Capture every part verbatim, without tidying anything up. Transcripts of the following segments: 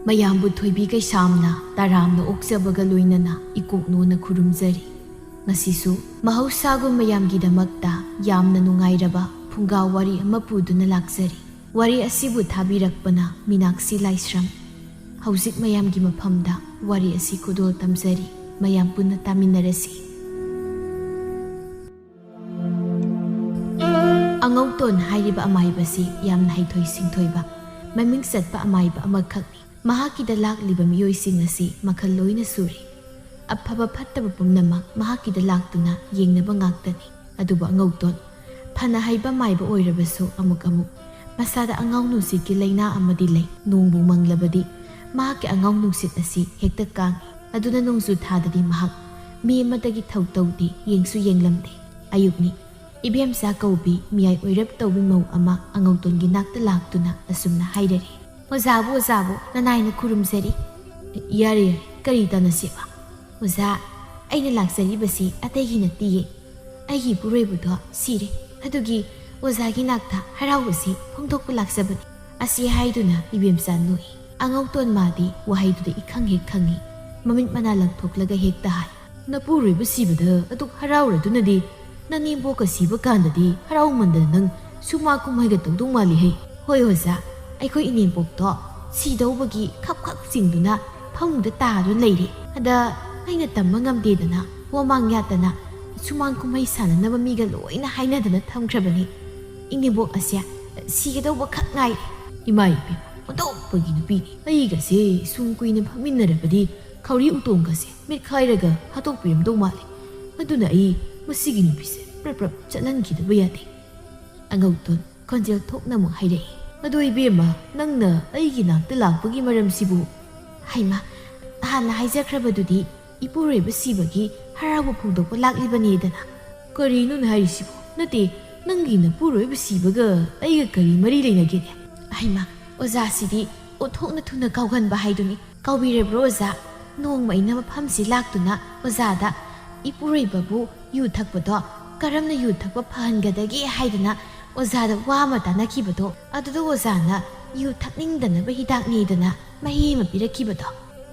ꯃꯌꯥꯝꯕꯨ ꯊꯣꯏꯕꯤ ꯀꯩꯁꯥꯝꯅ ꯇꯔꯥꯝꯅ ꯑꯣꯛꯆꯕꯒ ꯂꯣꯏꯅꯅ ꯏꯀꯣꯛꯅꯣꯅ ꯈꯨꯔꯨꯝꯖꯔꯤ꯫ ꯉꯁꯤꯁꯨ ꯃꯍꯧꯁꯥꯒꯨꯝ ꯃꯌꯥꯝꯒꯤꯗꯃꯛꯇ ꯌꯥꯝꯅ ꯅꯨꯡꯉꯥꯏꯔꯕ ꯐꯨꯡꯒꯥ ꯋꯥꯔꯤ ꯑꯃ ꯄꯨꯗꯨꯅ ꯂꯥꯛꯆꯔꯤ꯫ ꯋꯥꯔꯤ ꯑꯁꯤꯕꯨ ꯊꯥꯕꯤꯔꯛꯄꯅ ꯃꯤꯅꯥꯛꯁꯤ ꯂꯥꯏꯁ꯭ꯔꯝ꯫ ꯍꯧꯖꯤꯛ ꯃꯌꯥꯝꯒꯤ ꯃꯐꯝꯗ ꯋꯥꯔꯤ ꯑꯁꯤ ꯈꯨꯗꯣꯜ ꯇꯝꯖꯔꯤ꯫ ꯃꯌꯥꯝ ꯄꯨꯟꯅ ꯇꯥꯃꯤꯟꯅꯔꯁꯤ꯫ ꯑꯉꯧꯇꯣꯟ ꯍꯥꯏꯔꯤꯕ ꯑꯃꯥꯏꯕꯁꯤ ꯌꯥꯝꯅ ꯍꯩꯊꯣꯏ ꯁꯤꯡꯊꯣꯏꯕ, ꯃꯃꯤꯡ ꯆꯠꯄ ꯑꯃꯥꯏꯕ ꯑꯃꯈꯛꯅꯤ꯫ ꯃꯍꯥꯛꯀꯤꯗ ꯂꯥꯛꯂꯤꯕ ꯃꯤꯑꯣꯏꯁꯤꯡ ꯑꯁꯤ ꯃꯈꯜ ꯂꯣꯏꯅ ꯁꯨꯔꯤ꯫ ꯑꯐꯕ ꯐꯠꯇꯕ ꯄꯨꯝꯅꯃꯛ ꯃꯍꯥꯛꯀꯤꯗ ꯂꯥꯛꯇꯨꯅ ꯌꯦꯡꯅꯕ ꯉꯥꯛꯇꯅꯤ꯫ ꯑꯗꯨꯕꯨ ꯑꯉꯧꯇꯣꯟ, ꯐꯅ ꯍꯩꯕ ꯃꯥꯏꯕ ꯑꯣꯏꯔꯕꯁꯨ ꯑꯃꯨꯛ ꯑꯃꯨꯛ ꯃꯁꯥꯗ ꯑꯉꯥꯎ ꯅꯨꯡꯁꯤꯠꯀꯤ ꯂꯩꯅꯥ ꯑꯃꯗꯤ ꯂꯩ꯫ ꯅꯣꯡꯕꯨ ꯃꯪꯂꯕꯗꯤ ꯃꯍꯥꯛꯀꯤ ꯑꯉꯥꯎ ꯅꯨꯡꯁꯤꯠ ꯑꯁꯤ ꯍꯦꯛꯇ ꯀꯥꯡꯏ꯫ ꯑꯗꯨꯅ ꯅꯣꯡꯖꯨ ꯊꯥꯗꯗꯤ ꯃꯍꯥꯛ ꯃꯤ ꯑꯃꯗꯒꯤ ꯊꯧ ꯇꯧꯗꯦ, ꯌꯦꯡꯁꯨ ꯌꯦꯡꯂꯝꯗꯦ꯫ ꯑꯌꯨꯛꯅꯤ꯫ ꯏꯕꯦꯝꯆꯥ ꯀꯧꯕꯤ ꯃꯤꯌꯥꯏ ꯑꯣꯏꯔꯞ ꯇꯧꯕꯤ ꯃꯧ ꯑꯃ ꯑꯉꯧꯇꯣꯟꯒꯤ ꯅꯥꯛꯇ ꯂꯥꯛꯇꯨꯅ ꯑꯁꯨꯝꯅ ꯍꯥꯏꯔꯔꯤ꯫ "ꯑꯣꯖꯥꯕꯨ, ꯑꯣꯖꯥꯕꯨ, ꯅꯅꯥꯏꯅ ꯈꯨꯔꯨꯝꯖꯔꯤ꯫" "ꯌꯥꯔꯦ, ꯌꯥꯔꯦ, ꯀꯔꯤ ꯇꯥꯟꯅꯁꯦꯕ?" "ꯑꯣꯖꯥ, ꯑꯩꯅ ꯂꯥꯛꯆꯔꯤꯕꯁꯤ ꯑꯇꯩꯒꯤ ꯅꯠꯇꯤꯌꯦ꯫ ꯑꯩꯒꯤ ꯏꯄꯨꯔꯣꯏꯕꯗꯣ ꯁꯤꯔꯦ꯫ ꯑꯗꯨꯒꯤ ꯑꯣꯖꯥꯒꯤ ꯅꯥꯛꯇ ꯍꯔꯥꯎꯕꯁꯤ ꯐꯣꯡꯗꯣꯛꯄ ꯂꯥꯛꯆꯕꯅꯤ꯫" ꯑꯁꯤ ꯍꯥꯏꯗꯨꯅ ꯏꯕꯦꯝꯆꯥ ꯅꯣꯛꯏ꯫ ꯑꯉꯧꯇꯣꯟ ꯃꯥꯗꯤ ꯋꯥꯍꯩꯗꯨꯗ ꯏꯈꯪ ꯍꯦꯛ ꯈꯪꯏ꯫ ꯃꯃꯤꯠ ꯃꯅꯥ ꯂꯪꯊꯣꯛꯂꯒ ꯍꯦꯛꯇ ꯍꯥꯏ, "ꯅꯄꯨꯔꯣꯏꯕ ꯁꯤꯕꯗ ꯑꯗꯨꯛ ꯍꯔꯥꯎꯔꯗꯨꯅꯗꯤ, ꯅꯅꯦꯝꯕꯣꯛꯀ ꯁꯤꯕ ꯀꯥꯟꯗꯗꯤ ꯍꯔꯥꯎꯃꯟꯗꯅ ꯅꯪ ꯁꯨꯃꯥꯡ ꯀꯨꯝꯍꯩꯒ ꯇꯧꯗꯧ ꯃꯥꯜꯂꯤꯍꯦ꯫" "ꯍꯣꯏ ꯑꯣꯖꯥ, ꯑꯩꯈꯣꯏ ꯏꯅꯦꯝꯕꯣꯛꯇꯣ ꯁꯤꯗꯧꯕꯒꯤ ꯈꯞ ꯈꯞ ꯆꯤꯡꯗꯨꯅ ꯐꯃꯨꯡꯗ ꯇꯥꯗꯨꯅ ꯂꯩꯔꯦ꯫ ꯑꯗ ꯑꯩꯅ ꯇꯝꯕ ꯉꯝꯗꯦꯗꯅ ꯋꯥꯃꯥꯡ ꯌꯥꯠꯇꯅ ꯁꯨꯃꯥꯡ ꯀꯨꯝꯍꯩ ꯁꯥꯟꯅꯅꯕ ꯃꯤꯒ ꯂꯣꯏꯅ ꯍꯥꯏꯅꯗꯅ ꯊꯝꯈ꯭ꯔꯕꯅꯤ꯫ ꯏꯅꯦꯝꯕꯣꯛ ꯑꯁꯦ ꯁꯤꯒꯗꯧꯕ ꯈꯛ ꯉꯥꯏꯔꯦ꯫" "ꯏꯃꯥ ꯏꯕꯦꯝꯃ, ꯑꯣꯟꯊꯣꯛꯄꯒꯤ ꯅꯨꯄꯤꯅꯤ꯫ ꯑꯩꯒꯁꯦ ꯁꯨꯝ ꯀꯨꯏꯅ ꯐꯝꯃꯤꯟꯅꯔꯕꯗꯤ ꯈꯧꯔꯤ ꯎꯇꯣꯡꯒꯁꯦ ꯃꯤꯠꯈꯥꯏꯔꯒ ꯍꯥꯠꯇꯣꯛꯄꯤꯔꯝꯗꯧ ꯃꯥꯜꯂꯦ꯫ ꯑꯗꯨꯅ ꯑꯩ ꯃꯁꯤꯒꯤ ꯅꯨꯄꯤꯁꯦ ꯄ꯭ꯔꯞ ꯄ꯭ꯔꯞ ꯆꯠꯍꯟꯈꯤꯗꯕ ꯌꯥꯗꯦ꯫" ꯑꯉꯧꯇꯣꯟ ꯈꯣꯟꯖꯦꯜ ꯊꯣꯛꯅ ꯑꯃꯨꯛ ꯍꯥꯏꯔꯛꯏ, "ꯑꯗꯣ ꯏꯕꯦꯝꯃ, ꯅꯪꯅ ꯑꯩꯒꯤ ꯅꯥꯛꯇ ꯂꯥꯛꯄꯒꯤ ꯃꯔꯝꯁꯤꯕꯨ?" "ꯍꯩꯃꯥ, ꯍꯥꯟꯅ ꯍꯥꯏꯖꯈ꯭ꯔꯕꯗꯨꯗꯤ, ꯏꯄꯨꯔꯣꯏꯕ ꯁꯤꯕꯒꯤ ꯍꯔꯥꯎꯕ ꯐꯣꯡꯗꯣꯛꯄ ꯂꯥꯛꯂꯤꯕꯅꯦꯗꯅ꯫" "ꯀꯔꯤꯅꯣꯅꯦ ꯍꯥꯏꯔꯤꯁꯤꯕꯨ? ꯅꯠꯇꯦ, ꯅꯪꯒꯤ ꯅꯄꯨꯔꯣꯏꯕ ꯁꯤꯕꯒ ꯑꯩꯒ ꯀꯔꯤ ꯃꯔꯤ ꯂꯩꯅꯒꯦꯅꯦ?" "ꯍꯩꯃꯥ, ꯑꯣꯖꯥꯁꯤꯗꯤ ꯑꯣꯟꯊꯣꯛꯅ ꯊꯨꯅ ꯀꯥꯎꯒꯟꯕ ꯍꯥꯏꯗꯨꯅꯤ꯫ ꯀꯥꯎꯕꯤꯔꯕ꯭ꯔꯣ ꯑꯣꯖꯥ? ꯅꯣꯡꯃ ꯑꯩꯅ ꯃꯐꯝꯁꯤ ꯂꯥꯛꯇꯨꯅ ꯑꯣꯖꯥꯗ ꯏꯄꯨꯔꯣꯏꯕꯕꯨ ꯌꯨ ꯊꯛꯄꯗꯣ ꯀꯔꯝꯅ ꯌꯨ ꯊꯛꯄ ꯐꯍꯟꯒꯗꯒꯦ ꯍꯥꯏꯗꯅ ꯑꯣꯖꯥꯗ ꯋꯥ ꯑꯃ ꯇꯥꯟꯅꯈꯤꯕꯗꯣ, ꯑꯗꯨꯗ ꯑꯣꯖꯥꯅ ꯌꯨ ꯊꯛꯅꯤꯡꯗꯅꯕ ꯍꯤꯗꯥꯛꯅꯦꯗꯅ ꯃꯍꯤ ꯑꯃ ꯄꯤꯔꯛꯈꯤꯕꯗꯣ꯫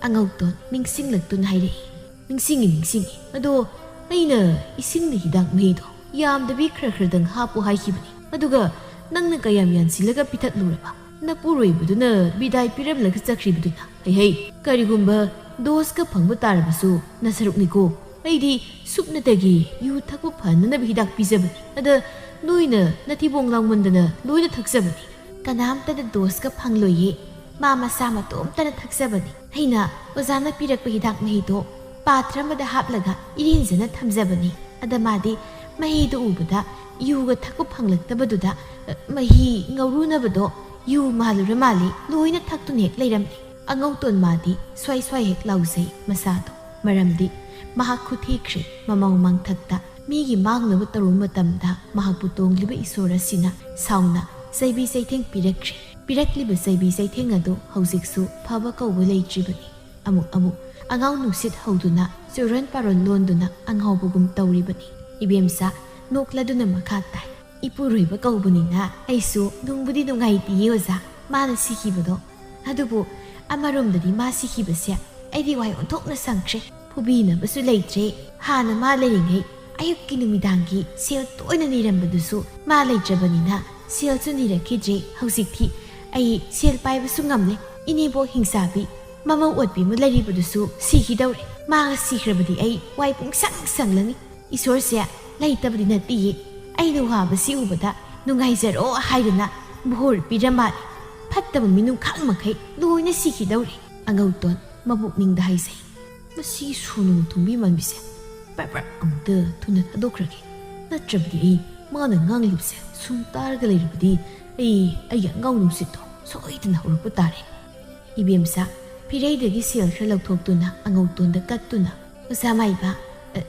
ꯑꯉꯧꯇꯣꯟ ꯅꯤꯡꯁꯤꯡꯂꯛꯇꯨꯅ ꯍꯥꯏꯔꯛꯏ, "ꯅꯤꯡꯁꯤꯡꯉꯤ, ꯅꯤꯡꯁꯤꯡꯉꯤ꯫ ꯑꯗꯣ ꯑꯩꯅ ꯏꯁꯤꯡꯗ ꯍꯤꯗꯥꯛ ꯃꯍꯤꯗꯣ ꯌꯥꯝꯗꯕꯤ ꯈꯔ ꯈꯔꯗꯪ ꯍꯥꯞꯄꯨ ꯍꯥꯏꯈꯤꯕꯅꯤ꯫ ꯑꯗꯨꯒ ꯅꯪꯅ ꯀꯌꯥꯝ ꯌꯥꯟꯁꯤꯜꯂꯒ ꯄꯤꯊꯛꯂꯨꯔꯕ? ꯅꯄꯨꯔꯣꯏꯕꯗꯨꯅ ꯕꯤꯗꯥꯏ ꯄꯤꯔꯝꯂꯒ ꯆꯠꯈ꯭ꯔꯤꯕꯗꯨꯅ꯫ ꯍꯩ ꯍꯩ, ꯀꯔꯤꯒꯨꯝꯕ ꯗꯣꯁꯀ ꯐꯪꯕ ꯇꯥꯔꯕꯁꯨ ꯅꯁꯔꯨꯛꯅꯤꯀꯣ꯫ ꯑꯩꯗꯤ ꯁꯨꯞꯅꯇꯒꯤ ꯌꯨ ꯊꯛꯄ ꯐꯅꯅꯕ ꯍꯤꯗꯥꯛ ꯄꯤꯖꯕꯅꯤ꯫ ꯑꯗ ꯅꯣꯏꯅ ꯅꯊꯤꯕꯣꯡ ꯂꯥꯎꯃꯟꯗꯅ ꯂꯣꯏꯅ ꯊꯛꯆꯕꯅꯤ꯫ ꯀꯅꯥꯝꯇꯗ ꯗꯣꯁꯀ ꯐꯪꯂꯣꯏꯌꯦ꯫ ꯃꯥ ꯃꯁꯥ ꯃꯇꯣꯝꯇꯅ ꯊꯛꯆꯕꯅꯤ꯫ ꯑꯩꯅ ꯑꯣꯖꯥꯅ ꯄꯤꯔꯛꯄ ꯍꯤꯗꯥꯛ ꯃꯍꯤꯗꯣ ꯄꯥꯇ꯭ꯔ ꯑꯃꯗ ꯍꯥꯞꯂꯒ ꯏꯔꯦꯟꯖꯅ ꯊꯝꯖꯕꯅꯤ꯫ ꯑꯗ ꯃꯥꯗꯤ ꯃꯍꯤꯗꯨ ꯎꯕꯗ ꯌꯨꯒ ꯊꯛꯄ ꯐꯪꯂꯛꯇꯕꯗꯨꯗ, ꯑ, ꯃꯍꯤ ꯉꯧꯔꯨꯅꯕꯗꯣ ꯌꯨ ꯃꯥꯜꯂꯨꯔ ꯃꯥꯜꯂꯤ, ꯂꯣꯏꯅ ꯊꯛꯇꯨꯅ ꯍꯦꯛ ꯂꯩꯔꯝꯂꯦ꯫ ꯑꯉꯧꯇꯣꯟ ꯃꯥꯗꯤ ꯁ꯭ꯋꯥꯏ ꯁ꯭ꯋꯥꯏ ꯍꯦꯛ ꯂꯥꯎꯖꯩ ꯃꯁꯥꯗꯣ꯫ ꯃꯔꯝꯗꯤ ꯃꯍꯥꯛ ꯈꯨꯊꯤꯈ꯭ꯔꯦ꯫ ꯃꯃꯥꯡ ꯃꯃꯥꯡꯊꯛꯇ ꯃꯤꯒꯤ ꯃꯥꯡꯅꯕ ꯇꯧꯔꯨꯕ ꯃꯇꯝꯗ ꯃꯍꯥꯛꯄꯨ ꯇꯣꯡꯂꯤꯕ ꯏꯁꯣꯔ ꯑꯁꯤꯅ ꯁꯥꯎꯅ ꯆꯩꯕꯤ ꯆꯩꯊꯦꯡ ꯄꯤꯔꯛꯈ꯭ꯔꯦ꯫ ꯄꯤꯔꯛꯂꯤꯕ ꯆꯩꯕꯤ ꯆꯩꯊꯦꯡ ꯑꯗꯨ ꯍꯧꯖꯤꯛꯁꯨ ꯐꯕ ꯀꯧꯕ ꯂꯩꯇ꯭ꯔꯤꯕꯅꯤ꯫ ꯑꯃꯨꯛ ꯑꯃꯨꯛ ꯑꯉꯥꯎ ꯅꯨꯡꯁꯤꯠ ꯍꯧꯗꯨꯅ ꯆꯨꯔꯣꯟ ꯄꯥꯔꯣꯟ ꯂꯣꯟꯗꯨꯅ ꯑꯉꯥꯎꯕꯒꯨꯝ ꯇꯧꯔꯤꯕꯅꯤ꯫ ꯏꯕꯦꯝꯆꯥ ꯅꯣꯛꯂꯗꯨꯅ ꯃꯈꯥ ꯇꯥꯏ, "ꯏꯄꯨꯔꯣꯏꯕ ꯀꯧꯕꯅꯤꯅ ꯑꯩꯁꯨ ꯅꯨꯡꯕꯨꯗꯤ ꯅꯨꯡꯉꯥꯏꯇꯤꯌꯦ ꯑꯣꯖꯥ, ꯃꯥꯅ ꯁꯤꯈꯤꯕꯗꯣ꯫ ꯑꯗꯨꯕꯨ ꯑꯃꯔꯣꯝꯗꯗꯤ ꯃꯥ ꯁꯤꯈꯤꯕꯁꯦ ꯑꯩꯗꯤ ꯋꯥꯏ ꯑꯣꯟꯊꯣꯛꯅ ꯁꯪꯈ꯭ꯔꯦ꯫ ꯐꯨꯕꯤꯅꯕꯁꯨ ꯂꯩꯇ꯭ꯔꯦ꯫ ꯍꯥꯟꯅ ꯃꯥ ꯂꯩꯔꯤꯉꯩ ꯑꯌꯨꯛꯀꯤ ꯅꯨꯃꯤꯗꯥꯡꯒꯤ ꯁꯦꯜ ꯇꯣꯏꯅ ꯅꯤꯔꯝꯕꯗꯨꯁꯨ ꯃꯥ ꯂꯩꯇ꯭ꯔꯕꯅꯤꯅ ꯁꯦꯜꯁꯨ ꯅꯤꯔꯛꯈꯤꯗ꯭ꯔꯦ꯫ ꯍꯧꯖꯤꯛꯇꯤ ꯑꯩ ꯁꯦꯜ ꯄꯥꯏꯕꯁꯨ ꯉꯝꯂꯦ꯫ ꯏꯅꯦꯕꯣꯛ ꯍꯤꯡꯆꯥꯕꯤ ꯃꯃꯧ ꯑꯣꯠꯄꯤ ꯑꯃ ꯂꯩꯔꯤꯕꯗꯨꯁꯨ ꯁꯤꯈꯤꯗꯧꯔꯦ꯫ ꯃꯥꯒ ꯁꯤꯈ꯭ꯔꯕꯗꯤ ꯑꯩ ꯋꯥꯏ ꯄꯨꯡꯁꯪ ꯁꯪꯂꯅꯤ꯫ ꯏꯁꯣꯔꯁꯦ ꯂꯩꯇꯕꯗꯤ ꯅꯠꯇꯤꯌꯦ꯫ ꯑꯩꯅ ꯋꯥꯕꯁꯤ ꯎꯕꯗ ꯅꯨꯡꯉꯥꯏꯖꯔꯣ ꯍꯥꯏꯗꯨꯅ ꯕꯣꯔ ꯄꯤꯔ ꯃꯥꯜꯂꯦ꯫ ꯐꯠꯇꯕ ꯃꯤꯅꯨꯡꯈꯥꯡ ꯃꯈꯩ ꯂꯣꯏꯅ ꯁꯤꯈꯤꯗꯧꯔꯦ꯫" ꯑꯉꯧꯇꯣꯟ ꯃꯄꯨꯛꯅꯤꯡꯗ ꯍꯥꯏꯖꯩ꯫ ꯃꯁꯤ ꯁꯨꯅꯨ ꯊꯨꯝꯕꯤ ꯃꯥꯟꯕꯤꯁꯦ ꯄ꯭ꯔꯞ ꯄ꯭ꯔꯞ ꯑꯃꯨꯛꯇ ꯊꯨꯅ ꯊꯥꯗꯣꯛꯈ꯭ꯔꯒꯦ꯫ ꯅꯠꯇ꯭ꯔꯕꯗꯤ ꯑꯩ ꯃꯥꯅ ꯉꯥꯡꯂꯤꯕꯁꯦ ꯁꯨꯝ ꯇꯥꯔꯒ ꯂꯩꯔꯕꯗꯤ ꯑꯩ ꯑꯩꯒꯤ ꯑꯉꯥꯎ ꯅꯨꯡꯁꯤꯠꯇꯣ ꯁꯣꯏꯗꯅ ꯍꯧꯔꯛꯄ ꯇꯥꯔꯦ꯫ ꯏꯕꯦꯝꯆꯥ ꯐꯤꯔꯩꯗꯒꯤ ꯁꯦꯜ ꯈꯔ ꯂꯧꯊꯣꯛꯇꯨꯅ ꯑꯉꯧꯇꯣꯟꯗ ꯀꯠꯇꯨꯅ, "ꯑꯣꯖꯥ ꯃꯥꯏꯕ, ꯑ,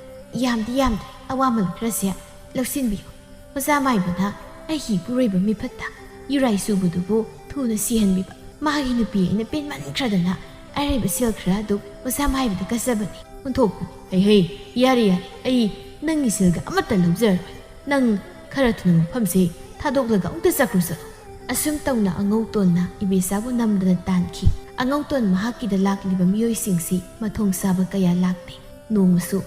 ꯌꯥꯝꯗꯤ ꯌꯥꯝꯗ꯭ꯔꯦ, ꯑꯋꯥꯃꯜ ꯈꯔꯁꯦ ꯂꯧꯁꯤꯟꯕꯤꯌꯨ꯫" ꯑꯣꯖꯥ ꯃꯥꯏꯕꯅ ꯑꯩꯒꯤ ꯏꯄꯨꯔꯣꯏꯕ ꯃꯤꯐꯠꯇ ꯌꯨꯔꯥꯏ ꯆꯨꯕꯗꯨꯕꯨ ꯊꯨꯅ ꯁꯤꯍꯟꯕꯤꯕ꯫ ꯃꯥꯒꯤ ꯅꯨꯄꯤ ꯑꯩꯅ ꯄꯦꯟꯃꯟꯈ꯭ꯔꯗꯅ ꯑꯔꯩꯕ ꯁꯦꯜ ꯈꯔ ꯑꯗꯨ ꯑꯣꯖꯥ ꯃꯥꯏꯕꯗ ꯀꯠꯆꯕꯅꯤ꯫ ꯑꯣꯟꯊꯣꯛꯄꯅꯤ꯫ "ꯍꯩ ꯍꯩ, ꯌꯥꯔꯦ ꯌꯥꯔꯦ, ꯑꯩ ꯅꯪꯒꯤ ꯁꯦꯜꯒ ꯑꯃꯠꯇ ꯂꯧꯖꯔꯔꯣꯏ꯫ ꯅꯪ ꯈꯔ ꯊꯨꯅ ꯃꯐꯝꯁꯦ ꯊꯥꯗꯣꯛꯂꯒ ꯑꯃꯨꯛꯇ ꯆꯠꯈ꯭ꯔꯨ ꯆꯠꯂꯣ꯫" ꯑꯁꯨꯝ ꯇꯧꯅ ꯑꯉꯧꯇꯣꯟꯅ ꯏꯕꯦꯆꯥꯕꯨ ꯅꯝꯗꯅ ꯇꯥꯟꯈꯤ꯫ ꯑꯉꯧꯇꯣꯟ ꯃꯍꯥꯛꯀꯤꯗ ꯂꯥꯛꯂꯤꯕ ꯃꯤꯑꯣꯏꯁꯤꯡꯁꯤ ꯃꯊꯣꯡ ꯆꯥꯕ ꯀꯌꯥ ꯂꯥꯛꯇꯦ꯫ ꯅꯣꯡꯃꯁꯨ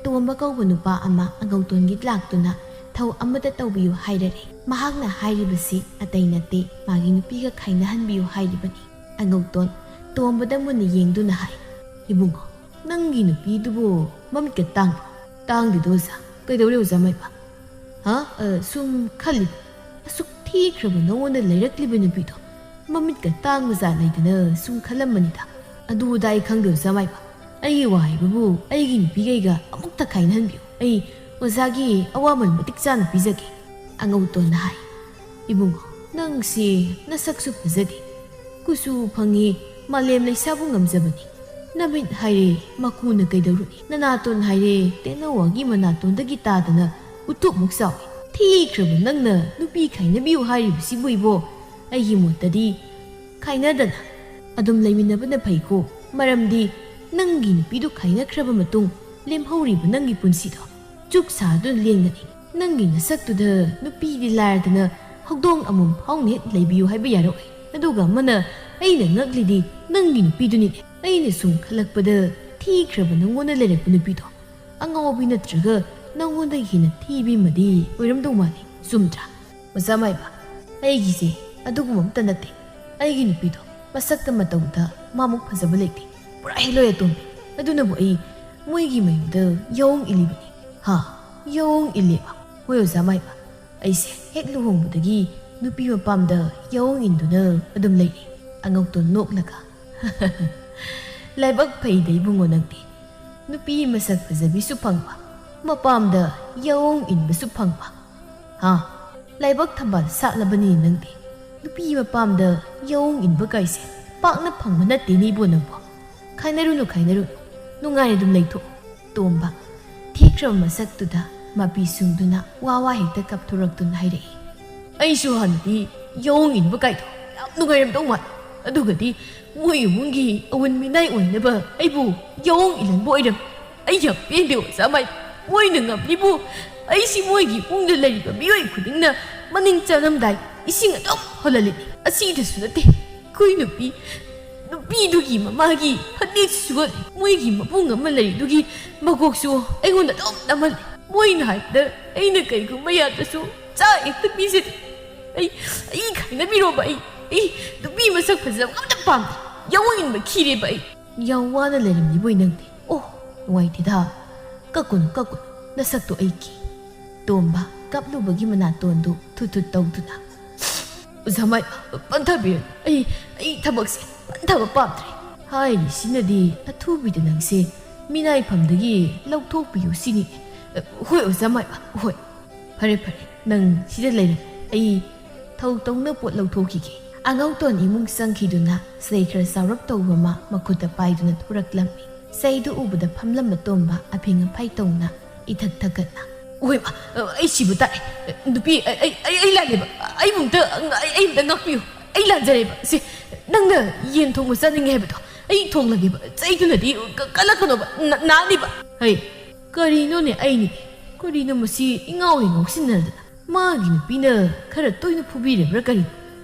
ꯇꯣꯝꯕ ꯀꯧꯕ ꯅꯨꯄꯥ ꯑꯃ ꯑꯉꯧꯇꯣꯟꯒꯤ ꯂꯥꯛꯇꯨꯅ ꯊꯧ ꯑꯃꯗ ꯇꯧꯕꯤꯌꯨ ꯍꯥꯏꯔꯔꯦ꯫ ꯃꯍꯥꯛꯅ ꯍꯥꯏꯔꯤꯕꯁꯤ ꯑꯇꯩ ꯅꯠꯇꯦ, ꯃꯥꯒꯤ ꯅꯨꯄꯤꯒ ꯈꯥꯏꯅꯍꯟꯕꯤꯌꯨ ꯍꯥꯏꯔꯤꯕꯅꯤ꯫ ꯑꯉꯧꯇꯣꯟ ꯇꯣꯝꯕꯗ ꯃꯨꯟꯅ ꯌꯦꯡꯗꯨꯅ ꯍꯥꯏ, "ꯏꯕꯨꯡꯉꯣ, ꯅꯪꯒꯤ ꯅꯨꯄꯤꯗꯨꯕꯨ ꯃꯃꯤꯠꯀ ꯇꯥꯡꯕ꯭ꯔꯣ?" "ꯇꯥꯡꯗꯦꯗ ꯑꯣꯖꯥ꯫ ꯀꯩꯗꯧꯔꯦ ꯑꯣꯖꯥ ꯃꯥꯏꯕ?" "ꯍꯥ? ꯑ, ꯁꯨꯝ ꯈꯜꯂꯤꯕ, ꯑꯁꯨꯛ ꯊꯤꯈ꯭ꯔꯕ ꯅꯉꯣꯟꯗ ꯂꯩꯔꯛꯂꯤꯕ ꯅꯨꯄꯤꯗꯣ ꯃꯃꯤꯠꯀ ꯇꯥꯡꯕ ꯖꯥꯠ ꯂꯩꯗꯅ ꯁꯨꯝ ꯈꯜꯂꯝꯕꯅꯤꯗ꯫ ꯑꯗꯨ ꯑꯗꯥ ꯑꯩ ꯈꯪꯗꯦ ꯑꯣꯖꯥ ꯃꯥꯏꯕ꯫ ꯑꯩꯒꯤ ꯋꯥ ꯍꯥꯏꯕꯕꯨ ꯑꯩꯒꯤ ꯅꯨꯄꯤꯒꯩꯒ ꯑꯃꯨꯛꯇ ꯈꯥꯏꯅꯍꯟꯕꯤꯌꯨ꯫ ꯑꯩ ꯑꯣꯖꯥꯒꯤ ꯑꯋꯥꯃꯟ ꯃꯇꯤꯛ ꯆꯥꯅ ꯄꯤꯖꯒꯦ꯫" ꯑꯉꯧꯇꯣꯟꯅ ꯍꯥꯏ, "ꯏꯕꯨꯡꯉꯣ, ꯅꯪꯁꯤ ꯅꯁꯛꯁꯨ ꯐꯖꯗꯦ, ꯀꯨꯆꯨ ꯐꯪꯉꯤ, ꯃꯥꯂꯦꯝ ꯂꯩꯁꯥꯕꯨ ꯉꯝꯖꯕꯅꯤ꯫ ꯅꯃꯤꯠ ꯍꯥꯏꯔꯦ ꯃꯀꯨꯅ ꯀꯩꯗꯧꯔꯨꯅꯤ? ꯅꯅꯥꯇꯣꯟ ꯍꯥꯏꯔꯦ ꯇꯦꯅꯋꯥꯒꯤ ꯃꯅꯥꯇꯣꯟꯗꯒꯤ ꯇꯥꯗꯅ ꯎꯇꯨꯞꯃꯨꯛ ꯆꯥꯎꯏ꯫ ꯊꯤꯈ꯭ꯔꯕ ꯅꯪꯅ ꯅꯨꯄꯤ ꯈꯥꯏꯅꯕꯤꯌꯨ ꯍꯥꯏꯔꯤꯕꯁꯤꯕꯨ ꯏꯕꯣ? ꯑꯩꯒꯤ ꯃꯣꯠꯇꯗꯤ ꯈꯥꯏꯅꯗꯅ ꯑꯗꯨꯝ ꯂꯩꯃꯤꯟꯅꯕꯅ ꯐꯩꯀꯣ꯫ ꯃꯔꯝꯗꯤ ꯅꯪꯒꯤ ꯅꯨꯄꯤꯗꯨ ꯈꯥꯏꯅꯈ꯭ꯔꯕ ꯃꯇꯨꯡ ꯂꯦꯝꯍꯧꯔꯤꯕ ꯅꯪꯒꯤ ꯄꯨꯟꯁꯤꯗꯣ ꯆꯨꯛ ꯁꯥꯗꯨꯅ ꯂꯦꯟꯒꯅꯤ꯫ ꯅꯪꯒꯤ ꯅꯁꯛꯇꯨꯗ ꯅꯨꯄꯤꯗꯤ ꯂꯥꯏꯔꯗꯅ ꯍꯧꯗꯣꯡ ꯑꯃꯣꯝ ꯐꯥꯎꯅ ꯍꯦꯛ ꯂꯩꯕꯤꯌꯨ ꯍꯥꯏꯕ ꯌꯥꯔꯣꯏ꯫ ꯑꯗꯨꯒ ꯑꯃꯅ ꯑꯩꯅ ꯉꯛꯂꯤꯗꯤ ꯅꯪꯒꯤ ꯅꯨꯄꯤꯗꯨꯅꯤꯅꯦ꯫ ꯑꯩꯅ ꯁꯨꯝ ꯈꯜꯂꯛꯄꯗ ꯊꯤꯈ꯭ꯔꯕ ꯅꯪꯉꯣꯟꯗ ꯂꯩꯔꯛꯄ ꯅꯨꯄꯤꯗꯣ ꯑꯉꯥꯎꯕꯤ ꯅꯠꯇ꯭ꯔꯒ ꯅꯪꯉꯣꯟꯗꯒꯤ ꯍꯦꯟꯅ ꯊꯤꯕꯤ ꯑꯃꯗꯤ ꯑꯣꯏꯔꯝꯗꯧ ꯃꯥꯜꯂꯤ꯫ ꯆꯨꯝꯗ꯭ꯔꯥ?" "ꯑꯣꯖꯥ ꯃꯥꯏꯕ, ꯑꯩꯒꯤꯁꯦ ꯑꯗꯨꯒꯨꯝꯕ ꯑꯝꯇ ꯅꯠꯇꯦ꯫ ꯑꯩꯒꯤ ꯅꯨꯄꯤꯗꯣ ꯃꯁꯛꯇ ꯃꯇꯧꯗ ꯃꯥꯃꯨꯛ ꯐꯖꯕ ꯂꯩꯇꯦ꯫ ꯄꯨꯔꯥ ꯍꯦꯂꯣꯏ ꯑꯇꯣꯝꯕꯤ꯫ ꯑꯗꯨꯅꯕꯨ ꯑꯩ ꯃꯣꯏꯒꯤ ꯃꯌꯨꯝꯗ ꯌꯥꯑꯣꯡ ꯏꯜꯂꯤꯕꯅꯤ꯫" "ꯍꯥ? ꯌꯥꯑꯣꯡ ꯏꯜꯂꯦꯕ?" "ꯍꯣꯏ ꯑꯣꯖꯥ ꯃꯥꯏꯕ, ꯑꯩꯁꯦ ꯍꯦꯛ ꯂꯨꯍꯣꯡꯕꯗꯒꯤ ꯅꯨꯄꯤ ꯃꯄꯥꯝꯗ ꯌꯥꯑꯣꯡ ꯏꯟꯗꯨꯅ ꯑꯗꯨꯝ ꯂꯩꯔꯦ꯫" ꯑꯉꯧꯇꯣꯟ ꯅꯣꯛꯂꯒ, "ꯂꯥꯏꯕꯛ ꯐꯩꯗ ꯏꯕꯨꯡꯉꯣ ꯅꯪꯗꯤ꯫ ꯅꯨꯄꯤ ꯃꯁꯛ ꯐꯖꯕꯤꯁꯨ ꯐꯪꯕ, ꯃꯄꯥꯝꯗ ꯌꯥꯑꯣꯡ ꯏꯟꯕꯁꯨ ꯐꯪꯕ꯫ ꯍꯥ, ꯂꯥꯏꯕꯛ ꯊꯝꯕꯥꯜ ꯁꯥꯠꯂꯕꯅꯤ ꯅꯪꯗꯤ꯫ ꯅꯨꯄꯤ ꯃꯄꯥꯝꯗ ꯌꯥꯑꯣꯡ ꯏꯟꯕ ꯀꯥꯏꯁꯦ ꯄꯥꯛꯅ ꯐꯪꯕ ꯅꯠꯇꯦꯅꯦ ꯏꯕꯣ ꯅꯪꯕꯣ꯫ ꯈꯥꯏꯅꯔꯨꯅꯨ, ꯈꯥꯏꯅꯔꯨꯅꯨ, ꯅꯨꯡꯉꯥꯏꯅ ꯑꯗꯨꯝ ꯂꯩꯊꯣꯛꯑꯣ꯫" ꯇꯣꯝꯕ ꯊꯤꯈ꯭ꯔꯕ ꯃꯁꯛꯇꯨꯗ ꯃꯄꯤ ꯁꯨꯡꯗꯨꯅ ꯋꯥ ꯋꯥ ꯍꯦꯛꯇ ꯀꯥꯞꯊꯣꯔꯛꯇꯨꯅ ꯍꯥꯏꯔꯛꯏ, "ꯑꯩꯁꯨ ꯍꯥꯟꯅꯗꯤ ꯌꯥꯑꯣꯡ ꯏꯟꯕ ꯀꯥꯏꯗꯣ ꯌꯥꯝ ꯅꯨꯡꯉꯥꯏꯔꯝꯗꯧ ꯃꯥꯜꯂꯤ꯫ ꯑꯗꯨꯒꯗꯤ ꯃꯣꯏ ꯏꯃꯨꯡꯒꯤ ꯑꯋꯨꯟ ꯃꯤꯅꯥꯏ ꯑꯣꯏꯅꯕ ꯑꯩꯕꯨ ꯌꯥꯑꯣꯡ ꯏꯜꯍꯟꯕ ꯑꯣꯏꯔꯝꯃꯤ꯫ ꯑꯩ ꯌꯥꯝ ꯄꯦꯟꯗꯦ ꯑꯣꯖꯥ ꯃꯥꯏ꯫ ꯃꯣꯏꯅ ꯉꯝꯂꯤꯕꯨ ꯑꯩꯁꯤ ꯃꯣꯏꯒꯤ ꯏꯃꯨꯡꯗ ꯂꯩꯔꯤꯕ ꯃꯤꯑꯣꯏ ꯈꯨꯗꯤꯡꯅ ꯃꯅꯤꯡ ꯆꯠꯂꯝꯗꯥꯏ ꯏꯁꯤꯡ ꯑꯗꯨꯝ ꯍꯣꯜꯍꯜꯂꯤꯅꯤ꯫ ꯑꯁꯤꯗꯁꯨ ꯅꯠꯇꯦ, ꯑꯩꯈꯣꯏ ꯅꯨꯄꯤ, ꯅꯨ-, ꯅꯨꯄꯤꯗꯨꯒꯤ ꯃꯃꯥꯒꯤ ꯐꯅꯦꯛꯁꯨ ꯁꯨꯒꯠꯂꯤ꯫ ꯃꯣꯏꯒꯤ ꯃꯕꯨꯡ ꯑꯃ ꯂꯩꯔꯤꯗꯨꯒꯤ ꯃꯀꯣꯛꯁꯨ ꯑꯩꯉꯣꯟꯗ ꯑꯗꯨꯝ ꯅꯝꯍꯜꯂꯤ꯫ ꯃꯣꯏꯅ ꯍꯥꯏꯕꯗ ꯑꯩꯅ ꯀꯩꯒꯨꯝꯕ ꯌꯥꯗ꯭ꯔꯁꯨ ꯆꯥꯛ ꯍꯦꯛꯇ ꯄꯤꯖꯔꯤ꯫ ꯑꯩ, ꯑꯩ ꯈꯥꯏꯅꯕꯤꯔꯣꯕ꯫ ꯑꯩ, ꯑꯩ ꯅꯨꯄꯤ ꯃꯁꯛ ꯐꯖꯕ ꯑꯝꯇ ꯄꯥꯝꯗꯦ꯫ ꯌꯥꯑꯣꯡ ꯏꯟꯕ ꯈꯤꯔꯦꯕ ꯑꯩ꯫ ꯌꯥꯝ ꯋꯥꯅ ꯂꯩꯔꯝꯂꯤꯕꯣꯏ ꯅꯪꯗꯤ꯫ ꯑꯣ, ꯅꯨꯡꯉꯥꯏꯇꯦꯗ꯫ ꯀꯞꯀꯅꯨ, ꯀꯞꯀꯅꯨ꯫ ꯅꯁꯛꯇꯣ ꯑꯩ ꯀꯤ꯫ ꯇꯣꯝꯕ ꯀꯞꯂꯨꯕꯒꯤ ꯃꯅꯥꯇꯣꯟꯗꯨ ꯊꯨꯠ ꯊꯨꯠ ꯇꯧꯗꯨꯅ, "ꯑꯣꯖꯥ ꯃꯥꯏꯕ, ꯄꯟꯊꯕꯤꯔꯅꯨ꯫ ꯑꯩ, ꯑꯩ ꯊꯕꯛꯁꯦ ꯄꯟꯊꯕ ꯄꯥꯝꯗ꯭ꯔꯦ꯫ ꯍꯥꯏꯔꯤꯁꯤꯅꯗꯤ ꯑꯊꯨꯕꯤꯗ ꯅꯪꯁꯦ ꯃꯤꯅꯥꯏꯐꯝꯗꯒꯤ ꯂꯧꯊꯣꯛꯄꯤꯌꯨ ꯁꯤꯅꯤ꯫ ꯍꯣꯏ, ꯑꯣꯖꯥ ꯃꯥꯏꯕ, ꯍꯣꯏ꯫ ꯐꯔꯦ, ꯐꯔꯦ, ꯅꯪ ꯁꯤꯗ ꯂꯩꯔꯝꯃꯨ꯫ ꯑꯩ ꯊꯧ ꯇꯧꯅ ꯄꯣꯠ ꯂꯧꯊꯣꯛꯈꯤꯒꯦ꯫" ꯑꯉꯧꯇꯣꯟ ꯏꯃꯨꯡ ꯆꯪꯈꯤꯗꯨꯅ ꯆꯩ ꯈꯔ ꯆꯥꯎꯔꯞ ꯇꯧꯕ ꯑꯃ ꯃꯈꯨꯠꯇ ꯄꯥꯏꯗꯨꯅ ꯊꯣꯔꯛꯂꯝꯃꯤ꯫ ꯆꯩꯗꯨ ꯎꯕꯗ ꯐꯝꯂꯝꯕ ꯇꯣꯝꯕ ꯑꯐꯤꯡ ꯑꯐꯥꯏ ꯇꯧꯅ ꯏꯊꯛ ꯊꯛꯀꯠꯅ, "ꯍꯣꯏ, ꯃꯥ, ꯑꯩ ꯁꯤꯕ ꯇꯥꯔꯦ꯫ ꯅꯨꯄꯤ, ꯑꯩ, ꯑꯩ, ꯑꯩ, ꯑꯩ ꯂꯥꯜꯂꯦꯕ꯫ ꯑꯩꯕꯨ ꯑꯝꯇ, ꯑꯩ, ꯑꯩ ꯑꯝꯇ ꯉꯥꯛꯄꯤꯌꯨ꯫ ꯑꯩ ꯂꯥꯟꯖꯔꯦꯕ꯫ ꯁꯦ, ꯅꯪꯅ ꯌꯦꯟ ꯊꯣꯡꯕ ꯆꯥꯅꯤꯡꯉꯦ ꯍꯥꯏꯕꯗꯣ ꯑꯩ ꯊꯣꯡꯂꯒꯦꯕ꯫ ꯆꯩꯗꯨꯅꯗꯤ ꯀ-, ꯀꯜꯂꯛꯀꯅꯣꯕ꯫ ꯅ-, ꯅꯥꯅꯤꯕ꯫" "ꯍꯩ, ꯀꯔꯤꯅꯣꯅꯦ ꯑꯩꯅꯦ? ꯀꯔꯤꯅꯣ ꯃꯁꯤ ꯏꯉꯥꯎ ꯍꯦꯛ ꯉꯥꯎꯁꯤꯟꯅꯗꯅ? ꯃꯥꯒꯤ ꯅꯨꯄꯤꯅ ꯈꯔ ꯇꯣꯏꯅ ꯐꯨꯕꯤꯔꯕ꯭ꯔꯥ ꯀꯔꯤꯅꯣ?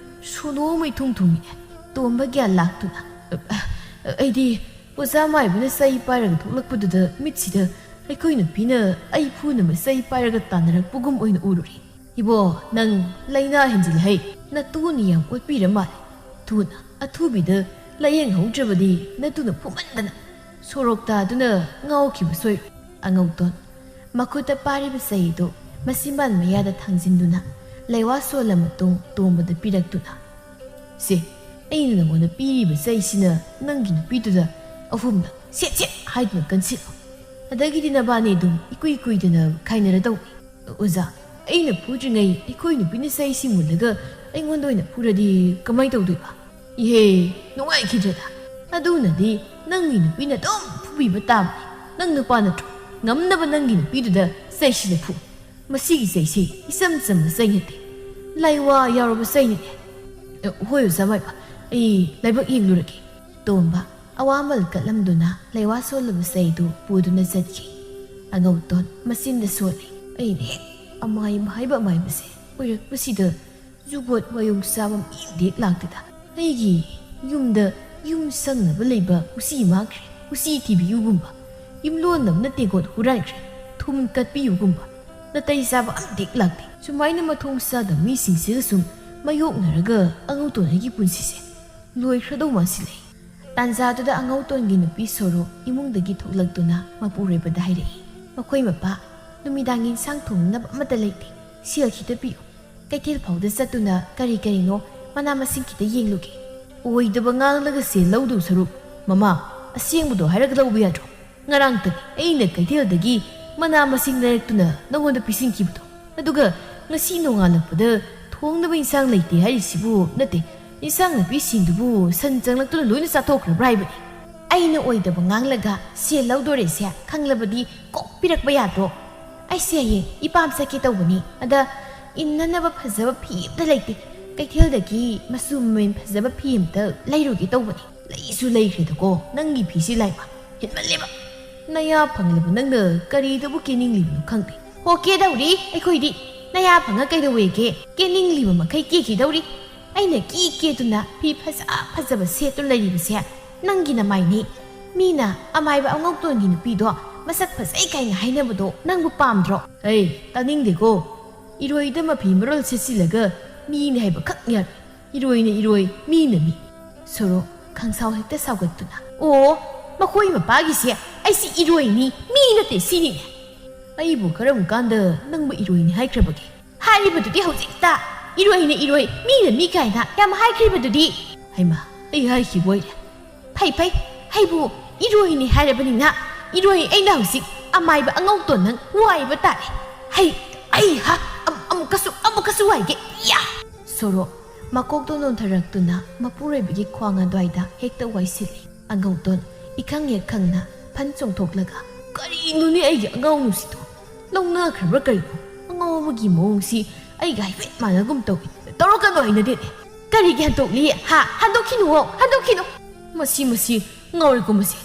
ꯁꯣꯅꯣ ꯑꯃ ꯏꯊꯨꯡ ꯊꯨꯡꯉꯤꯅꯦ꯫" ꯇꯣꯝꯕ ꯒ꯭ꯌꯥꯟ ꯂꯥꯛꯇꯨꯅ, "ꯑ, ꯑ, ꯑꯩꯗꯤ ꯑꯣꯖꯥ ꯃꯥꯏꯕꯅ ꯆꯩ ꯄꯥꯏꯔꯒ ꯊꯣꯛꯂꯛꯄꯗꯨꯗ ꯃꯤꯠꯁꯤꯗ ꯑꯩꯈꯣꯏ ꯅꯨꯄꯤꯅ ꯑꯩ ꯐꯨꯅꯕ ꯆꯩ ꯄꯥꯏꯔꯒ ꯇꯥꯟꯅꯔꯛꯄꯒꯨꯝ ꯑꯣꯏꯅ ꯎꯔꯨꯔꯦ꯫" "ꯏꯕꯣ, ꯅꯪ ꯂꯥꯏꯅꯥ ꯍꯦꯟꯖꯤꯜꯂꯦ ꯍꯩ꯫ ꯅꯇꯨꯅ ꯌꯥꯝ ꯑꯣꯠꯄꯤꯔ ꯃꯥꯜꯂꯦ꯫ ꯊꯨꯅ ꯑꯊꯨꯕꯤꯗ ꯂꯥꯏꯌꯦꯡꯍꯧꯗ꯭ꯔꯕꯗꯤ ꯅꯇꯨꯅ ꯐꯨꯃꯟꯗꯅ ꯁꯣꯔꯣꯛ ꯇꯥꯗꯨꯅ ꯉꯥꯎꯈꯤꯕ ꯁꯣꯏꯔꯣꯏ꯫" ꯑꯉꯧꯇꯣꯟ ꯃꯈꯨꯠꯇ ꯄꯥꯏꯔꯤꯕ ꯆꯩꯗꯨ ꯃꯆꯤꯟꯕꯥꯟ ꯃꯌꯥꯗ ꯊꯥꯡꯖꯤꯟꯗꯨꯅ ꯂꯩꯋꯥ ꯁꯣꯜꯂ ꯃꯇꯨꯡ ꯇꯣꯝꯕꯗ ꯄꯤꯔꯛꯇꯨꯅ, "ꯁꯦ, ꯑꯩꯅ ꯅꯉꯣꯟꯗ ꯄꯤꯔꯤꯕ ꯆꯩꯁꯤꯅ ꯅꯪꯒꯤ ꯅꯨꯄꯤꯗꯨꯗ ꯑꯍꯨꯝꯂꯛ ꯁꯦꯠ ꯁꯦꯠ ꯍꯥꯏꯗꯨꯅ ꯀꯟꯁꯤꯜꯂꯨ꯫ ꯑꯗꯒꯤꯗꯤ ꯅꯕꯥꯅꯤ ꯑꯗꯨꯝ ꯏꯀꯨꯏ ꯀꯨꯏꯗꯅ ꯈꯥꯏꯅꯔꯗꯧꯅꯤ꯫" "ꯑꯣꯖꯥ, ꯑꯩꯅ ꯐꯨꯗ꯭ꯔꯤꯉꯩ ꯑꯩꯈꯣꯏ ꯅꯨꯄꯤꯅ ꯆꯩꯁꯤ ꯃꯨꯜꯂꯒ ꯑꯩꯉꯣꯟꯗ ꯑꯣꯏꯅ ꯐꯨꯔꯗꯤ ꯀꯃꯥꯏ ꯇꯧꯗꯣꯏꯕ?" "ꯏꯍꯦ, ꯅꯨꯡꯉꯥꯏꯈꯤꯗ꯭ꯔꯦꯗ꯫ ꯑꯗꯨꯅꯗꯤ ꯅꯪꯒꯤ ꯅꯨꯄꯤꯅ ꯑꯗꯨꯝ ꯐꯨꯕꯤꯕ ꯇꯥꯕꯅꯤ꯫ ꯅꯪ ꯅꯨꯄꯥ ꯅꯠꯇ꯭ꯔꯣ? ꯉꯝꯅꯕ ꯅꯪꯒꯤ ꯅꯨꯄꯤꯗꯨꯗ ꯆꯩꯁꯤꯅ ꯐꯨ꯫ ꯃꯁꯤꯒꯤ ꯆꯩꯁꯤ ꯏꯆꯝ ꯆꯝꯕ ꯆꯩ ꯅꯠꯇꯦ꯫ ꯂꯥꯏꯋꯥ ꯌꯥꯎꯔꯕ ꯆꯩꯅꯤꯅꯦ꯫" "ꯑ, ꯍꯣꯏ, ꯑꯣꯖꯥ ꯃꯥꯏꯕ, ꯑꯩ ꯂꯥꯏꯕꯛ ꯌꯦꯡꯂꯨꯔꯒꯦ꯫" ꯇꯣꯝꯕ ꯑꯋꯥꯃꯜ ꯀꯠꯂꯝꯗꯨꯅ ꯂꯩꯋꯥ ꯁꯣꯜꯂꯕ ꯆꯩꯗꯨ ꯄꯨꯗꯨꯅ ꯆꯠꯈꯤ꯫ ꯑꯉꯧꯇꯣꯟ ꯃꯆꯤꯟꯗ ꯁꯣꯜꯂꯤ꯫ "ꯑꯩꯅ ꯍꯦꯛ ꯑꯃꯥꯏꯕ ꯍꯥꯏꯕ ꯑꯃꯥꯏꯕꯁꯦ ꯑꯣꯏꯔꯛꯄꯁꯤꯗ ꯖꯨꯒꯣꯠ ꯃꯌꯨꯡ ꯆꯥꯕ ꯃꯤ ꯑꯃꯗꯤ ꯍꯦꯛ ꯂꯥꯛꯇꯦꯗ꯫ ꯑꯩꯒꯤ ꯌꯨꯝꯗ ꯌꯨꯝ ꯁꯪꯅꯕ ꯂꯩꯕ ꯎꯆꯤ ꯃꯥꯡꯈ꯭ꯔꯦ, ꯎꯆꯤ ꯊꯤꯕꯤꯌꯨꯒꯨꯝꯕ, ꯌꯨꯝꯂꯣꯟꯅꯕꯅ ꯇꯦꯡꯀꯣꯠ ꯍꯨꯔꯥꯟꯈ꯭ꯔꯦ, ꯊꯨꯝ ꯀꯠꯄꯤꯌꯨꯒꯨꯝꯕ, ꯅꯥꯇꯩ ꯆꯥꯕ ꯑꯝꯇ ꯍꯦꯛ ꯂꯥꯛꯇꯦ꯫ ꯁꯨꯃꯥꯏꯅ ꯃꯊꯣꯡ ꯆꯥꯗꯕ ꯃꯤꯁꯤꯡꯁꯤꯒ ꯁꯨꯝ ꯃꯥꯌꯣꯛꯅꯔꯒ ꯑꯉꯧꯇꯣꯟ ꯑꯩꯒꯤ ꯄꯨꯟꯁꯤꯁꯦ ꯂꯣꯏꯈ꯭ꯔꯗꯧ ꯃꯥꯟꯁꯤꯜꯂꯛꯏ꯫ ꯇꯥꯟꯖꯥꯗꯨꯗ ꯑꯉꯧꯇꯣꯟꯒꯤ ꯅꯨꯄꯤ ꯁꯣꯔꯣ ꯏꯃꯨꯡꯗꯒꯤ ꯊꯣꯛꯂꯛꯇꯨꯅ ꯃꯄꯨꯔꯣꯏꯕꯗ ꯍꯥꯏꯔꯛꯏ, "ꯃꯈꯣꯏ ꯃꯄꯥ, ꯅꯨꯃꯤꯗꯥꯡ ꯏꯟꯁꯥꯡ ꯊꯣꯡꯅꯕ ꯑꯃꯠꯇ ꯂꯩꯇꯦ꯫ ꯁꯦꯜ ꯈꯤꯇ ꯄꯤꯌꯨ꯫ ꯀꯩꯊꯦꯜ ꯐꯥꯎꯗ ꯆꯠꯇꯨꯅ ꯀꯔꯤ ꯀꯔꯤꯅꯣ ꯃꯅꯥ ꯃꯁꯤꯡ ꯈꯤꯇ ꯌꯦꯡꯂꯨꯒꯦ꯫" ꯑꯣꯏꯗꯕ ꯉꯥꯡꯂꯒ ꯁꯦꯜ ꯂꯧꯗꯧ ꯁꯔꯨꯛ, ꯃꯃꯥ, ꯑꯁꯦꯡꯕꯗꯣ ꯍꯥꯏꯔꯒ ꯂꯧꯕ ꯌꯥꯗ꯭ꯔꯣ? ꯉꯔꯥꯡꯇꯅꯤ ꯑꯩꯅ ꯀꯩꯊꯦꯜꯗꯒꯤ ꯃꯅꯥ ꯃꯁꯤꯡ ꯂꯩꯔꯛꯇꯨꯅ ꯅꯉꯣꯟꯗ ꯄꯤꯁꯤꯟꯈꯤꯕꯗꯣ꯫ ꯑꯗꯨꯒ ꯉꯁꯤ ꯅꯣꯡꯉꯥꯜꯂꯛꯄꯗ ꯊꯣꯡꯅꯕ ꯏꯟꯁꯥꯡ ꯂꯩꯇꯦ ꯍꯥꯏꯔꯤꯁꯤꯕꯨ, ꯅꯠꯇꯦ, ꯏꯟꯁꯥꯡ ꯅꯥꯄꯤꯁꯤꯡꯗꯨꯕꯨ ꯁꯟ ꯆꯪꯂꯛꯇꯨꯅ ꯂꯣꯏꯅ ꯆꯥꯊꯣꯛꯈ꯭ꯔꯕ꯭ꯔꯥ ꯍꯥꯏꯕꯅꯤ꯫ ꯑꯩꯅ ꯑꯣꯏꯗꯕ ꯉꯥꯡꯂꯒ ꯁꯦꯜ ꯂꯧꯗꯣꯔꯦꯁꯦ ꯈꯪꯂꯕꯗꯤ ꯀꯣꯛ ꯄꯤꯔꯛꯄ ꯌꯥꯗ꯭ꯔꯣ? ꯑꯩꯁꯦ ꯍꯌꯦꯡ ꯏꯄꯥꯝ ꯆꯠꯀꯦ ꯇꯧꯕꯅꯤ꯫ ꯑꯗ ꯏꯟꯅꯅꯕ ꯐꯖꯕ ꯐꯤ ꯑꯝꯇ ꯂꯩꯇꯦ꯫ ꯀꯩꯊꯦꯜꯗꯒꯤ ꯃꯆꯨ ꯃꯃꯦꯟ ꯐꯖꯕ ꯐꯤ ꯑꯝꯇ ꯂꯩꯔꯨꯒꯦ ꯇꯧꯕꯅꯤ꯫ ꯂꯩꯁꯨ ꯂꯩꯈ꯭ꯔꯦꯗꯀꯣ ꯅꯪꯒꯤ ꯐꯤꯁꯤ ꯂꯥꯏꯃ꯫ ꯍꯦꯟꯃꯜꯂꯦꯕ꯫ ꯅꯌꯥ ꯐꯪꯂꯕ ꯅꯪꯅ ꯀꯔꯤꯗꯕꯨ ꯀꯦꯅꯤꯡꯂꯤꯕꯅꯣ ꯈꯪꯗꯦ꯫ ꯍꯣ, ꯀꯦꯗꯧꯔꯤ ꯑꯩꯈꯣꯏꯗꯤ꯫ ꯅꯌꯥ ꯐꯪꯉ ꯀꯩꯗꯧꯋꯦꯒꯦ? ꯀꯦꯅꯤꯡꯂꯤꯕ ꯃꯈꯩ ꯀꯦꯈꯤꯗꯧꯔꯤ꯫ ꯑꯩꯅ ꯀꯦ ꯀꯦꯗꯨꯅ ꯐꯤ ꯐꯖ ꯐꯖꯕ ꯁꯦꯠꯇꯨꯅ ꯂꯩꯔꯤꯕꯁꯦ ꯅꯪꯒꯤ ꯅꯃꯥꯏꯅꯤ꯫ ꯃꯤꯅ ꯑꯃꯥꯏꯕ ꯑꯉꯧꯇꯣꯟꯒꯤ ꯅꯨꯄꯤꯗꯣ ꯃꯁꯛ ꯐꯖꯩ ꯀꯥꯏꯅ ꯍꯥꯏꯅꯕꯗꯣ ꯅꯪꯕꯨ ꯄꯥꯝꯗ꯭ꯔꯣ? ꯑꯩ ꯇꯥꯅꯤꯡꯗꯦꯀꯣ꯫ ꯏꯔꯣꯏꯗ ꯃꯐꯤ ꯃꯔꯣꯜ ꯁꯦꯠꯆꯤꯜꯂꯒ ꯃꯤꯅꯤ ꯍꯥꯏꯕ ꯈꯛ ꯌꯥꯔꯣꯏ꯫ ꯏꯔꯣꯏꯅ ꯏꯔꯣꯏ, ꯃꯤꯅ ꯃꯤ꯫ ꯁꯣꯔꯣ ꯈꯪꯁꯥꯎ ꯍꯦꯛꯇ ꯁꯥꯎꯒꯠꯇꯨꯅ, "ꯑꯣ, ꯃꯈꯣꯏ ꯃꯄꯥꯒꯤꯁꯦ ꯑꯩꯁꯤ ꯏꯔꯣꯏꯅꯤ, ꯃꯤ ꯅꯠꯇꯦ ꯁꯤꯅꯤꯅꯦ꯫ ꯑꯩꯕꯨ ꯀꯔꯝ ꯀꯥꯟꯗ ꯅꯪꯕꯨ ꯏꯔꯣꯏꯅꯤ ꯍꯥꯏꯈ꯭ꯔꯕꯒꯦ? ꯍꯥꯏꯔꯤꯕꯗꯨꯗꯤ ꯍꯧꯖꯤꯛꯇ ꯏꯔꯣꯏꯅ ꯏꯔꯣꯏ, ꯃꯤꯅ ꯃꯤ ꯀꯥꯏꯅ ꯌꯥꯝ ꯍꯥꯏꯈ꯭ꯔꯤꯕꯗꯨꯗꯤ꯫" ꯍꯩꯃꯥ, ꯑꯩ ꯍꯥꯏꯈꯤꯕ ꯑꯣꯏꯔꯦ꯫ "ꯐꯩ, ꯐꯩ, ꯑꯩꯕꯨ ꯏꯔꯣꯏꯅꯤ ꯍꯥꯏꯔꯕꯅꯤꯅ ꯏꯔꯣꯏ ꯑꯩꯅ ꯍꯧꯖꯤꯛ ꯑꯃꯥꯏꯕ ꯑꯉꯧꯇꯣꯟ ꯅꯪ ꯋꯥꯏꯕ ꯇꯥꯔꯦ꯫ ꯍꯩ, ꯑꯩ ꯍꯥ, ꯑꯃꯨꯛꯀꯁꯨ, ꯑꯃꯨꯛꯀꯁꯨ ꯋꯥꯏꯒꯦ꯫ ꯌꯥ!" ꯁꯣꯔꯣ ꯃꯀꯣꯛꯇꯣ ꯅꯣꯟꯊꯔꯛꯇꯨꯅ ꯃꯄꯨꯔꯣꯏꯕꯒꯤ ꯈ꯭ꯋꯥꯡ ꯑꯗꯨꯋꯥꯏꯗ ꯍꯦꯛꯇ ꯋꯥꯏꯁꯤꯜꯂꯤ꯫ ꯑꯉꯧꯇꯣꯟ ꯏꯈꯪ ꯍꯦꯛ ꯈꯪꯅ ꯐꯟ ꯆꯣꯡꯊꯣꯛꯂꯒ, "ꯀꯔꯤꯅꯣꯅꯦ ꯑꯩꯒꯤ ꯑꯉꯥꯎ ꯅꯨꯡꯁꯤꯗꯣ? ꯂꯧꯅꯈ꯭ꯔꯕ꯭ꯔꯥ ꯀꯔꯤꯅꯣ? ꯑꯉꯥꯎ ꯑꯃꯒꯤ ꯃꯑꯣꯡꯁꯤ ꯑꯩꯒ ꯍꯥꯏꯐꯦꯠ ꯃꯥꯟꯅꯒꯨꯝ ꯇꯧꯏ꯫ ꯇꯧꯔꯛꯀꯅꯨ, ꯍꯩꯅꯗꯦꯅꯦ꯫ ꯀꯔꯤꯒꯤ ꯍꯟꯗꯣꯛꯂꯤ? ꯍꯥ? ꯍꯟꯗꯣꯛꯈꯤꯅꯨ, ꯍꯟꯗꯣꯛꯈꯤꯅꯨ꯫ ꯃꯁꯤ, ꯃꯁꯤ ꯉꯥꯎꯔꯦꯀꯣ ꯃꯁꯤ꯫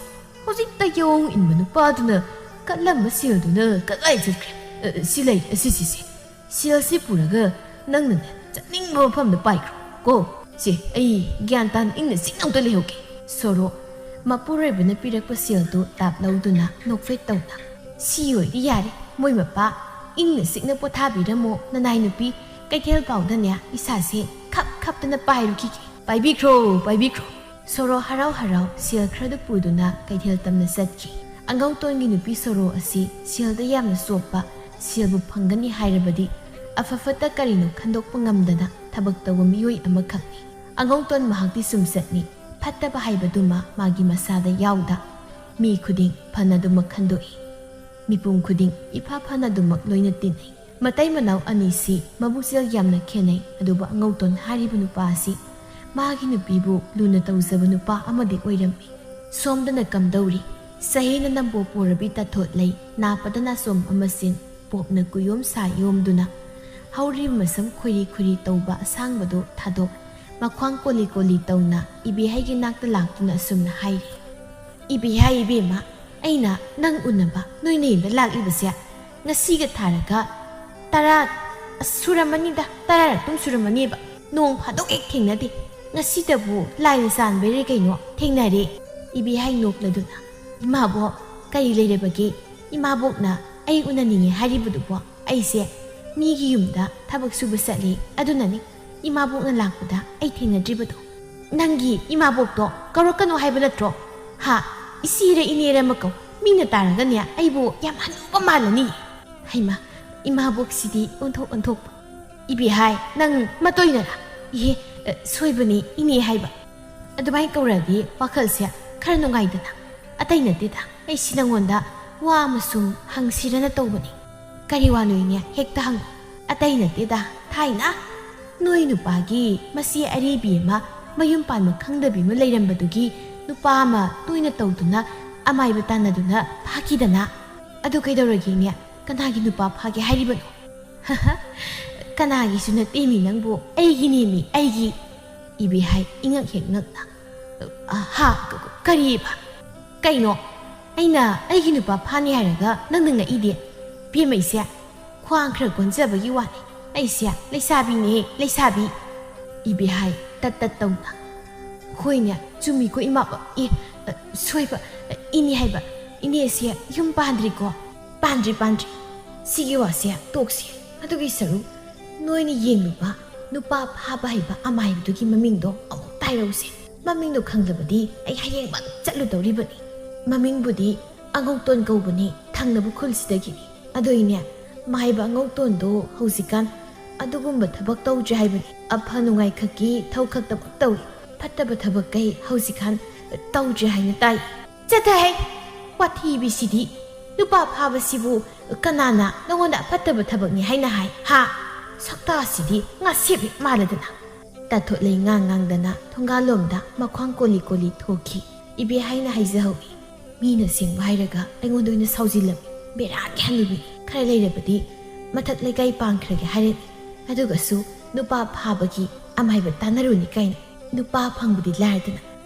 ꯍꯧꯖꯤꯛꯇ ꯌꯥꯑꯣꯡ ꯏꯟꯕ ꯅꯨꯄꯥꯗꯨꯅ ꯀꯠꯂꯝꯕ ꯁꯦꯜꯗꯨꯅ ꯀꯗꯥꯏ ꯆꯠꯈ꯭ꯔꯦ? ꯑ, ꯁꯤ ꯂꯩ, ꯁꯤ, ꯁꯤ, ꯁꯤ꯫ ꯁꯦꯜꯁꯤ ꯄꯨꯔꯒ ꯅꯪꯅꯅꯦ ꯆꯠꯅꯤꯡꯕ ꯃꯐꯝꯗ ꯄꯥꯏꯈ꯭ꯔꯣ ꯀꯣ꯫ ꯁꯦ, ꯑꯩ ꯒ꯭ꯌꯥꯟ ꯇꯥꯅ ꯏꯪꯅ ꯆꯤꯛꯅ ꯑꯝꯇ ꯂꯩꯍꯧꯒꯦ꯫ ꯁꯣꯔꯣ, ꯃꯄꯨꯔꯣꯏꯕꯅ ꯄꯤꯔꯛꯄ ꯁꯦꯜꯗꯨ ꯇꯥꯞ ꯂꯧꯗꯨꯅ ꯅꯣꯛꯐꯦꯠ ꯇꯧꯅ, "ꯁꯤ ꯑꯣꯏꯗꯤ ꯌꯥꯔꯦ, ꯃꯣꯏ ꯃꯄꯥ, ꯏꯪꯅ ꯆꯤꯛꯅ ꯄꯣꯊꯥꯕꯤꯔꯝꯃꯣ, ꯅꯅꯥꯏ ꯅꯨꯄꯤ ꯀꯩꯊꯦꯜ ꯄꯥꯎꯗꯅꯦ ꯏꯁꯥꯁꯦ ꯈꯞ ꯈꯞꯇꯅ ꯄꯥꯏꯔꯨꯈꯤꯒꯦ꯫ ꯄꯥꯏꯕꯤꯈ꯭ꯔꯣ, ꯄꯥꯏꯕꯤꯈ꯭ꯔꯣ"꯫ ꯁꯣꯔꯣ ꯍꯔꯥꯎ ꯍꯔꯥꯎ ꯁꯦꯜ ꯈꯔꯗꯨ ꯄꯨꯗꯨꯅ ꯀꯩꯊꯦꯜ ꯇꯝꯅ ꯆꯠꯈꯤ꯫ ꯑꯉꯧꯇꯣꯟꯒꯤ ꯅꯨꯄꯤ ꯁꯣꯔꯣ ꯑꯁꯤ ꯁꯦꯜꯗ ꯌꯥꯝꯅ ꯆꯣꯞꯄ, ꯁꯦꯜꯕꯨ ꯐꯪꯒꯅꯤ ꯍꯥꯏꯔꯕꯗꯤ ꯑꯐ ꯐꯠꯇ ꯀꯔꯤꯅꯣ ꯈꯟꯗꯣꯛꯄ ꯉꯝꯗꯅ ꯊꯕꯛ ꯇꯧꯕ ꯃꯤꯑꯣꯏ ꯑꯃꯈꯛꯅꯤ꯫ ꯑꯉꯧꯇꯣꯟ ꯃꯍꯥꯛꯇꯤ ꯁꯨꯝ ꯆꯠꯅꯤ꯫ ꯐꯠꯇꯕ ꯍꯥꯏꯕꯗꯨꯃ ꯃꯥꯒꯤ ꯃꯁꯥꯗ ꯌꯥꯎꯗ꯫ ꯃꯤ ꯈꯨꯗꯤꯡ ꯐꯅꯗꯨꯃꯛ ꯈꯟꯗꯣꯛꯏ꯫ ꯃꯤꯄꯨꯝ ꯈꯨꯗꯤꯡ ꯏꯐ ꯐꯅꯗꯨꯃꯛ ꯂꯣꯏꯅ ꯇꯤꯟꯅꯩ꯫ ꯃꯇꯩ ꯃꯅꯥꯎ ꯑꯅꯤꯁꯤ ꯃꯕꯨꯛꯆꯦꯜ ꯌꯥꯝꯅ ꯈꯦꯠꯅꯩ꯫ ꯑꯗꯨꯕꯨ ꯑꯉꯧꯇꯣꯟ ꯍꯥꯏꯔꯤꯕ ꯅꯨꯄꯥ ꯑꯁꯤ ꯃꯥꯒꯤ ꯅꯨꯄꯤꯕꯨ ꯂꯨꯅ ꯇꯧꯖꯕ ꯅꯨꯄꯥ ꯑꯃꯗꯤ ꯑꯣꯏꯔꯝꯃꯤ꯫ ꯁꯣꯝꯗꯅ ꯀꯝꯗꯧꯔꯤ? ꯆꯍꯤꯅ ꯅꯝꯕꯣ ꯄꯣꯔꯕꯤ ꯇꯥꯊꯣꯠ ꯂꯩ, ꯅꯥꯄꯗ ꯅꯥꯆꯣꯝ ꯑꯃꯁꯤꯟ, ꯄꯣꯞꯅ ꯀꯨꯌꯣꯝ ꯁꯥ ꯌꯣꯝꯗꯨꯅ, ꯍꯧꯔꯤꯕ ꯃꯁꯝ ꯈꯣꯏꯔꯤ ꯈꯣꯏꯔꯤ ꯇꯧꯕ ꯑꯁꯥꯡꯕꯗꯨ ꯊꯥꯗꯣꯛ, ꯃꯈ꯭ꯋꯥꯡ ꯀꯣꯂꯤ ꯀꯣꯂꯤ ꯇꯧꯅ ꯏꯕꯦꯍꯩꯒꯤ ꯅꯥꯛꯇ ꯂꯥꯛꯇꯨꯅ ꯑꯁꯨꯝꯅ ꯍꯥꯏꯔꯤ꯫ "ꯏꯕꯦꯍꯩ, ꯏꯕꯦꯝꯃ, ꯑꯩꯅ ꯅꯪ ꯎꯅꯕ ꯅꯣꯏ ꯅꯌꯨꯝꯗ ꯂꯥꯛꯂꯤꯕꯁꯦ ꯉꯁꯤꯒ ꯊꯥꯔꯒ ꯇꯔꯥ ꯁꯨꯔꯝꯃꯅꯤꯗ, ꯇꯔꯥꯔꯛꯇꯨꯝ ꯁꯨꯔꯝꯃꯅꯦꯕ꯫ ꯅꯣꯡ ꯐꯥꯗꯣꯛ ꯍꯦꯛ ꯊꯦꯡꯅꯗꯦ꯫ ꯉꯁꯤꯇꯕꯨ ꯂꯥꯏꯅ ꯆꯥꯟꯕꯩꯔꯦ ꯀꯩꯅꯣ ꯊꯦꯡꯅꯔꯦ"꯫ ꯏꯕꯦꯍꯩ ꯅꯣꯛꯂꯗꯨꯅ, "ꯏꯃꯥꯕꯣꯛ, ꯀꯔꯤ ꯂꯩꯔꯕꯒꯦ? ꯏꯃꯥꯕꯣꯛꯅ ꯑꯩ ꯎꯅꯅꯤꯡꯉꯦ ꯍꯥꯏꯔꯤꯕꯗꯨꯕꯣ? ꯑꯩꯁꯦ ꯃꯤꯒꯤ ꯌꯨꯝꯗ ꯊꯕꯛ ꯁꯨꯕ ꯆꯠꯂꯤ, ꯑꯗꯨꯅꯅꯤ ꯏꯃꯥꯕꯣꯛꯅ ꯂꯥꯛꯄꯗ ꯑꯩ ꯊꯦꯡꯅꯗ꯭ꯔꯤꯕꯗꯣ꯫ ꯅꯪꯒꯤ ꯏꯃꯥꯕꯣꯛꯇꯣ ꯀꯧꯔꯛꯀꯅꯨ ꯍꯥꯏꯕ ꯅꯠꯇ꯭ꯔꯣ? ꯍꯥ? ꯏꯆꯦꯔ ꯏꯅꯦꯔ ꯑꯃ ꯀꯧ꯫ ꯃꯤꯅ ꯇꯥꯔꯒꯅꯦ ꯑꯩꯕꯨ ꯌꯥꯝ ꯍꯅꯨꯕ ꯃꯥꯜꯂꯅꯤ"꯫ ꯍꯩꯃꯥ, ꯏꯃꯥꯕꯣꯛꯁꯤꯗꯤ ꯑꯣꯟꯊꯣꯛ ꯑꯣꯟꯊꯣꯛꯄ꯫ "ꯏꯕꯦꯍꯩ, ꯅꯪ ꯃꯇꯣꯏꯅꯔꯥ? ꯏꯍꯦ, ꯑ, ꯁꯣꯏꯕꯅꯤ, ꯏꯅꯦ ꯍꯥꯏꯕ"꯫ ꯑꯗꯨꯃꯥꯏꯅ ꯀꯧꯔꯗꯤ ꯋꯥꯈꯜꯁꯦ ꯈꯔ ꯅꯨꯡꯉꯥꯏꯗꯅ꯫ "ꯑꯇꯩ ꯅꯠꯇꯦꯗ, ꯑꯩꯁꯤ ꯅꯪꯉꯣꯟꯗ ꯋꯥ ꯑꯃ ꯁꯨꯝ ꯍꯪꯁꯤꯔꯅ ꯇꯧꯕꯅꯤ"꯫ "ꯀꯔꯤ ꯋꯥꯅꯣ ꯏꯅꯦ? ꯍꯦꯛꯇ ꯍꯪꯉꯨ"꯫ "ꯑꯇꯩ ꯅꯠꯇꯦꯗ, ꯊꯥꯏꯅ ꯅꯣꯏ ꯅꯨꯄꯥꯒꯤ ꯃꯆꯦ ꯑꯔꯤꯕꯤ ꯑꯃ ꯃꯌꯨꯝ ꯄꯥꯟꯕ ꯈꯪꯗꯕꯤ ꯑꯃ ꯂꯩꯔꯝꯕꯗꯨꯒꯤ ꯅꯨꯄꯥ ꯑꯃ ꯇꯣꯏꯅ ꯇꯧꯗꯨꯅ ꯑꯃꯥꯏꯕ ꯇꯥꯟꯅꯗꯨꯅ ꯐꯥꯈꯤꯗꯅ꯫ ꯑꯗꯨ ꯀꯩꯗꯧꯔꯒꯦ ꯏꯅꯦ? ꯀꯅꯥꯒꯤ ꯅꯨꯄꯥ ꯐꯥꯒꯦ ꯍꯥꯏꯔꯤꯕꯅꯣ?" "ꯀꯅꯥꯒꯤꯁꯨ ꯅꯠꯇꯦꯃꯤ ꯅꯪꯕꯨ, ꯑꯩꯒꯤꯅꯦꯃꯤ, ꯑꯩꯒꯤ"꯫ ꯏꯕꯦꯍꯩ ꯏꯉꯛ ꯍꯦꯛ ꯉꯛꯅ, "ꯑ, ꯍꯥ? ꯀ-, ꯀ-, ꯀꯔꯤꯕ? ꯀꯩꯅꯣ? ꯑꯩꯅ ꯑꯩꯒꯤ ꯅꯨꯄꯥ ꯐꯥꯅꯤ ꯍꯥꯏꯔꯒ ꯅꯪꯅ ꯉꯛꯏꯗꯤ? ꯏꯕꯦꯝꯃ, ꯑꯩꯁꯦ ꯈ꯭ꯋꯥꯡ ꯈꯔ ꯀꯣꯟꯖꯕꯒꯤ ꯋꯥꯅꯤ꯫ ꯑꯩꯁꯦ ꯂꯩꯁꯥꯕꯤꯅꯦ, ꯂꯩꯁꯥꯕꯤ"꯫ ꯏꯕꯦꯍꯩ ꯇꯠ ꯇꯠ ꯇꯧꯅ, ꯍꯣꯏꯅꯦ, ꯆꯨꯝꯃꯤꯀꯣ ꯏꯃꯥꯕ꯫ ꯑꯦ, ꯑ, ꯁꯣꯏꯕ, ꯑ, ꯏꯅꯦ ꯍꯥꯏꯕ, ꯏꯅꯦꯁꯦ ꯌꯨꯝ ꯄꯥꯟꯗ꯭ꯔꯤꯀꯣ? ꯄꯥꯟꯗ꯭ꯔꯤ, ꯄꯥꯟꯗ꯭ꯔꯤ꯫ ꯁꯤꯒꯤ ꯋꯥꯁꯦ ꯇꯣꯛꯁꯤ꯫ ꯑꯗꯨꯒꯤ ꯁꯔꯨꯛ, ꯅꯣꯏꯅ ꯌꯦꯡꯂꯨꯕ ꯅꯨꯄꯥ ꯐꯥꯕ ꯍꯩꯕ ꯑꯃꯥꯏꯕꯗꯨꯒꯤ ꯃꯃꯤꯡꯗꯣ ꯑꯃꯨꯛ ꯇꯥꯏꯔꯧꯁꯦ꯫ ꯃꯃꯤꯡꯗꯣ ꯈꯪꯂꯕꯗꯤ ꯑꯩ ꯍꯌꯦꯡꯃꯛ ꯆꯠꯂꯨꯗꯧꯔꯤꯕꯅꯤ꯫ ꯃꯃꯤꯡꯕꯨꯗꯤ ꯑꯉꯧꯇꯣꯟ ꯀꯧꯕꯅꯤ, ꯊꯪꯅꯕ ꯈꯨꯜꯁꯤꯗꯒꯤꯅꯤ꯫ ꯑꯗꯨꯏꯅꯦ, ꯃꯥꯏꯕ ꯑꯉꯧꯇꯣꯟꯗꯣ ꯍꯧꯖꯤꯛꯀꯥꯟ ꯑꯗꯨꯒꯨꯝꯕ ꯊꯕꯛ ꯇꯧꯗ꯭ꯔꯦ ꯍꯥꯏꯕꯅꯤ꯫ ꯑꯐ ꯅꯨꯡꯉꯥꯏ ꯈꯛꯀꯤ ꯊꯧ ꯈꯛꯇꯃꯛ ꯇꯧꯏ, ꯐꯠꯇꯕ ꯊꯕꯛ ꯀꯩ ꯍꯧꯖꯤꯛꯀꯥꯟ ꯇꯧꯗ꯭ꯔꯦ ꯍꯥꯏꯅ ꯇꯥꯏ꯫ ꯆꯠꯊꯍꯦ! ꯋꯥꯊꯤꯕꯤꯁꯤꯗꯤ! ꯅꯨꯄꯥ ꯐꯥꯕꯁꯤꯕꯨ ꯀꯅꯥꯅ ꯅꯉꯣꯟꯗ ꯑꯐꯠꯇꯕ ꯊꯕꯛꯅꯤ ꯍꯥꯏꯅ ꯍꯥꯏ? ꯍꯥ? ꯁꯛꯇꯥꯁꯤꯗꯤ ꯉꯥꯁꯦꯞ ꯍꯦꯛ ꯃꯥꯜꯂꯗꯅ꯫ ꯇꯥꯊꯣꯠꯂꯩ ꯉꯥꯡ ꯉꯥꯡꯗꯅ ꯊꯣꯡꯒꯥꯜꯂꯣꯝꯗ ꯃꯈ꯭ꯋꯥꯡ ꯀꯣꯜꯂꯤ ꯀꯣꯜꯂꯤ ꯊꯣꯛꯈꯤ꯫ ꯏꯕꯦ ꯍꯥꯏꯅ ꯍꯥꯏꯖꯍꯧꯏ꯫ ꯃꯤꯅ ꯁꯦꯡꯕ ꯍꯥꯏꯔꯒ ꯑꯩꯉꯣꯟꯗ ꯑꯣꯏꯅ ꯁꯥꯎꯖꯤꯜꯂꯝꯃꯤ꯫ ꯕꯦꯔꯥꯒꯤ ꯍꯅꯨꯕꯤꯅꯤ꯫ ꯈꯔ ꯂꯩꯔꯕꯗꯤ ꯃꯊꯛ ꯂꯩꯀꯥꯏ ꯄꯥꯟꯈ꯭ꯔꯒꯦ ꯍꯥꯏꯔꯅꯤ꯫ ꯑꯗꯨꯒꯁꯨ ꯅꯨꯄꯥ ꯐꯥꯕꯒꯤ ꯑꯃꯥꯏꯕ ꯇꯥꯟꯅꯔꯨꯅꯤ ꯀꯥꯏꯅ꯫ ꯅꯨꯄꯥ ꯐꯪꯕꯗꯤ ꯂꯥꯏꯔꯗꯅ,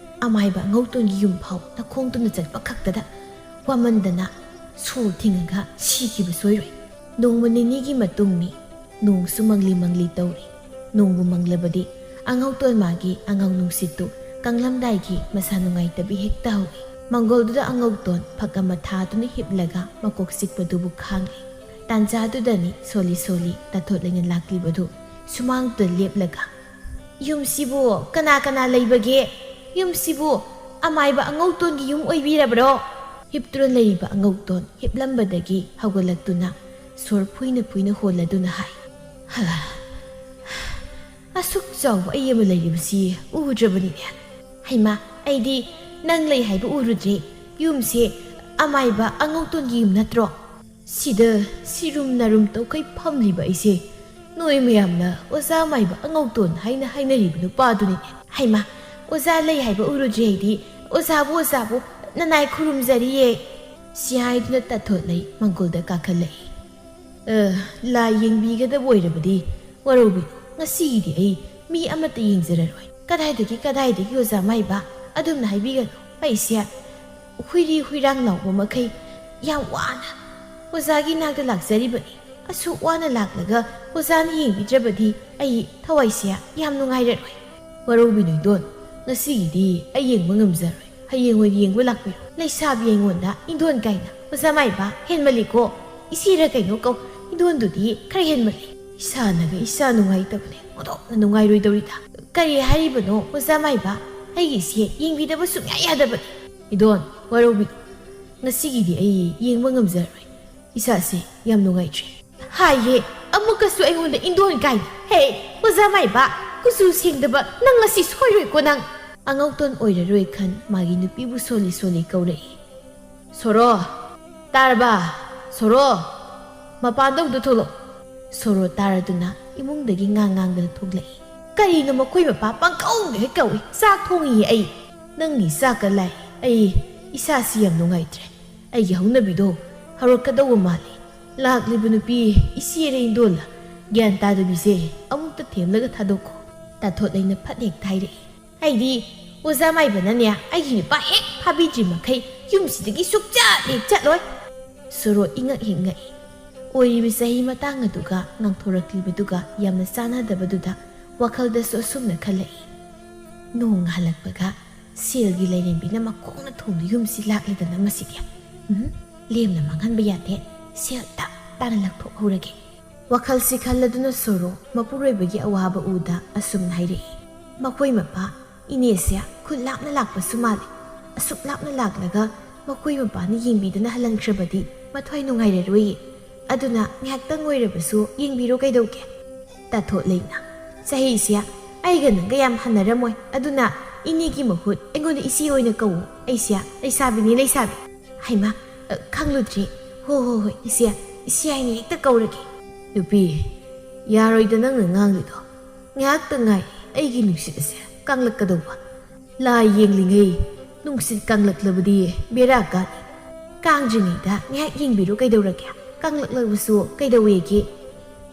ꯑꯃꯥꯏꯕ ꯑꯉꯧꯇꯣꯟꯒꯤ ꯌꯨꯝ ꯐꯥꯎ ꯅꯈꯣꯡ ꯇꯨꯝꯅ ꯆꯠꯄ ꯈꯛꯇꯗ ꯋꯥꯃꯟꯗꯅ ꯁꯣꯔ ꯊꯤꯡꯉꯒ ꯁꯤꯈꯤꯕ ꯁꯣꯏꯔꯣꯏ꯫ ꯅꯣꯡꯃ ꯅꯤꯅꯤꯒꯤ ꯃꯇꯨꯡꯅꯤ꯫ ꯅꯣꯡꯁꯨ ꯃꯪꯂꯤ ꯃꯪꯂꯤ ꯇꯧꯔꯤ꯫ ꯅꯣꯡꯕꯨ ꯃꯪꯂꯕꯗꯤ ꯑꯉꯧꯇꯣꯟ ꯃꯥꯒꯤ ꯑꯉꯥꯡ ꯅꯨꯡꯁꯤꯠꯇꯨ ꯀꯪꯂꯝꯗꯥꯏꯒꯤ ꯃꯁꯥ ꯅꯨꯡꯉꯥꯏꯇꯕꯤ ꯍꯦꯛꯇ ꯍꯧꯏ꯫ ꯃꯪꯒꯣꯜꯗꯨꯗ ꯑꯉꯧꯇꯣꯟ ꯐꯛ ꯑꯃ ꯊꯥꯗꯨꯅ ꯍꯤꯞꯂꯒ ꯃꯀꯣꯛ ꯆꯤꯛꯄꯗꯨꯕꯨ ꯈꯥꯡꯂꯤ꯫ ꯇꯥꯟꯖꯥꯗꯨꯗꯅꯤ ꯁꯣꯜꯂꯤ ꯁꯣꯜꯂꯤ ꯇꯥꯊꯣꯠꯂꯩꯅ ꯂꯥꯛꯂꯤꯕꯗꯨ꯫ ꯁꯨꯃꯥꯡꯗꯨꯗ ꯂꯦꯞꯂꯒ, "ꯌꯨꯝꯁꯤꯕꯨ ꯀꯅꯥ ꯀꯅꯥ ꯂꯩꯕꯒꯦ? ꯌꯨꯝꯁꯤꯕꯨ ꯑꯃꯥꯏꯕ ꯑꯉꯧꯇꯣꯟꯒꯤ ꯌꯨꯝ ꯑꯣꯏꯕꯤꯔꯕ꯭ꯔꯣ?" ꯍꯤꯞꯇꯨꯅ ꯂꯩꯔꯤꯕ ꯑꯉꯧꯇꯣꯟ ꯍꯤꯞꯂꯝꯕꯗꯒꯤ ꯍꯧꯒꯠꯂꯛꯇꯨꯅ ꯁꯣꯔ ꯐꯨꯏꯅ ꯐꯨꯏꯅ ꯍꯣꯜꯂꯗꯨꯅ ꯍꯥꯏ, "ꯍ, ꯑꯁꯨꯛ ꯆꯥꯎꯕ ꯑꯩ ꯑꯃ ꯂꯩꯔꯤꯕꯁꯤ ꯎꯗ꯭ꯔꯕꯅꯤꯅꯦ꯫ ꯍꯩꯃꯥ, ꯑꯩꯗꯤ ꯅꯪ ꯂꯩ ꯍꯥꯏꯕ ꯎꯔꯨꯗ꯭ꯔꯦ꯫ ꯌꯨꯝꯁꯦ ꯑꯃꯥꯏꯕ ꯑꯉꯧꯇꯣꯟꯒꯤ ꯌꯨꯝ ꯅꯠꯇ꯭ꯔꯣ? ꯁꯤꯗ ꯁꯤꯔꯨꯝ ꯅꯥꯔꯨꯝ ꯇꯧꯈꯩ ꯐꯝꯂꯤꯕ ꯑꯩꯁꯦ ꯅꯣꯏ ꯃꯌꯥꯝꯅ ꯑꯣꯖꯥ ꯑꯃꯥꯏꯕ ꯑꯉꯧꯇꯣꯟ ꯍꯥꯏꯅ ꯍꯥꯏꯅꯔꯤꯕ ꯅꯨꯄꯥꯗꯨꯅꯤꯅꯦ꯫ ꯍꯩꯃꯥ, ꯑꯣꯖꯥ ꯂꯩ ꯍꯥꯏꯕ ꯎꯔꯨꯗ꯭ꯔꯦ ꯑꯩꯗꯤ꯫ ꯑꯣꯖꯥꯕꯨ, ꯑꯣꯖꯥꯕꯨ ꯅꯅꯥꯏ ꯈꯨꯔꯨꯝꯖꯔꯤꯌꯦ꯫" ꯁꯤ ꯍꯥꯏꯗꯨꯅ ꯇꯥꯊꯣꯠꯂꯩ ꯃꯪꯒꯣꯜꯗ ꯀꯥꯈꯠꯂꯛꯏ꯫ "ꯑ, ꯂꯥꯏ ꯌꯦꯡꯕꯤꯒꯗꯕ ꯑꯣꯏꯔꯕꯗꯤ ꯋꯥꯔꯧꯕꯤꯅꯨ, ꯉꯁꯤꯒꯤꯗꯤ ꯑꯩ ꯃꯤ ꯑꯃꯠꯇ ꯌꯦꯡꯖꯔꯔꯣꯏ꯫" "ꯀꯗꯥꯏꯗꯒꯤ, ꯀꯗꯥꯏꯗꯒꯤ ꯑꯣꯖꯥ ꯃꯥꯏꯕ? ꯑꯗꯨꯝꯅ ꯍꯥꯏꯕꯤꯒꯅꯨ꯫ ꯑꯩꯁꯦ ꯍꯨꯏꯔꯤ ꯍꯨꯏꯔꯥꯡ ꯂꯥꯎꯕ ꯃꯈꯩ ꯌꯥꯝ ꯋꯥꯅ ꯑꯣꯖꯥꯒꯤ ꯅꯥꯛꯇ ꯂꯥꯛꯆꯔꯤꯕꯅꯤ꯫ ꯑꯁꯨꯛ ꯋꯥꯅ ꯂꯥꯛꯂꯒ ꯑꯣꯖꯥꯅ ꯌꯦꯡꯕꯤꯗ꯭ꯔꯕꯗꯤ ꯑꯩ ꯊꯋꯥꯏꯁꯦ ꯌꯥꯝ ꯅꯨꯡꯉꯥꯏꯔꯔꯣꯏ꯫" "ꯋꯥꯔꯧꯕꯤꯅꯨ ꯏꯗꯣꯟ, "ꯉꯁꯤꯒꯤꯗꯤ ꯑꯩ ꯌꯦꯡꯕ ꯉꯝꯖꯔꯣꯏ, ꯍꯌꯦꯡ ꯑꯣꯏꯅ ꯌꯦꯡꯕ ꯂꯥꯛꯄꯤꯔꯣ꯫ ꯂꯩꯁꯥꯕꯤ ꯑꯩꯉꯣꯟꯗ ꯏꯟꯗꯣꯟ ꯀꯥꯏꯅ꯫ ꯑꯣꯖꯥ ꯃꯥꯏꯕ, ꯍꯦꯟꯃꯜꯂꯤꯀꯣ꯫ ꯏꯆꯦꯔ ꯀꯩꯅꯣ ꯀꯧ, ꯏꯟꯗꯣꯟꯗꯨꯗꯤ ꯈꯔ ꯍꯦꯟꯃꯜꯂꯤ꯫ ꯏꯁꯥꯅꯒ ꯏꯁꯥ ꯅꯨꯡꯉꯥꯏꯇꯕꯅꯦ, ꯑꯣꯟꯊꯣꯛꯅ ꯅꯨꯡꯉꯥꯏꯔꯣꯏꯗꯧꯔꯤꯗ꯫ ꯀꯔꯤ ꯍꯥꯏꯔꯤꯕꯅꯣ ꯑꯣꯖꯥ ꯃꯥꯏꯕ? ꯑꯩꯒꯤ ꯏꯆꯦ ꯌꯦꯡꯕꯤꯗꯕ ꯁꯨꯡꯌꯥ ꯌꯥꯗꯕꯅꯤ꯫ ꯏꯟꯗꯣꯟ, ꯋꯥꯔꯧꯕꯤꯅꯨ꯫ ꯉꯁꯤꯒꯤꯗꯤ ꯑꯩ ꯌꯦꯡꯕ ꯉꯝꯖꯔꯣꯏ꯫ ꯏꯁꯥꯁꯦ ꯌꯥꯝ ꯅꯨꯡꯉꯥꯏꯇ꯭ꯔꯦ꯫" "ꯍꯥꯏꯍꯦ, ꯑꯃꯨꯛꯀꯁꯨ ꯑꯩꯉꯣꯟꯗ ꯏꯟꯗꯣꯟ ꯀꯥꯏꯅ꯫ ꯍꯦ, ꯑꯣꯖꯥ ꯃꯥꯏꯕ, ꯀꯨꯆꯨ ꯁꯦꯡꯗꯕ ꯅꯪ ꯉꯁꯤ ꯁꯣꯏꯔꯣꯏꯀꯣ ꯅꯪ꯫" ꯑꯉꯧꯇꯣꯟ ꯑꯣꯏꯔꯔꯣꯏ ꯈꯟ ꯃꯥꯒꯤ ꯅꯨꯄꯤꯕꯨ ꯁꯣꯜꯂꯤ ꯁꯣꯜꯂꯤ ꯀꯧꯔꯛꯏ꯫ "ꯁꯣꯔꯣ, ꯇꯥꯔꯕ? ꯁꯣꯔꯣ, ꯃꯄꯥꯟꯗ ꯑꯃꯨꯛꯇ ꯊꯣꯛꯂꯛꯑꯣ꯫" ꯁꯣꯔꯣ ꯇꯥꯔꯗꯨꯅ ꯏꯃꯨꯡꯗꯒꯤ ꯉꯥꯡ ꯉꯥꯡꯗꯅ ꯊꯣꯛꯂꯛꯏ꯫ "ꯀꯔꯤꯅꯣ ꯃꯈꯣꯏ ꯃꯄꯥ ꯄꯪꯀꯧꯗ ꯍꯦꯛ ꯀꯧꯏ? ꯆꯥꯛ ꯊꯣꯡꯉꯤꯌꯦ ꯑꯩ꯫" "ꯅꯪꯒꯤ ꯆꯥꯛꯀ ꯂꯥꯏ, ꯑꯩ ꯏꯁꯥꯁꯤ ꯌꯥꯝ ꯅꯨꯡꯉꯥꯏꯇ꯭ꯔꯦ꯫ ꯑꯩꯒꯤ ꯍꯧꯅꯕꯤꯗꯣ ꯍꯧꯔꯛꯀꯗꯧꯕ ꯃꯥꯜꯂꯤ꯫ ꯂꯥꯛꯂꯤꯕ ꯅꯨꯄꯤ ꯏꯆꯦꯔ ꯏꯟꯗꯣꯜꯂ ꯒ꯭ꯌꯥꯟ ꯇꯥꯗꯕꯤꯁꯦ ꯑꯃꯨꯛꯇ ꯊꯦꯝꯂꯒ ꯊꯥꯗꯣꯛꯈꯣ꯫" ꯇꯥꯊꯣꯠꯂꯩꯅ ꯐꯠ ꯍꯦꯛ ꯍꯥꯏꯔꯛꯏ꯫ "ꯑꯩꯗꯤ ꯑꯣꯖꯥ ꯃꯥꯏꯕꯅꯅꯦ ꯑꯩꯒꯤ ꯅꯨꯄꯥ ꯍꯦꯛ ꯐꯥꯕꯤꯗ꯭ꯔꯤ ꯃꯈꯩ ꯌꯨꯝꯁꯤꯗꯒꯤ ꯁꯨꯛꯆꯠ ꯍꯦꯛ ꯆꯠꯂꯣꯏ꯫" ꯁꯣꯔꯣ ꯏꯉꯛ ꯍꯦꯛ ꯉꯛꯏ꯫ ꯑꯣꯏꯔꯤꯕ ꯆꯍꯤ ꯃꯇꯥꯡ ꯑꯗꯨꯒ ꯉꯥꯡꯊꯣꯔꯛꯂꯤꯕꯗꯨꯒ ꯌꯥꯝꯅ ꯆꯥꯟꯅꯗꯕꯗꯨꯗ ꯋꯥꯈꯜꯗꯁꯨ ꯑꯁꯨꯝꯅ ꯈꯜꯂꯛꯏ꯫ "ꯅꯣꯡ ꯍꯜꯂꯛꯄꯒ ꯁꯦꯜꯒꯤ ꯂꯥꯏꯔꯦꯝꯕꯤꯅ ꯃꯈꯣꯡꯅ ꯊꯣꯡꯗꯨ ꯌꯨꯝꯁꯤ ꯂꯥꯛꯂꯦꯗꯅ ꯃꯁꯤꯗꯤ꯫ ꯎꯝ, ꯂꯦꯝꯅ ꯃꯥꯡꯍꯟꯕ ꯌꯥꯗꯦ꯫ ꯁꯦꯜ ꯇꯞ ꯇꯥꯅ ꯂꯪꯊꯣꯛꯍꯧꯔꯒꯦ꯫" ꯋꯥꯈꯜꯁꯤ ꯈꯜꯂꯗꯨꯅ ꯁꯣꯔꯣ ꯃꯄꯨꯔꯣꯏꯕꯒꯤ ꯑꯋꯥꯕ ꯎꯗ ꯑꯁꯨꯝꯅ ꯍꯥꯏꯔꯛꯏ꯫ "ꯃꯈꯣꯏ ꯃꯄꯥ ꯏꯅꯦꯁꯦ ꯈꯨꯠ ꯂꯥꯞꯅ ꯂꯥꯛꯄꯁꯨ ꯃꯥꯜꯂꯤ꯫ ꯑꯁꯨꯛ ꯂꯥꯞꯅ ꯂꯥꯛꯂꯒ ꯃꯈꯣꯏ ꯃꯄꯥꯅ ꯌꯦꯡꯕꯤꯗꯅ ꯍꯜꯍꯟꯈ꯭ꯔꯕꯗꯤ ꯃꯊ꯭ꯋꯥꯏ ꯅꯨꯡꯉꯥꯏꯔꯔꯣꯏꯌꯦ꯫ ꯑꯗꯨꯅ ꯉꯥꯏꯍꯥꯛꯇꯪ ꯑꯣꯏꯔꯕꯁꯨ ꯌꯦꯡꯕꯤꯔꯣ ꯀꯩꯗꯧꯒꯦ?" ꯇꯥꯊꯣꯠꯂꯩꯅ, "ꯆꯍꯤꯁꯦ ꯑꯩꯒ ꯅꯪꯒ ꯌꯥꯝ ꯍꯟꯅꯔꯝꯃꯣꯏ꯫ ꯑꯗꯨꯅ ꯏꯅꯦꯒꯤ ꯃꯍꯨꯠ ꯑꯩꯉꯣꯟꯗ ꯏꯆꯦ ꯑꯣꯏꯅ ꯀꯧꯋꯣ꯫ ꯑꯩꯁꯦ ꯂꯩꯁꯥꯕꯤꯅꯤ, ꯂꯩꯁꯥꯕꯤ꯫" "ꯍꯩꯃꯥ, ꯑ, ꯈꯪꯂꯨꯗ꯭ꯔꯦ꯫ ꯍꯣ, ꯍꯣ, ꯍꯣꯏ, ꯏꯆꯦ, ꯏꯆꯦ ꯍꯥꯏꯅ ꯍꯦꯛꯇ ꯀꯧꯔꯒꯦ꯫" "ꯅꯨꯄꯤ, ꯌꯥꯔꯣꯏꯗ ꯅꯪꯅ ꯉꯥꯡꯂꯤꯗꯣ꯫ ꯉꯥꯏꯍꯥꯛꯇ ꯉꯥꯏ ꯑꯩꯒꯤ ꯅꯨꯡꯁꯤꯠ ꯑꯁꯦ ꯀꯪꯂꯛꯀꯗꯧꯕ꯫ ꯂꯥꯏ ꯌꯦꯡꯂꯤꯉꯩ ꯅꯨꯡꯁꯤꯠ ꯀꯪꯂꯛꯂꯕꯗꯤ ꯕꯦꯔꯥ ꯀꯥꯅꯤ꯫ ꯀꯪꯗ꯭ꯔꯤꯉꯩꯗ ꯉꯥꯏꯍꯥꯛ ꯌꯦꯡꯕꯤꯔꯨ ꯀꯩꯗꯧꯔꯒꯦ? ꯀꯪꯂꯛꯂꯕꯁꯨ ꯀꯩꯗꯧꯋꯦꯒꯦ?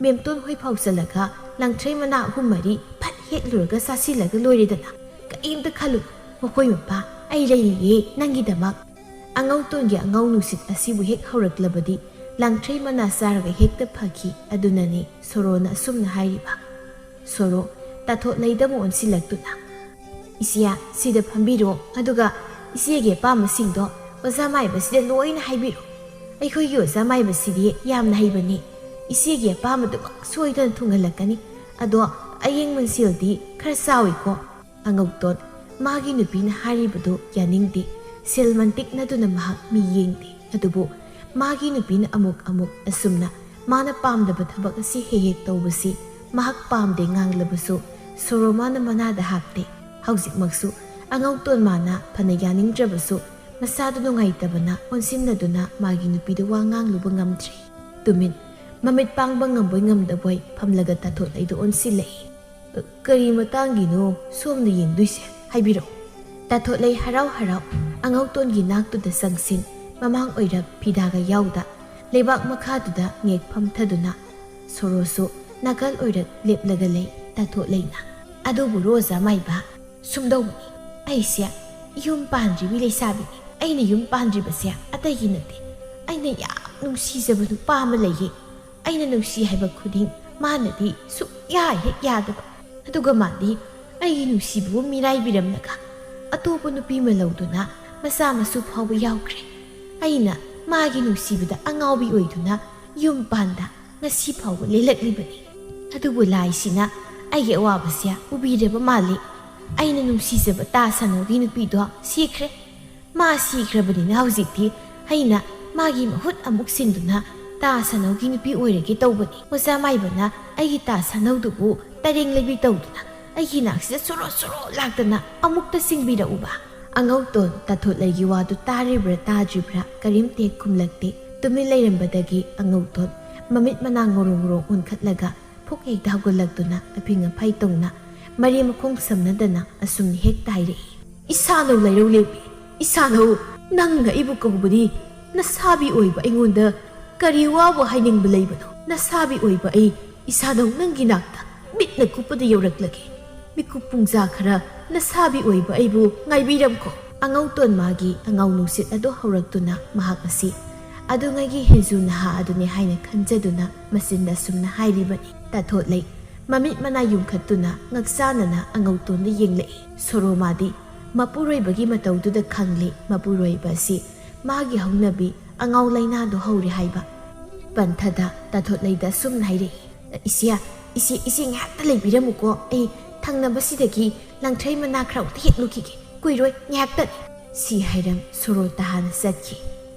ꯃꯦꯝꯇꯣꯟ ꯍꯣꯏ ꯐꯥꯎ ꯆꯠꯂꯒ ꯂꯪꯊ꯭ꯔꯩ ꯃꯅꯥ ꯑꯍꯨꯝ ꯃꯔꯤ ꯐꯠ ꯍꯦꯛꯂꯨꯔꯒ ꯆꯥꯁꯤꯜꯂꯒ ꯂꯣꯏꯔꯦꯗꯅ꯫ ꯀꯔꯤꯝꯇ ꯈꯜꯂꯨ, ꯃꯈꯣꯏ ꯃꯄꯥ ꯑꯩ ꯂꯩꯔꯤꯌꯦ ꯅꯪꯒꯤꯗꯃꯛ꯫" ꯑꯉꯧꯇꯣꯟꯒꯤ ꯑꯉꯧ ꯅꯨꯡꯁꯤꯠ ꯑꯁꯤꯕꯨ ꯍꯦꯛ ꯍꯧꯔꯛꯂꯕꯗꯤ ꯂꯪꯊ꯭ꯔꯩ ꯃꯅꯥ ꯆꯥꯔꯒ ꯍꯦꯛꯇ ꯐꯈꯤ꯫ ꯑꯗꯨꯅꯅꯤ ꯁꯣꯔꯣꯅ ꯑꯁꯨꯝꯅ ꯍꯥꯏꯔꯤꯕ꯫ ꯁꯣꯔꯣ ꯇꯥꯊꯣꯠꯂꯩꯗ ꯑꯃꯨꯛ ꯑꯣꯟꯁꯤꯜꯂꯛꯇꯨꯅ, "ꯏꯆꯦ, ꯁꯤꯗ ꯐꯝꯕꯤꯔꯣ, ꯑꯗꯨꯒ ꯏꯆꯦꯒꯤ ꯑꯄꯥꯝꯕꯁꯤꯡꯗꯣ ꯑꯣꯖꯥ ꯃꯥꯏꯕꯁꯤꯗ ꯂꯣꯏꯅ ꯍꯥꯏꯕꯤꯔꯣ꯫ ꯑꯩꯈꯣꯏꯒꯤ ꯑꯣꯖꯥ ꯃꯥꯏꯕꯁꯤꯗꯤ ꯌꯥꯝꯅ ꯍꯩꯕꯅꯤ꯫ ꯏꯆꯦꯒꯤ ꯑꯄꯥꯝꯕꯗꯨꯃꯛ ꯁꯣꯏꯗꯅ ꯊꯨꯡꯍꯜꯂꯛꯀꯅꯤ꯫ ꯑꯗꯣ ꯑꯌꯦꯡ ꯃꯟꯁꯤꯜꯗꯤ ꯈꯔ ꯆꯥꯎꯏꯀꯣ꯫" ꯑꯉꯧꯇꯣꯟ ꯃꯥꯒꯤ ꯅꯨꯄꯤꯅ ꯍꯥꯏꯔꯤꯕꯗꯨ ꯌꯥꯅꯤꯡꯗꯦ꯫ ꯁꯤꯜ ꯃꯟꯇꯤꯛꯅꯗꯨꯅ ꯃꯍꯥꯛ ꯃꯤ ꯌꯦꯡꯗꯦ꯫ ꯑꯗꯨꯕꯨ ꯃꯥꯒꯤ ꯅꯨꯄꯤꯅ ꯑꯃꯨꯛ ꯑꯃꯨꯛ ꯑꯁꯨꯝꯅ ꯃꯥꯅ ꯄꯥꯝꯗꯕ ꯊꯕꯛ ꯑꯁꯤ ꯍꯦꯛ ꯍꯦꯛ ꯇꯧꯕꯁꯤ ꯃꯍꯥꯛ ꯄꯥꯝꯗꯦ ꯉꯥꯡꯂꯕꯁꯨ ꯁꯣꯔꯣꯃꯥꯅ ꯃꯅꯥꯗ ꯍꯥꯞꯇꯦ꯫ ꯍꯧꯖꯤꯛꯃꯛꯁꯨ ꯑꯉꯧꯇꯣꯟ ꯃꯥꯅ ꯐꯅ ꯌꯥꯅꯤꯡꯗ꯭ꯔꯕꯁꯨ ꯃꯁꯥꯗꯨ ꯅꯨꯡꯉꯥꯏꯇꯕꯅ ꯑꯣꯟꯁꯤꯟꯅꯗꯨꯅ ꯃꯥꯒꯤ ꯅꯨꯄꯤꯗ ꯋꯥ ꯉꯥꯡꯂꯨꯕ ꯉꯝꯗ꯭ꯔꯦ꯫ ꯇꯨꯃꯤꯟ ꯃꯃꯤꯠ ꯄꯥꯡꯕ ꯉꯝꯕꯣꯏ ꯉꯝꯗꯕꯣꯏ ꯐꯝꯂꯒ ꯇꯥꯊꯣꯠꯂꯩꯗꯨ ꯑꯣꯟꯁꯤꯜꯂꯛꯏ꯫ "ꯀꯔꯤ ꯃꯇꯥꯡꯒꯤꯅꯣ ꯁꯣꯝꯅ ꯌꯦꯡꯗꯣꯏꯁꯦ? ꯍꯥꯏꯕꯤꯔꯛꯑꯣ꯫" ꯇꯥꯊꯣꯠꯂꯩ ꯍꯔꯥꯎ ꯍꯔꯥꯎ ꯑꯉꯧꯇꯣꯟꯒꯤ ꯅꯥꯛꯇꯨꯗ ꯆꯪꯁꯤꯟ ꯃꯃꯥꯡ ꯑꯣꯏꯔꯞ ꯐꯤꯗꯥꯒ ꯌꯥꯎꯗ ꯂꯩꯕꯥꯛ ꯃꯈꯥꯗꯨꯗ ꯉꯦꯛ ꯐꯝꯊꯗꯨꯅ ꯁꯣꯔꯣꯁꯨ ꯅꯥꯀꯜ ꯑꯣꯏꯔꯞ ꯂꯦꯞꯂꯒ ꯂꯩ꯫ ꯇꯥꯊꯣꯠꯂꯩꯅ, "ꯑꯗꯨꯕꯨ ꯔꯣꯖꯥ ꯃꯥꯏꯕ, ꯁꯨꯝꯗꯧꯕꯅꯤ, ꯑꯩꯁꯦ ꯌꯨꯝ ꯄꯥꯟꯗ꯭ꯔꯤꯕꯤ ꯂꯩꯁꯥꯕꯤꯅꯤ꯫ ꯑꯩꯅ ꯌꯨꯝ ꯄꯥꯟꯗ꯭ꯔꯤꯕꯁꯦ ꯑꯇꯩꯒꯤ ꯅꯠꯇꯦ꯫ ꯑꯩꯅ ꯌꯥꯝ ꯅꯨꯡꯁꯤꯖꯕ ꯅꯨꯄꯥ ꯑꯃ ꯂꯩꯌꯦ꯫ ꯑꯩꯅ ꯅꯨꯡꯁꯤ ꯍꯥꯏꯕ ꯈꯨꯗꯤꯡ ꯃꯥꯅꯗꯤ ꯁꯨꯛꯌꯥ ꯍꯦꯛ ꯌꯥꯗꯕ꯫ ꯑꯗꯨꯒ ꯃꯥꯗꯤ ꯑꯩꯒꯤ ꯅꯨꯡꯁꯤꯕꯕꯨ ꯃꯤꯔꯥꯏꯕꯤꯔꯝꯂꯒ ꯑꯇꯣꯞꯄ ꯅꯨꯄꯤ ꯑꯃ ꯂꯧꯗꯨꯅ ꯃꯆꯥ ꯃꯁꯨ ꯐꯥꯎꯕ ꯌꯥꯎꯈ꯭ꯔꯦ꯫ ꯑꯩꯅ ꯃꯥꯒꯤ ꯅꯨꯡꯁꯤꯕꯗ ꯑꯉꯥꯎꯕꯤ ꯑꯣꯏꯗꯨꯅ ꯌꯨꯝ ꯄꯥꯟꯗ ꯉꯁꯤ ꯐꯥꯎꯕ ꯂꯦꯜꯂꯛꯂꯤꯕꯅꯤ꯫ ꯑꯗꯨꯕꯨ ꯂꯥꯏꯁꯤꯅ ꯑꯩꯒꯤ ꯑꯋꯥꯕꯁꯦ ꯎꯕꯤꯔꯕ ꯃꯥꯜꯂꯤ꯫ ꯑꯩꯅ ꯅꯨꯡꯁꯤꯖꯕ ꯇꯥ ꯁꯥꯅꯧꯒꯤ ꯅꯨꯄꯤꯗꯣ ꯁꯤꯈ꯭ꯔꯦ꯫ ꯃꯥ ꯁꯤꯈ꯭ꯔꯕꯅꯤꯅ ꯍꯧꯖꯤꯛꯇꯤ ꯑꯩꯅ ꯃꯥꯒꯤ ꯃꯍꯨꯠ ꯑꯃꯨꯛ ꯁꯤꯟꯗꯨꯅ ꯇꯥ ꯁꯥꯅꯧꯒꯤ ꯅꯨꯄꯤ ꯑꯣꯏꯔꯒꯦ ꯇꯧꯕꯅꯤ꯫ ꯑꯣꯖꯥ ꯃꯥꯏꯕꯅ ꯑꯩꯒꯤ ꯇꯥ ꯁꯥꯅꯧꯗꯨꯕꯨ ꯇꯔꯦꯡ ꯂꯩꯕꯤ ꯇꯧꯗꯨꯅ ꯑꯩꯒꯤ ꯅꯥꯛꯁꯤꯗ ꯁꯣꯔꯣ ꯁꯣꯔꯣ ꯂꯥꯛꯇꯅ ꯑꯃꯨꯛꯇ ꯁꯤꯡꯕꯤꯔꯛꯎꯕ꯫" ꯑꯉꯧꯇꯣꯟ ꯇꯥꯊꯣꯠꯂꯩꯒꯤ ꯋꯥꯗꯨ ꯇꯥꯔꯤꯕ꯭ꯔꯥ ꯇꯥꯗ꯭ꯔꯤꯕ꯭ꯔꯥ ꯀꯔꯤꯝꯇ ꯍꯦꯛ ꯈꯨꯝꯂꯛꯇꯦ꯫ ꯇꯨꯃꯤꯟ ꯂꯩꯔꯝꯕꯗꯒꯤ ꯑꯉꯧꯇꯣꯟ ꯃꯃꯤꯠ ꯃꯅꯥ ꯉꯣꯔꯣꯡ ꯉꯣꯔꯣꯡ ꯑꯣꯟꯈꯠꯂꯒ ꯐꯨꯛ ꯍꯦꯛꯇ ꯍꯧꯒꯠꯂꯛꯇꯨꯅ ꯑꯐꯤꯡ ꯑꯐꯥꯏ ꯇꯧꯅ ꯃꯔꯤ ꯃꯈꯣꯡ ꯁꯝꯅꯗꯅ ꯑꯁꯨꯝꯅ ꯍꯦꯛꯇ ꯍꯥꯏꯔꯛꯏ꯫ "ꯏꯁꯥꯅꯧ ꯂꯥꯏꯔꯧ ꯂꯦꯝꯕꯤ, ꯏꯁꯥꯅꯧ, ꯅꯪꯅ ꯑꯩꯕꯨ ꯀꯧꯕꯗꯤ ꯅꯁꯥꯕꯤ ꯑꯣꯏꯕ ꯑꯩꯉꯣꯟꯗ ꯀꯔꯤ ꯋꯥꯕꯨ ꯍꯥꯏꯅꯤꯡꯕ ꯂꯩꯕꯅꯣ? ꯅꯁꯥꯕꯤ ꯑꯣꯏꯕ ꯑꯩ ꯏꯁꯥꯅꯧ ꯅꯪꯒꯤ ꯅꯥꯛꯇ ꯃꯤꯠꯅ ꯀꯨꯞꯄꯗ ꯌꯧꯔꯛꯂꯒꯦ꯫ ꯃꯤꯀꯨꯞ ꯄꯨꯡꯖꯥ ꯈꯔ ꯅꯁꯥꯕꯤ ꯑꯣꯏꯕ ꯑꯩꯕꯨ ꯉꯥꯏꯕꯤꯔꯝꯈꯣ꯫" ꯑꯉꯧꯇꯣꯟ ꯃꯥꯒꯤ ꯑꯉꯥꯎ ꯅꯨꯡꯁꯤꯠ ꯑꯗꯨ ꯍꯧꯔꯛꯇꯨꯅ ꯃꯍꯥꯛ ꯑꯁꯤ ꯑꯗꯨꯉꯩꯒꯤ ꯍꯦꯟꯖꯨ ꯅꯍꯥ ꯑꯗꯨꯅꯤ ꯍꯥꯏꯅ ꯈꯟꯖꯗꯨꯅ ꯃꯆꯤꯟꯗ ꯑꯁꯨꯝꯅ ꯍꯥꯏꯔꯤꯕꯅꯤ꯫ ꯇꯥꯊꯣꯠꯂꯩ ꯃꯃꯤꯠ ꯃꯅꯥ ꯌꯨꯡꯈꯠꯇꯨꯅ ꯉꯛꯆꯥꯅꯅ ꯑꯉꯧꯇꯣꯟꯗ ꯌꯦꯡꯂꯛꯏ꯫ ꯁꯣꯔꯣꯃꯥꯗꯤ ꯃꯄꯨꯔꯣꯏꯕꯒꯤ ꯃꯇꯧꯗꯨꯗ ꯈꯪꯂꯦ, ꯃꯄꯨꯔꯣꯏꯕ ꯑꯁꯤ ꯃꯥꯒꯤ ꯍꯧꯅꯕꯤ ꯑꯉꯥꯎ ꯂꯩꯅꯥꯗꯣ ꯍꯧꯔꯦ ꯍꯥꯏꯕ꯫ ꯄꯟꯊꯗ ꯇꯥꯊꯣꯠꯂꯩꯗ ꯑꯁꯨꯝꯅ ꯍꯥꯏꯔꯛꯏ, "ꯏꯆꯦ, ꯏꯆꯦ, ꯏꯆꯦ ꯉꯥꯏꯍꯥꯛꯇ ꯂꯩꯕꯤꯔꯝꯃꯨꯀꯣ, ꯑꯩ ꯊꯪꯅꯕꯁꯤꯗꯒꯤ ꯂꯪꯊ꯭ꯔꯩ ꯃꯅꯥ ꯈꯔ ꯑꯃꯨꯛꯇ ꯍꯦꯛꯂꯨꯈꯤꯒꯦ, ꯀꯨꯏꯔꯣꯏ, ꯉꯥꯏꯍꯥꯛꯇꯅꯤ"꯫ ꯁꯤ ꯍꯥꯏꯔꯝ ꯁꯣꯔꯣ ꯇꯍꯥꯅ ꯆꯠꯈꯤ꯫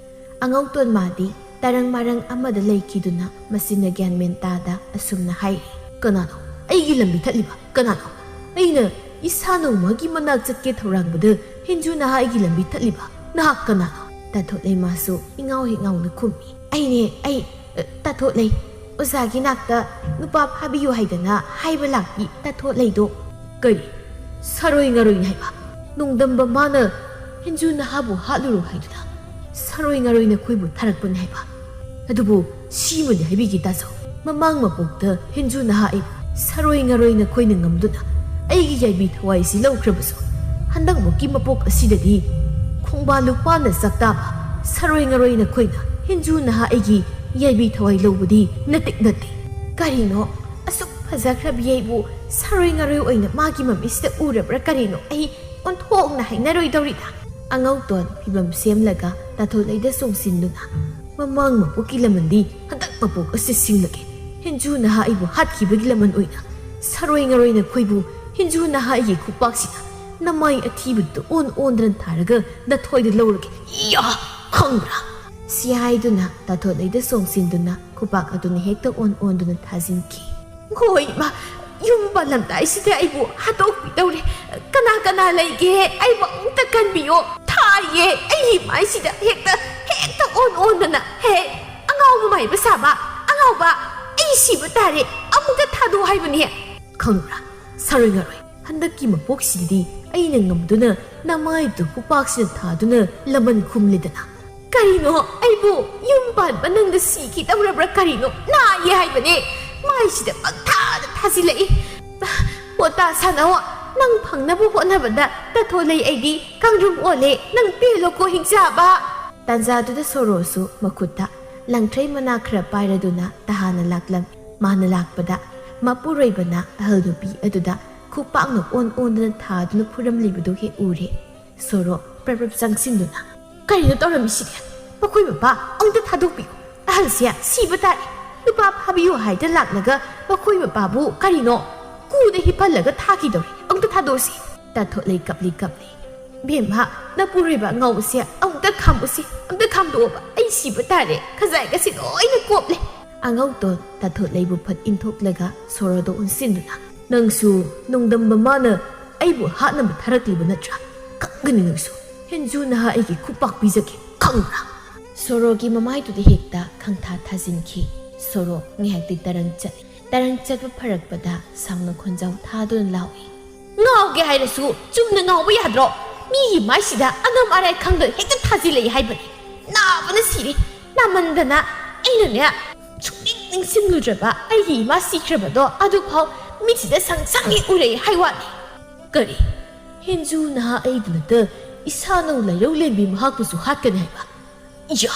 ꯑꯉꯧꯇꯣꯟ ꯃꯥꯗꯤ ꯇꯔꯪ ꯃꯔꯪ ꯑꯃꯗ ꯂꯩꯈꯤꯗꯨꯅ ꯃꯆꯤꯟꯅ ꯒ꯭ꯌꯥꯟ ꯃꯦꯟ ꯇꯥꯗ ꯑꯁꯨꯝꯅ ꯍꯥꯏꯔꯤ, "ꯀꯅꯥꯅꯣ ꯑꯩꯒꯤ ꯂꯝꯕꯤ ꯊꯠꯂꯤꯕ? ꯀꯅꯥꯅꯣ? ꯑꯩꯅ ꯏꯁꯥ ꯅꯧꯃꯒꯤ ꯃꯅꯥꯛ ꯆꯠꯀꯦ ꯊꯧꯔꯥꯡꯕꯗ ꯍꯦꯟꯖꯨ ꯅꯍꯥ ꯑꯩꯒꯤ ꯂꯝꯕꯤ ꯊꯠꯂꯤꯕ? ꯅꯍꯥꯛ ꯀꯅꯥꯅꯣ?" ꯇꯥꯊꯣꯠꯂꯩ ꯃꯥꯁꯨ ꯏꯉꯥꯎ ꯍꯦꯛ ꯉꯥꯎꯅ ꯈꯨꯝꯃꯤ, "ꯑꯩꯅꯦ, ꯑꯩ, ꯑ, ꯇꯥꯊꯣꯠꯂꯩ꯫ ꯑꯣꯖꯥꯒꯤ ꯅꯥꯛꯇ ꯅꯨꯄꯥ ꯐꯥꯕꯤꯌꯨ ꯍꯥꯏꯗꯅ ꯍꯥꯏꯕ ꯂꯥꯛꯄꯤ ꯇꯥꯊꯣꯠꯂꯩꯗꯣ"꯫ "ꯀꯔꯤ? ꯁꯥꯔꯣꯏ ꯉꯥꯔꯣꯏꯅꯤ ꯍꯥꯏꯕ? ꯅꯣꯡꯗꯝꯕ ꯃꯥꯅ ꯍꯦꯟꯖꯨ ꯅꯍꯥꯕꯨ ꯍꯥꯠꯂꯨꯔꯣ ꯍꯥꯏꯗꯨꯅ ꯁꯥꯔꯣꯏ ꯉꯥꯔꯣꯏ ꯅꯈꯣꯏꯕꯨ ꯊꯥꯔꯛꯄꯅꯤ ꯍꯥꯏꯕ? ꯑꯗꯨꯕꯨ ꯁꯤꯃꯗꯤ ꯍꯥꯏꯕꯤꯒꯦ ꯇꯥꯖꯧ, ꯃꯃꯥꯡ ꯃꯄꯣꯛꯇ ꯍꯦꯟꯖꯨ ꯅꯍꯥ ꯑꯩꯕꯨ ꯁꯥꯔꯣꯏ ꯉꯥꯔꯣꯏ ꯅꯈꯣꯏꯅ ꯉꯝꯗꯨꯅ ꯑꯩꯒꯤ ꯌꯥꯏꯕꯤ ꯊꯋꯥꯏꯁꯤ ꯂꯧꯈ꯭ꯔꯕꯁꯨ, ꯍꯟꯗꯛꯃꯨꯛꯀꯤ ꯃꯄꯣꯛ ꯑꯁꯤꯗꯗꯤ ꯈꯣꯡꯕꯥꯜ ꯂꯨꯄꯥꯟꯗ ꯆꯥꯛꯇꯥꯕ ꯁꯥꯔꯣꯏ ꯉꯥꯔꯣꯏ ꯅꯈꯣꯏꯅ ꯍꯦꯟꯖꯨ ꯅꯍꯥ ꯑꯩꯒꯤ ꯌꯥꯏꯕꯤ ꯊꯋꯥꯏ ꯂꯧꯕꯗꯤ ꯅꯇꯤꯛ ꯅꯠꯇꯦ꯫ ꯀꯔꯤꯅꯣ? ꯑꯁꯨꯛ ꯐꯖꯈ꯭ꯔꯕꯤ ꯑꯩꯕꯨ ꯁꯥꯔꯣꯏ ꯉꯥꯔꯣꯏ ꯑꯣꯏꯅ ꯃꯥꯒꯤ ꯃꯃꯤꯠꯁꯤꯗ ꯎꯔꯕ꯭ꯔꯥ ꯀꯔꯤꯅꯣ? ꯑꯩ ꯑꯣꯟꯊꯣꯛꯅ ꯍꯥꯏꯅꯔꯣꯏꯗꯧꯔꯤꯗ"꯫ ꯑꯉꯧꯇꯣꯟ ꯐꯤꯕꯝ ꯁꯦꯝꯂꯒ ꯇꯥꯊꯣꯠꯂꯩꯗ ꯆꯣꯡꯁꯤꯟꯗꯨꯅ, "ꯃꯃꯥꯡ ꯃꯄꯣꯛꯀꯤ ꯂꯃꯟꯗꯤ ꯍꯟꯗꯛ ꯃꯄꯣꯛ ꯑꯁꯤ ꯁꯤꯡꯂꯒꯦ꯫ ꯍꯦꯟꯖꯨ ꯅꯍꯥ ꯑꯩꯕꯨ ꯍꯥꯠꯈꯤꯕꯒꯤ ꯂꯃꯟ ꯑꯣꯏꯅ ꯁꯥꯔꯣꯏ ꯉꯥꯔꯣꯏ ꯅꯈꯣꯏꯕꯨ ꯍꯦꯟꯖꯨ ꯅꯍꯥ ꯑꯩꯒꯤ ꯈꯨꯄꯥꯛꯁꯤꯅ ꯅꯃꯥꯏ ꯑꯊꯤꯕꯗꯨ ꯑꯣꯟ ꯑꯣꯟꯗꯅ ꯊꯥꯔꯒ ꯅꯊꯣꯏꯗ ꯂꯧꯔꯒꯦ꯫ ꯏꯌꯥ! ꯈꯪꯕ꯭ꯔꯥ?" ꯁꯤ ꯍꯥꯏꯗꯨꯅ ꯇꯥꯊꯣꯠꯂꯩꯗ ꯆꯣꯡꯁꯤꯟꯗꯨꯅ ꯈꯨꯄꯥꯛ ꯑꯗꯨꯅ ꯍꯦꯛꯇ ꯑꯣꯟ ꯑꯣꯟꯗꯨꯅ ꯊꯥꯖꯤꯟꯈꯤ꯫ "ꯍꯣꯏ ꯏꯃꯥ, ꯌꯨꯝ ꯄꯥꯜꯂꯝꯗꯥꯏꯁꯤꯗ ꯑꯩꯕꯨ ꯍꯥꯠꯇꯣꯛꯄꯤꯗꯧꯔꯦ꯫ ꯀꯅꯥ ꯀꯅꯥ ꯂꯩꯒꯦ? ꯑꯩꯕꯨ ꯑꯃꯨꯛꯇ ꯀꯟꯕꯤꯌꯣ꯫ ꯊꯥꯏꯌꯦ, ꯑꯩꯒꯤ ꯃꯥꯏꯁꯤꯗ ꯍꯦꯛꯇ, ꯍꯦꯛꯇ ꯑꯣꯟ ꯑꯣꯟꯗꯅ꯫ ꯍꯦ, ꯑꯉꯥꯎꯕ ꯃꯥꯏꯕ ꯁꯥꯕ, ꯑꯉꯥꯎꯕ, ꯑꯩ ꯁꯤꯕ ꯇꯥꯔꯦ꯫ ꯑꯃꯨꯛꯇ ꯊꯥꯗꯣꯛꯑꯣ ꯍꯥꯏꯕꯅꯦ"꯫ "ꯈꯪꯕ꯭ꯔꯥ, ꯁꯥꯔꯣꯏ ꯉꯥꯔꯣꯏ, ꯍꯟꯗꯛꯀꯤ ꯃꯄꯣꯛꯁꯤꯗꯗꯤ ꯑꯩꯅ ꯉꯝꯗꯨꯅ ꯅꯃꯥꯏꯗꯨ ꯈꯨꯄꯥꯛꯁꯤꯅ ꯊꯥꯗꯨꯅ ꯂꯃꯟ ꯈꯨꯝꯂꯦꯗꯅ꯫ ꯀꯔꯤꯅꯣ? ꯑꯩꯕꯨ ꯌꯨꯝ ꯄꯥꯟꯕ ꯅꯪꯗ ꯁꯤꯈꯤꯗꯧꯔꯕ꯭ꯔꯥ ꯀꯔꯤꯅꯣ? ꯅꯥꯏꯌꯦ ꯍꯥꯏꯕꯅꯦ꯫ ꯃꯥꯏꯁꯤꯗ ꯄꯪꯊꯥꯗ ꯊꯥꯖꯤꯜꯂꯛꯏ꯫ ꯄꯣꯇꯥ ꯁꯥꯟꯅꯧ꯫ ꯅꯪ ꯐꯪꯅꯕ ꯍꯣꯠꯅꯕꯗ ꯇꯥꯊꯣꯠꯂꯩ ꯑꯩꯗꯤ ꯀꯥꯡꯗ꯭ꯔꯨꯝ ꯑꯣꯜꯂꯦ꯫ ꯅꯪ ꯄꯦꯜꯂꯣꯀꯣ ꯍꯤꯡꯆꯥꯕ"꯫ ꯇꯥꯟꯖꯥꯗꯨꯗ ꯁꯣꯔꯣꯁꯨ ꯃꯈꯨꯠꯇ ꯂꯪꯊ꯭ꯔꯩ ꯃꯅꯥ ꯈꯔ ꯄꯥꯏꯔꯗꯨꯅ ꯇꯍꯥꯅ ꯂꯥꯛꯂꯝꯃꯤ꯫ ꯃꯥꯅ ꯂꯥꯛꯄꯗ ꯃꯄꯨꯔꯣꯏꯕꯅ ꯑꯍꯜ ꯅꯨꯄꯤ ꯑꯗꯨꯗ ꯈꯨꯄꯥꯛꯅ ꯑꯣꯟ ꯑꯣꯟꯗꯨꯅ ꯊꯥꯗꯨꯅ ꯐꯨꯔꯝꯂꯤꯕꯗꯨ ꯍꯦꯛ ꯎꯔꯦ꯫ ꯁꯣꯔꯣ ꯄ꯭ꯔꯞ ꯄ꯭ꯔꯞ ꯆꯪꯁꯤꯟꯗꯨꯅ, "ꯀꯔꯤꯅꯣ ꯇꯧꯔꯝꯃꯤꯁꯤꯗꯤ? ꯃꯈꯣꯏ ꯃꯄꯥ ꯑꯃꯨꯛꯇ ꯊꯥꯗꯣꯛꯄꯤꯌꯨ꯫ ꯑꯍꯜꯁꯦ ꯁꯤꯕ ꯇꯥꯔꯦ꯫ ꯅꯨꯄꯥ ꯐꯥꯕꯤꯌꯨ ꯍꯥꯏꯗ ꯂꯥꯛꯂꯒ ꯃꯈꯣꯏ ꯃꯄꯥꯕꯨ ꯀꯔꯤꯅꯣ ꯀꯨꯗ ꯍꯤꯞꯍꯜꯂꯒ ꯊꯥꯈꯤꯗꯧꯔꯦ꯫ ꯑꯃꯨꯛꯇ ꯊꯥꯗꯣꯛꯑꯁꯤ꯫" ꯇꯥꯊꯣꯠꯂꯩ ꯀꯞꯂꯤ ꯀꯞꯂꯤ꯫ "ꯕꯦꯝꯃ, ꯅꯄꯨꯔꯣꯏꯕ ꯑꯉꯥꯎꯕꯁꯦ ꯑꯃꯨꯛꯇ ꯈꯥꯝꯃꯨꯁꯤ, ꯑꯃꯨꯛꯇ ꯈꯥꯝꯗꯣꯛꯑꯣꯕ꯫ ꯑꯩ ꯁꯤꯕ ꯇꯥꯔꯦ, ꯈꯖꯥꯏꯒꯁꯤ ꯂꯣꯏꯅ ꯀꯣꯞꯂꯦ꯫" ꯑꯉꯧꯇꯣꯟ ꯇꯥꯊꯣꯠꯂꯩꯕꯨ ꯐꯠ ꯏꯟꯊꯣꯛꯂꯒ ꯁꯣꯔꯣꯗ ꯑꯣꯟꯁꯤꯟꯗꯨꯅ, "ꯅꯪꯁꯨ ꯅꯣꯡꯗꯝꯕ ꯃꯥꯅ ꯑꯩꯕꯨ ꯍꯥꯠꯅꯕ ꯊꯥꯔꯛꯂꯤꯕ ꯅꯠꯇ꯭ꯔꯥ? ꯈꯪꯒꯅꯤ ꯅꯪꯁꯨ꯫ ꯍꯦꯟꯖꯨ ꯅꯍꯥ ꯑꯩꯒꯤ ꯈꯨꯄꯥꯛ ꯄꯤꯖꯒꯦ, ꯈꯪꯕ꯭ꯔꯥ?" ꯁꯣꯔꯣꯒꯤ ꯃꯃꯥꯏꯗꯨꯗ ꯍꯦꯛꯇ ꯈꯪꯊꯥ ꯊꯥꯖꯤꯟꯈꯤ꯫ ꯁꯣꯔꯣ ꯉꯥꯏꯍꯥꯛꯇꯤ ꯇꯔꯪ ꯆꯠꯂꯤ꯫ ꯇꯔꯪ ꯆꯠꯄ ꯐꯔꯛꯄꯗ ꯁꯥꯎꯅ ꯈꯣꯟꯖꯥꯎ ꯊꯥꯗꯨꯅ ꯂꯥꯎꯏ, "ꯉꯥꯎꯒꯦ ꯍꯥꯏꯔꯁꯨ ꯆꯨꯝꯅ ꯉꯥꯎꯕ ꯌꯥꯗ꯭ꯔꯣ? ꯃꯤꯒꯤ ꯃꯥꯏꯁꯤꯗ ꯑꯅꯝ ꯑꯔꯥꯏ ꯈꯪꯗꯅ ꯍꯦꯛꯇ ꯊꯥꯖꯤꯜꯂꯛꯏ ꯍꯥꯏꯕꯅꯤ꯫ ꯅꯥꯕꯅ ꯁꯤꯔꯦ꯫ ꯅꯥꯃꯟꯗꯅ ꯑꯩꯅꯅꯦ ꯁꯨꯡꯅꯤꯡ ꯅꯤꯡꯁꯤꯡꯂꯨꯗ꯭ꯔꯕ ꯑꯩꯒꯤ ꯏꯃꯥ ꯁꯤꯈ꯭ꯔꯕꯗꯣ ꯑꯗꯨꯐꯥꯎ ꯃꯤꯠꯁꯤꯗ ꯁꯪ ꯁꯪ ꯍꯦꯛ ꯎꯔꯛꯏ ꯍꯥꯏ ꯋꯥꯅꯤ꯫ ꯀꯔꯤ? ꯍꯦꯟꯖꯨ ꯅꯍꯥ ꯑꯩꯗꯨ ꯅꯠꯇ ꯏꯁꯥꯅꯧ ꯂꯥꯏꯔꯧ ꯂꯦꯝꯕꯤ ꯃꯍꯥꯛꯄꯨꯁꯨ ꯍꯥꯠꯀꯅꯤ ꯍꯥꯏꯕ? ꯏꯌꯥ!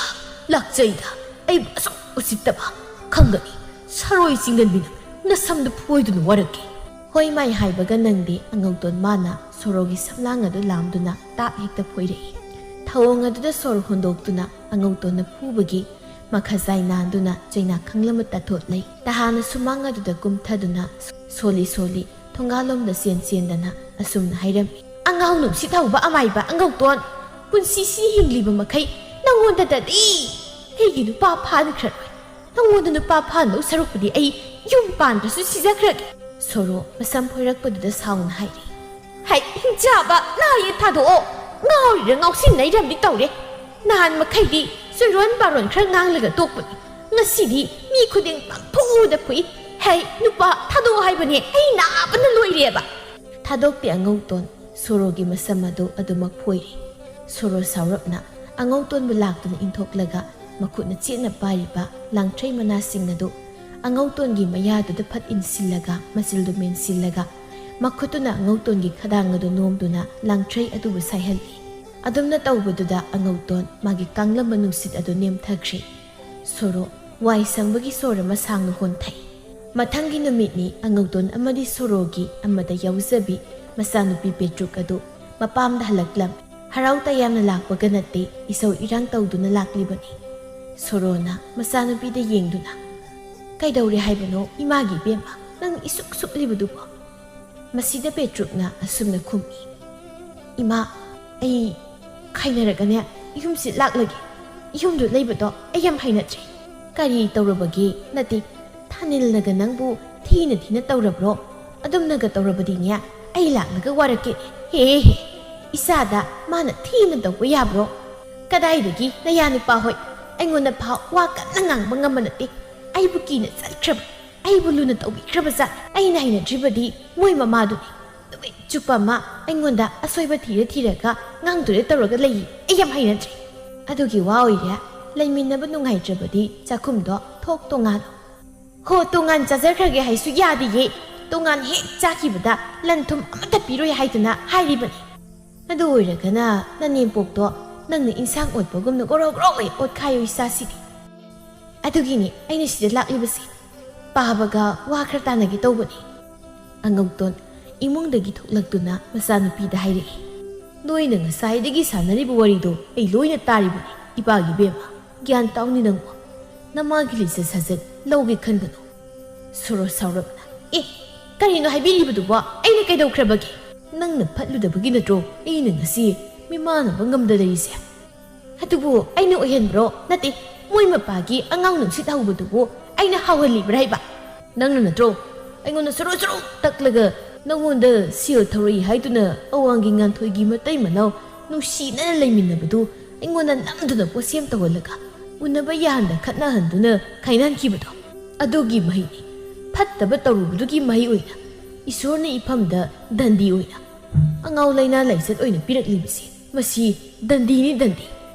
ꯂꯥꯛꯆꯩꯗ, ꯑꯩꯕꯨ ꯑꯁꯨꯛ ꯎꯁꯤꯠꯇꯕ! ꯈꯪꯒꯅꯤ, ꯁꯥꯔꯣꯏ ꯆꯤꯡꯒꯟꯕꯤꯅ ꯅꯁꯝꯗꯨ ꯐꯣꯏꯗꯨꯅ ꯋꯥꯔꯛꯀꯦ꯫" ꯍꯣꯏ ꯃꯥꯏ ꯍꯥꯏꯕꯒ ꯅꯪꯗꯦ ꯑꯉꯧꯇꯣꯟ ꯃꯥꯅ ꯁꯣꯔꯣꯒꯤ ꯁꯝꯂꯥꯡ ꯑꯗꯨ ꯂꯥꯝꯗꯨꯅ ꯇꯥꯛ ꯍꯦꯛꯇ ꯐꯣꯏꯔꯛꯏ꯫ ꯊꯧꯑꯣꯡ ꯑꯗꯨꯗ ꯁꯣꯔ ꯍꯣꯟꯗꯣꯛꯇꯨꯅ ꯑꯉꯧꯇꯣꯟꯅ ꯐꯨꯕꯒꯤ ꯃꯈꯖꯥꯏ ꯅꯥꯟꯗꯨꯅ ꯆꯩꯅꯥ ꯈꯪꯂꯝꯕ ꯇꯥꯊꯣꯠꯂꯩ꯫ ꯇꯍꯥꯅ ꯁꯨꯃꯥꯡ ꯑꯗꯨꯗ ꯀꯨꯝꯊꯗꯨꯅ ꯁꯣꯜꯂꯤ ꯁꯣꯜꯂꯤ ꯊꯣꯡꯒꯥꯜꯂꯣꯝꯗ ꯆꯦꯟ ꯆꯦꯟꯗꯅ ꯑꯁꯨꯝꯅ ꯍꯥꯏꯔꯝꯃꯤ, "ꯑꯉꯥꯎ ꯅꯨꯡꯁꯤꯠ ꯍꯧꯕ ꯑꯃꯥꯏꯕ ꯑꯉꯧꯇꯣꯟ, ꯄꯨꯟꯁꯤꯁꯤ ꯍꯤꯡꯂꯤꯕ ꯃꯈꯩ ꯅꯪꯉꯣꯟꯗꯗꯗꯤ ꯑꯩꯒꯤ ꯅꯨꯄꯥ ꯐꯥꯍꯟꯈ꯭ꯔꯔꯣꯏ꯫ ꯅꯪꯉꯣꯟꯗ ꯅꯨꯄꯥ ꯐꯥꯍꯟꯗꯧ ꯁꯔꯨꯛꯄꯨꯗꯤ ꯑꯩ ꯌꯨꯝ ꯄꯥꯟꯗ꯭ꯔꯁꯨ ꯁꯤꯖꯈ꯭ꯔꯒꯦ꯫" ꯁꯣꯔꯣ ꯃꯁꯝ ꯐꯣꯏꯔꯛꯄꯗꯨꯗ ꯁꯥꯎꯅ ꯍꯥꯏꯔꯤ, "ꯍꯩ, ꯍꯤꯡꯆꯥꯕ ꯅꯥ ꯌꯦꯛ ꯊꯥꯗꯣꯛꯑꯣ꯫ ꯉꯥꯎꯔꯤꯔ ꯉꯥꯎꯁꯤꯟꯅꯩꯔꯝꯗꯤ ꯇꯧꯔꯦ꯫ ꯅꯍꯥꯟ ꯃꯈꯩꯗꯤ ꯆꯣꯏꯔꯣꯟ ꯄꯥꯔꯣꯟ ꯈꯔ ꯉꯥꯡꯂꯒ ꯇꯣꯛꯄꯅꯤ꯫ ꯉꯁꯤꯗꯤ ꯃꯤ ꯈꯨꯗꯤꯡ ꯄꯪꯐꯨꯗ ꯐꯨꯏ꯫ ꯍꯩ, ꯅꯨꯄꯥ ꯊꯥꯗꯣꯛꯑꯣ ꯍꯥꯏꯕꯅꯦ, ꯑꯩ ꯅꯥꯕꯅ ꯂꯣꯏꯔꯦꯕ꯫" ꯊꯥꯗꯣꯛꯇꯦ ꯑꯉꯧꯇꯣꯟ ꯁꯣꯔꯣꯒꯤ ꯃꯁꯝ ꯑꯗꯨ ꯑꯗꯨꯃꯛ ꯐꯣꯏꯔꯤ꯫ ꯁꯣꯔꯣ ꯁꯥꯎꯔꯞꯅ ꯑꯉꯧꯇꯣꯟꯕꯨ ꯂꯥꯛꯇꯨꯅ ꯏꯟꯊꯣꯛꯂꯒ ꯃꯈꯨꯠꯅ ꯆꯦꯠꯅ ꯄꯥꯏꯔꯤꯕ ꯂꯥꯡꯊ꯭ꯔꯩ ꯃꯅꯥꯁꯤꯡ ꯑꯗꯨ ꯑꯉꯧꯇꯣꯟꯒꯤ ꯃꯌꯥꯗꯨꯗ ꯐꯠ ꯏꯟꯁꯤꯜꯂꯒ ꯃꯆꯤꯜꯗꯨ ꯃꯦꯟꯁꯤꯜꯂꯒ ꯃꯈꯨꯠꯇꯨꯅ ꯑꯉꯧꯇꯣꯟꯒꯤ ꯈꯗꯥꯡ ꯑꯗꯨ ꯅꯣꯝꯗꯨꯅ ꯂꯥꯡꯊ꯭ꯔꯩ ꯑꯗꯨꯕꯨ ꯁꯥꯏꯍꯜꯂꯤ꯫ ꯑꯗꯨꯝꯅ ꯇꯧꯕꯗꯨꯗ ꯑꯉꯧꯇꯣꯟ ꯃꯥꯒꯤ ꯀꯥꯡꯂꯝꯕ ꯅꯨꯡꯁꯤꯠ ꯑꯗꯨ ꯅꯦꯝꯊꯈ꯭ꯔꯦ꯫ ꯁꯣꯔꯣ ꯋꯥꯏ ꯁꯪꯕꯒꯤ ꯁꯣꯔ ꯑꯃ ꯁꯥꯡꯅ ꯍꯣꯟꯊꯩ꯫ ꯃꯊꯪꯒꯤ ꯅꯨꯃꯤꯠꯅꯤ꯫ ꯑꯉꯧꯇꯣꯟ ꯑꯃꯗꯤ ꯁꯣꯔꯣꯒꯤ ꯑꯃꯗ ꯌꯥꯎꯖꯕꯤ ꯃꯆꯥꯅꯨꯄꯤ ꯄꯦꯇ꯭ꯔꯨꯛ ꯑꯗꯨ ꯃꯄꯥꯝꯗ ꯍꯜꯂꯛꯂꯝꯃꯤ꯫ ꯍꯔꯥꯎ ꯇꯌꯥꯝꯅ ꯂꯥꯛꯄꯒ ꯅꯠꯇꯦ, ꯏꯁꯧ ꯏꯔꯥꯡ ꯇꯧꯗꯨꯅ ꯂꯥꯛꯂꯤꯕꯅꯤ꯫ ꯁꯣꯔꯣꯅ ꯃꯆꯥꯅꯨꯄꯤꯗ ꯌꯦꯡꯗꯨꯅ, "ꯀꯩꯗꯧꯔꯦ ꯍꯥꯏꯕꯅꯣ ꯏꯃꯥꯒꯤ ꯏꯕꯦꯝꯃ, ꯅꯪ ꯏꯁꯨꯛ ꯁꯨꯛꯂꯤꯕꯗꯨꯕꯣ?" ꯃꯁꯤꯗ ꯄꯦꯇ꯭ꯔꯨꯛꯅ ꯑꯁꯨꯝꯅ ꯈꯨꯝꯃꯤ, "ꯏꯃꯥ, ꯑꯩ ꯈꯥꯏꯅꯔꯒꯅꯦ ꯌꯨꯝꯁꯤ ꯂꯥꯛꯂꯒꯦ꯫ ꯌꯨꯝꯗꯨ ꯂꯩꯕꯗꯣ ꯑꯩ ꯌꯥꯝ ꯍꯩꯅꯗ꯭ꯔꯦ꯫ ꯀꯔꯤ ꯇꯧꯔꯕꯒꯦ? ꯅꯠꯇꯦ, ꯊꯥꯅꯤꯜꯅꯒ ꯅꯪꯕꯨ ꯊꯤꯅ ꯊꯤꯅ ꯇꯧꯔꯕ꯭ꯔꯣ? ꯑꯗꯨꯝꯅꯒ ꯇꯧꯔꯕꯗꯤꯅꯦ ꯑꯩ ꯂꯥꯛꯂꯒ ꯋꯥꯔꯛꯀꯦ꯫ ꯍꯦ ꯍꯦ, ꯏꯆꯥꯗ ꯃꯥꯅ ꯊꯤꯅ ꯇꯧꯕ ꯌꯥꯕ꯭ꯔꯣ? ꯀꯗꯥꯏꯗꯒꯤ ꯅꯌꯥ ꯅꯨꯄꯥ ꯍꯣꯏ ꯑꯩꯉꯣꯟꯗ ꯐꯥꯎ ꯋꯥ ꯀꯟꯅ ꯉꯥꯡꯕ ꯉꯝꯕ ꯅꯠꯇꯦ꯫ ꯑꯩꯕꯨ ꯀꯤꯅ ꯆꯠꯈ꯭ꯔꯕ, ꯑꯩꯕꯨ ꯂꯨꯅ ꯇꯧꯕꯤꯈ꯭ꯔꯕ ꯖꯥꯠ꯫ ꯑꯩꯅ ꯍꯩꯅꯗ꯭ꯔꯤꯕꯗꯤ ꯃꯣꯏ ꯃꯃꯥꯗꯨꯅꯤ꯫ ꯅꯨꯃꯤꯠ ꯆꯨꯞꯄ ꯑꯃ ꯑꯩꯉꯣꯟꯗ ꯑꯁꯣꯏꯕ ꯊꯤꯔ ꯊꯤꯔꯒ ꯉꯥꯡꯗꯣꯏꯔ ꯇꯧꯔꯒ ꯂꯩꯌꯦ꯫ ꯑꯩ ꯌꯥꯝ ꯍꯩꯅꯗ꯭ꯔꯦ꯫ ꯑꯗꯨꯒꯤ ꯋꯥ ꯑꯣꯏꯔꯦ, ꯂꯩꯃꯤꯟꯅꯕ ꯅꯨꯡꯉꯥꯏꯇ꯭ꯔꯕꯗꯤ ꯆꯥꯛꯈꯨꯝꯗꯣ ꯊꯣꯛ ꯇꯣꯉꯥꯜꯂꯣ꯫ ꯍꯣ, ꯇꯣꯉꯥꯟ ꯆꯥꯖꯈ꯭ꯔꯒꯦ ꯍꯥꯏꯁꯨ ꯌꯥꯗꯤꯌꯦ꯫ ꯇꯣꯉꯥꯟ ꯍꯦꯛ ꯆꯥꯈꯤꯕꯗ ꯂꯟ ꯊꯨꯝ ꯑꯃꯠꯇ ꯄꯤꯔꯣꯏ ꯍꯥꯏꯗꯨꯅ ꯍꯥꯏꯔꯤꯕꯅꯤ꯫ ꯑꯗꯨ ꯑꯣꯏꯔꯒꯅ ꯅꯅꯦꯝꯄꯣꯛꯇꯣ ꯅꯪꯅ ꯏꯟꯁꯥꯡ ꯑꯣꯠꯄꯒꯨꯝꯅ ꯒꯣꯔꯣ ꯒꯣꯔꯣ ꯑꯣꯏ ꯑꯣꯠꯈꯥꯏꯌꯣ ꯏꯆꯥꯁꯤꯗꯤ꯫ ꯑꯗꯨꯒꯤꯅꯤ ꯑꯩꯅ ꯁꯤꯗ ꯂꯥꯛꯂꯤꯕꯁꯤ꯫ ꯄꯥꯕꯒ ꯋꯥ ꯈꯔ ꯇꯥꯟꯅꯒꯦ ꯇꯧꯕꯅꯤ꯫ ꯑꯉꯧꯇꯣꯟ ꯏꯃꯨꯡꯗꯒꯤ ꯊꯣꯛꯂꯛꯇꯨꯅ ꯃꯆꯥꯅꯨꯄꯤꯗ ꯍꯥꯏꯔꯛꯏ, "ꯅꯣꯏꯅ ꯉꯁꯥꯏꯗꯒꯤ ꯁꯥꯟꯅꯔꯤꯕ ꯋꯥꯔꯤꯗꯣ ꯑꯩ ꯂꯣꯏꯅ ꯇꯥꯔꯤꯕꯅꯤ꯫ ꯏꯄꯥꯒꯤ ꯏꯕꯦꯝꯃ, ꯒ꯭ꯌꯥꯟ ꯇꯥꯎꯅꯤ ꯅꯪꯕꯨ꯫ ꯅꯃꯥꯒꯤ ꯂꯤꯆꯠ ꯁꯥꯖꯠ ꯂꯧꯒꯦ ꯈꯟꯒꯅꯨ꯫" ꯁꯣꯔꯣ ꯁꯥꯎꯔꯞꯅ, "ꯑꯦ, ꯀꯔꯤꯅꯣ ꯍꯥꯏꯕꯤꯔꯤꯕꯗꯨꯕꯣ? ꯑꯩꯅ ꯀꯩꯗꯧꯈ꯭ꯔꯕꯒꯦ? ꯅꯪꯅ ꯐꯠꯂꯨꯗꯕꯒꯤ ꯅꯠꯇ꯭ꯔꯣ ꯑꯩꯅ ꯉꯁꯤ ꯃꯤꯃꯥꯟꯅꯕ ꯉꯝꯗ ꯂꯩꯔꯤꯁꯦ? ꯑꯗꯨꯕꯨ ꯑꯩꯅ ꯑꯣꯏꯍꯟꯕ꯭ꯔꯣ? ꯅꯠꯇꯦ, ꯃꯣꯏ ꯃꯄꯥꯒꯤ ꯑꯉꯥꯡ ꯅꯨꯡꯁꯤꯠ ꯍꯧꯕꯗꯨꯕꯨ ꯑꯩꯅ ꯍꯧꯍꯜꯂꯤꯕ꯭ꯔꯥ ꯍꯥꯏꯕ? ꯅꯪꯅ ꯅꯠꯇ꯭ꯔꯣ ꯑꯩꯉꯣꯟꯗ ꯁꯣꯔꯣ ꯁꯣꯔꯣ ꯇꯛꯂꯒ ꯅꯉꯣꯟꯗ ꯁꯦꯜ ꯊꯧꯔꯛꯏ ꯍꯥꯏꯗꯨꯅ ꯑꯋꯥꯡꯒꯤ ꯉꯥꯟꯊꯣꯏꯒꯤ ꯃꯇꯩ ꯃꯅꯥꯎ ꯅꯨꯡꯁꯤꯅꯅ ꯂꯩꯃꯤꯟꯅꯕꯗꯨ ꯑꯩꯉꯣꯟꯗ ꯅꯝꯗꯨꯅ ꯄꯣꯠꯁꯦꯝ ꯇꯧꯍꯜꯂꯒ ꯎꯅꯕ ꯌꯥꯍꯟꯗ ꯈꯠꯅꯍꯟꯗꯨꯅ ꯈꯥꯏꯅꯍꯟꯈꯤꯕꯗꯣ? ꯑꯗꯨꯒꯤ ꯃꯍꯩꯅꯤ꯫ ꯐꯠꯇꯕ ꯇꯧꯔꯨꯕꯗꯨꯒꯤ ꯃꯍꯩ ꯑꯣꯏꯅ ꯏꯁꯣꯔꯅ ꯏꯐꯝꯗ ꯗꯟꯗꯤ ꯑꯣꯏꯅ ꯑꯉꯥꯎ ꯂꯩꯅꯥ ꯂꯥꯏꯆꯠ ꯑꯣꯏꯅ ꯄꯤꯔꯛꯂꯤꯕꯁꯤ꯫ ꯃꯁꯤ ꯗꯟꯗꯤꯅꯤ, ꯗꯟꯗꯤ꯫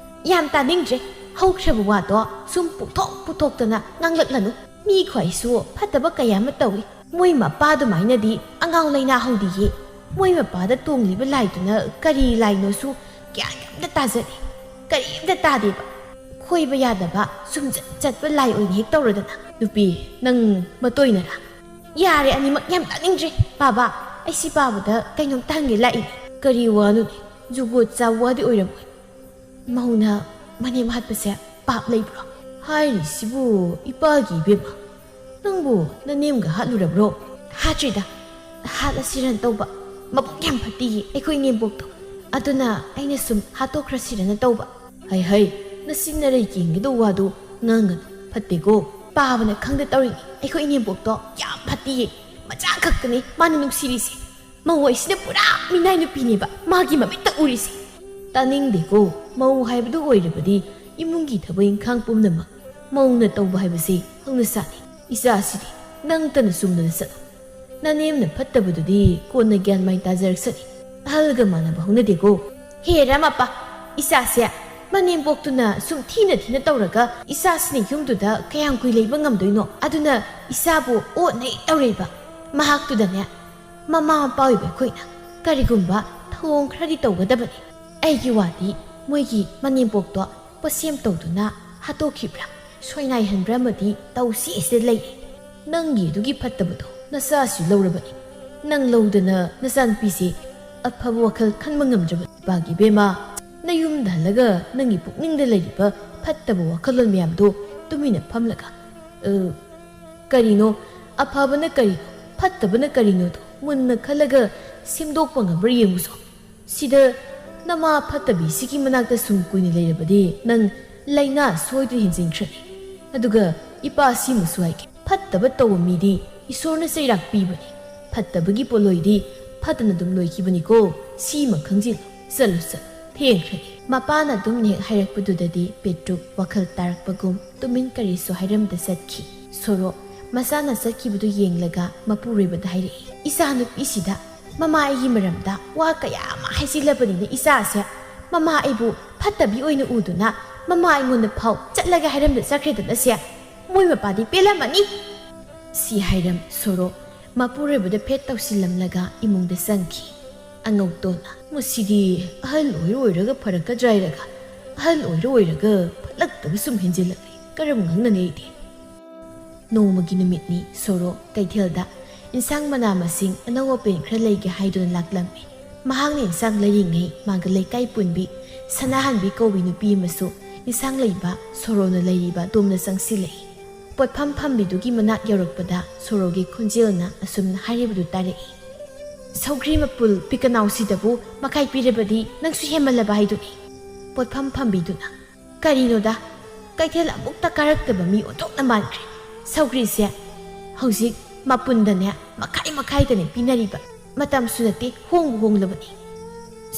ꯌꯥꯝ ꯇꯥꯅꯤꯡꯗ꯭ꯔꯦ꯫ ꯍꯧꯈ꯭ꯔꯕ ꯋꯥꯗꯣ ꯁꯨꯝ ꯄꯨꯊꯣꯛ ꯄꯨꯊꯣꯛꯇꯅ ꯉꯥꯡꯂꯛꯂꯅꯨ꯫ ꯃꯤ ꯈ꯭ꯋꯥꯏꯁꯨ ꯐꯠꯇꯕ ꯀꯌꯥ ꯑꯃ ꯇꯧꯏ꯫ ꯃꯣꯏ ꯃꯄꯥ ꯑꯗꯨꯃꯥꯏꯅꯗꯤ ꯑꯉꯥꯎ ꯂꯩꯅꯥ ꯍꯧꯗꯤꯌꯦ꯫ ꯃꯣꯏ ꯃꯄꯥꯗ ꯇꯣꯡꯂꯤꯕ ꯂꯥꯏꯗꯨꯅ ꯀꯔꯤ ꯂꯥꯏꯅꯣꯁꯨ ꯒ꯭ꯌꯥꯟ ꯑꯝꯇ ꯇꯥꯖꯗꯦ꯫ ꯀꯔꯤꯝꯇ ꯇꯥꯗꯦꯕ꯫ ꯈꯣꯏꯕ ꯌꯥꯗꯕ ꯁꯨꯝ ꯆꯠ ꯆꯠꯄ ꯂꯥꯏ ꯑꯣꯏꯅ ꯍꯦꯛ ꯇꯧꯔꯗꯅ꯫ ꯅꯨꯄꯤ, ꯅꯪ ꯃꯇꯣꯏꯅꯔꯥ? ꯌꯥꯔꯦ, ꯑꯅꯤꯃꯛ ꯌꯥꯝ ꯇꯥꯅꯤꯡꯗ꯭ꯔꯦ꯫ ꯄꯥꯕ, ꯑꯩ ꯁꯤ ꯄꯥꯕꯗ ꯀꯩꯅꯣꯝꯇ ꯍꯪꯒꯦ ꯂꯥꯛꯏꯅꯦ꯫ ꯀꯔꯤ ꯋꯥꯅꯣꯅꯦ? ꯖꯨꯒꯣꯠ ꯆꯥꯕ ꯋꯥꯗꯤ ꯑꯣꯏꯔꯝꯃꯣꯏ꯫ ꯃꯧꯅ ꯃꯅꯦꯝ ꯍꯥꯠꯄꯁꯦ ꯄꯥꯞ ꯂꯩꯕ꯭ꯔꯣ? ꯍꯥꯏꯔꯤꯁꯤꯕꯨ ꯏꯄꯥꯒꯤ ꯏꯕꯦꯝꯃ, ꯅꯪꯕꯨ ꯅꯅꯦꯝꯒ ꯍꯥꯠꯂꯨꯔꯕ꯭ꯔꯣ? ꯍꯥꯠꯇ꯭ꯔꯤꯗ, ꯍꯥꯠꯂꯁꯤꯔꯅ ꯇꯧꯕ꯫ ꯃꯕꯨꯛ ꯌꯥꯝ ꯐꯠꯇꯤꯌꯦ ꯑꯩꯈꯣꯏ ꯏꯅꯦꯝꯕꯣꯛꯇꯣ꯫ ꯑꯗꯨꯅ ꯑꯩꯅ ꯁꯨꯝ ꯍꯥꯠꯇꯣꯛꯈ꯭ꯔꯁꯤꯔꯅ ꯇꯧꯕ꯫ ꯍꯩ ꯍꯩ, ꯅꯆꯤꯟ ꯅꯔꯩ ꯀꯦꯟꯒꯗꯧ ꯋꯥꯗꯨ ꯉꯥꯡꯒꯅꯨ, ꯐꯠꯇꯦꯀꯣ꯫ ꯄꯥꯕꯅ ꯈꯪꯗ ꯇꯧꯔꯤꯅꯤ, ꯑꯩꯈꯣꯏ ꯏꯅꯦꯝꯕꯣꯛꯇꯣ ꯌꯥꯝ ꯐꯠꯇꯤꯌꯦ꯫ ꯃꯆꯥ ꯈꯛꯇꯅꯤ ꯃꯥꯅ ꯅꯨꯡꯁꯤꯔꯤꯁꯦ꯫ ꯃꯧ ꯑꯣꯏꯁꯤꯅ ꯄꯨꯔꯥ ꯃꯤꯅꯥꯏ ꯅꯨꯄꯤꯅꯦꯕ ꯃꯥꯒꯤ ꯃꯃꯤꯠꯇ ꯎꯔꯤꯁꯦ꯫ ꯇꯥꯅꯤꯡꯗꯦꯀꯣ, ꯃꯧ ꯍꯥꯏꯕꯗꯨ ꯑꯣꯏꯔꯕꯗꯤ ꯏꯃꯨꯡꯒꯤ ꯊꯕꯛ ꯏꯪꯈꯥꯡ ꯄꯨꯝꯅꯃꯛ ꯃꯧꯅ ꯇꯧꯕ ꯍꯥꯏꯕꯁꯤ ꯍꯧꯅꯁꯥꯅꯤ꯫ ꯏꯆꯥꯁꯤꯗꯤ ꯅꯪꯇꯅ ꯆꯨꯝꯅ ꯆꯠꯂꯣ꯫ ꯅꯅꯦꯝꯅ ꯐꯠꯇꯕꯗꯨꯗꯤ ꯀꯣꯟꯅ ꯒ꯭ꯌꯥꯟ ꯃꯥꯏ ꯇꯥꯖꯔꯛꯁꯅꯤ꯫ ꯑꯍꯜꯒ ꯃꯥꯟꯅꯕ ꯍꯧꯅꯗꯦꯀꯣ꯫ ꯍꯦ ꯔꯥꯃꯄꯥ, ꯏꯆꯥꯁꯦ ꯃꯅꯦꯝꯕꯣꯛꯇꯨꯅ ꯁꯨꯝ ꯊꯤꯅ ꯊꯤꯅ ꯇꯧꯔꯒ ꯏꯆꯥꯁꯤꯅ ꯌꯨꯝꯗꯨꯗ ꯀꯌꯥꯝ ꯀꯨꯏ ꯂꯩꯕ ꯉꯝꯗꯣꯏꯅꯣ? ꯑꯗꯨꯅ ꯏꯆꯥꯕꯨ ꯑꯣꯠꯅꯩ ꯇꯧꯔꯛꯏꯕ꯫ ꯃꯍꯥꯛꯇꯨꯗꯅꯦ, ꯃꯃꯥ ꯃꯄꯥ ꯑꯣꯏꯕ ꯑꯩꯈꯣꯏꯅ ꯀꯔꯤꯒꯨꯝꯕ ꯊꯧꯑꯣꯡ ꯈꯔꯗꯤ ꯇꯧꯒꯗꯕꯅꯤ꯫ ꯑꯩꯒꯤ ꯋꯥꯗꯤ ꯃꯣꯏꯒꯤ ꯃꯅꯦꯝꯕꯣꯛꯇꯣ ꯄꯣꯠꯁꯦꯝ ꯇꯧꯗꯨꯅ ꯍꯥꯠꯇꯣꯛꯈꯤꯕ꯭ꯔꯥ, ꯁꯣꯏꯅꯥꯏꯍꯟꯕ꯭ꯔꯥ ꯑꯃꯗꯤ ꯇꯧꯁꯤ ꯁꯤꯗ ꯂꯩꯔꯦ꯫ ꯅꯪꯒꯤ ꯑꯗꯨꯒꯤ ꯐꯠꯇꯕꯗꯣ ꯅꯆꯥꯁꯨ ꯂꯧꯔꯕꯅꯤ꯫ ꯅꯪ ꯂꯧꯗꯅ ꯅꯆꯥꯅꯨꯄꯤꯁꯦ ꯑꯐꯕ ꯋꯥꯈꯜ ꯈꯟꯕ ꯉꯝꯗ꯭ꯔꯕ ꯏꯄꯥꯒꯤ ꯏꯕꯦꯝꯃ, ꯅꯌꯨꯝꯗ ꯍꯜꯂꯒ ꯅꯪꯒꯤ ꯄꯨꯛꯅꯤꯡꯗ ꯂꯩꯔꯤꯕ ꯐꯠꯇꯕ ꯋꯥꯈꯜꯂꯣꯟ ꯃꯌꯥꯝꯗꯣ ꯇꯨꯃꯤꯟꯅ ꯐꯝꯂꯒ, ꯑ, ꯀꯔꯤꯅꯣ, ꯑꯐꯕꯅ ꯀꯔꯤꯅꯣ, ꯐꯠꯇꯕꯅ ꯀꯔꯤꯅꯣꯗꯣ ꯃꯨꯟꯅ ꯈꯜꯂꯒ ꯁꯦꯝꯗꯣꯛꯄ ꯉꯝꯕ꯭ꯔꯥ ꯌꯦꯡꯉꯨꯁꯣ꯫ ꯁꯤꯗ ꯅꯃꯥ ꯐꯠꯇꯕꯤꯁꯤꯒꯤ ꯃꯅꯥꯛꯇ ꯁꯨꯝ ꯀꯨꯏꯅ ꯂꯩꯔꯕꯗꯤ ꯅꯪ ꯂꯥꯏꯅꯥ ꯁꯣꯏꯗꯅ ꯍꯦꯟꯖꯤꯟꯈ꯭ꯔꯅꯤ꯫ ꯑꯗꯨꯒ ꯏꯄꯥ ꯁꯤꯃꯁꯨ ꯍꯥꯏꯒꯦ, ꯐꯠꯇꯕ ꯇꯧꯕ ꯃꯤꯗꯤ ꯏꯁꯣꯔꯅ ꯆꯩꯔꯥꯛ ꯄꯤꯕꯅꯤ꯫ ꯐꯠꯇꯕꯒꯤ ꯄꯣꯠꯂꯣꯏꯗꯤ ꯐꯠꯇꯅ ꯑꯗꯨꯝ ꯂꯣꯏꯈꯤꯕꯅꯤꯀꯣ꯫ ꯁꯤꯃ ꯈꯪꯖꯤꯜꯂꯨ꯫ ꯆꯠꯂꯨ, ꯆꯠꯂꯨ꯫ ꯊꯦꯡꯈ꯭ꯔꯅꯤ꯫ ꯃꯄꯥꯅ ꯑꯗꯨꯝ ꯍꯦꯛ ꯍꯥꯏꯔꯛꯄꯗꯨꯗꯗꯤ ꯄꯦꯇ꯭ꯔꯨꯛ ꯋꯥꯈꯜ ꯇꯥꯔꯛꯄꯒꯨꯝ ꯇꯨꯃꯤꯟ ꯀꯔꯤꯁꯨ ꯍꯥꯏꯔꯝꯗ ꯆꯠꯈꯤ꯫ ꯁꯣꯔꯣ ꯃꯆꯥꯅ ꯆꯠꯈꯤꯕꯗꯨ ꯌꯦꯡꯂꯒ ꯃꯄꯨꯔꯣꯏꯕꯗ ꯍꯥꯏꯔꯛꯏ, "ꯏꯆꯥꯅꯨꯄꯤꯁꯤꯗ ꯃꯃꯥ ꯑꯩꯒꯤ ꯃꯔꯝꯗ ꯋꯥ ꯀꯌꯥ ꯑꯃ ꯍꯥꯏꯖꯤꯜꯂꯕꯅꯤꯅ ꯏꯆꯥꯁꯦ ꯃꯃꯥ ꯑꯩꯕꯨ ꯐꯠꯇꯕꯤ ꯑꯣꯏꯅ ꯎꯗꯨꯅ ꯃꯃꯥ ꯑꯩꯉꯣꯟꯗ ꯐꯥꯎ ꯆꯠꯂꯒ ꯍꯥꯏꯔꯝꯗ ꯆꯠꯈ꯭ꯔꯦꯗꯅ ꯁꯦ꯫ ꯃꯣꯏ ꯃꯄꯥꯗꯤ ꯄꯦꯜꯂꯝꯃꯅꯤ꯫" ꯁꯤ ꯍꯥꯏꯔꯝ ꯁꯣꯔꯣ ꯃꯄꯨꯔꯣꯏꯕꯗ ꯐꯦꯠ ꯇꯧꯁꯤꯜꯂꯝꯂꯒ ꯏꯃꯨꯡꯗ ꯆꯪꯈꯤ꯫ ꯑꯉꯧꯇꯣꯟꯅ, "ꯃꯁꯤꯗꯤ ꯑꯍꯜ ꯑꯣꯏꯔ ꯑꯣꯏꯔꯒ ꯐꯔꯛꯀꯗ꯭ꯔꯥ ꯍꯥꯏꯔꯒ ꯑꯍꯜ ꯑꯣꯏꯔ ꯑꯣꯏꯔꯒ ꯂꯛꯇꯒ ꯁꯨꯝ ꯍꯦꯟꯖꯤꯜꯂꯛꯂꯤ꯫ ꯀꯔꯝ ꯉꯥꯡꯅꯅꯤ ꯑꯩꯗꯤ? ꯅꯣꯡꯃꯒꯤ ꯅꯨꯃꯤꯠꯅꯤ꯫ ꯁꯣꯔꯣ ꯀꯩꯊꯦꯜꯗ ꯏꯟꯁꯥꯡ ꯃꯅꯥ ꯃꯁꯤꯡ ꯑꯅꯧ ꯑꯄꯦꯟ ꯈꯔ ꯂꯩꯒꯦ ꯍꯥꯏꯗꯨꯅ ꯂꯥꯛꯂꯝꯃꯤ꯫ ꯃꯍꯥꯛꯅ ꯏꯟꯁꯥꯡ ꯂꯩꯔꯤꯉꯩ ꯃꯥꯒ ꯂꯩꯀꯥꯏ ꯄꯨꯟꯕꯤ ꯁꯅꯥꯍꯟꯕꯤ ꯀꯧꯕꯤ ꯅꯨꯄꯤ ꯑꯃꯁꯨ ꯏꯟꯁꯥꯡ ꯂꯩꯕ ꯁꯣꯔꯣꯅ ꯂꯩꯔꯤꯕ ꯑꯗꯣꯝꯗ ꯆꯪꯁꯤꯜꯂꯛꯏ꯫ ꯄꯣꯠꯐꯝ ꯐꯝꯕꯤꯗꯨꯒꯤ ꯃꯅꯥꯛ ꯌꯧꯔꯛꯄꯗ ꯁꯣꯔꯣꯒꯤ ꯈꯣꯟꯖꯦꯜꯅ ꯑꯁꯨꯝꯅ ꯍꯥꯏꯔꯤꯕꯗꯨ ꯇꯥꯔꯛꯏ, "ꯁꯧꯒ꯭ꯔꯤ ꯃꯄꯨꯜ ꯄꯤꯛꯀꯅꯥꯎꯁꯤꯗꯕꯨ ꯃꯈꯥꯏ ꯄꯤꯔꯕꯗꯤ ꯅꯪꯁꯨ ꯍꯦꯟꯃꯜꯂꯕ ꯍꯥꯏꯗꯨꯅꯤ"꯫ ꯄꯣꯠꯐꯝ ꯐꯝꯕꯤꯗꯨꯅ, "ꯀꯔꯤꯅꯣꯗ, ꯀꯩꯊꯦꯜ ꯑꯃꯨꯛꯇ ꯀꯥꯔꯛꯇꯕ ꯃꯤ ꯑꯣꯟꯊꯣꯛꯅ ꯃꯥꯟꯈ꯭ꯔꯦ꯫ ꯁꯧꯒ꯭ꯔꯤꯁꯦ ꯍꯧꯖꯤꯛ ꯃꯄꯨꯟꯗꯅꯦ ꯃꯈꯥꯏ ꯃꯈꯥꯏꯗꯅꯦ ꯄꯤꯅꯔꯤꯕ꯫ ꯃꯇꯝꯁꯨ ꯅꯠꯇꯦ, ꯍꯣꯡꯕꯨ ꯍꯣꯡꯂꯕꯅꯤ꯫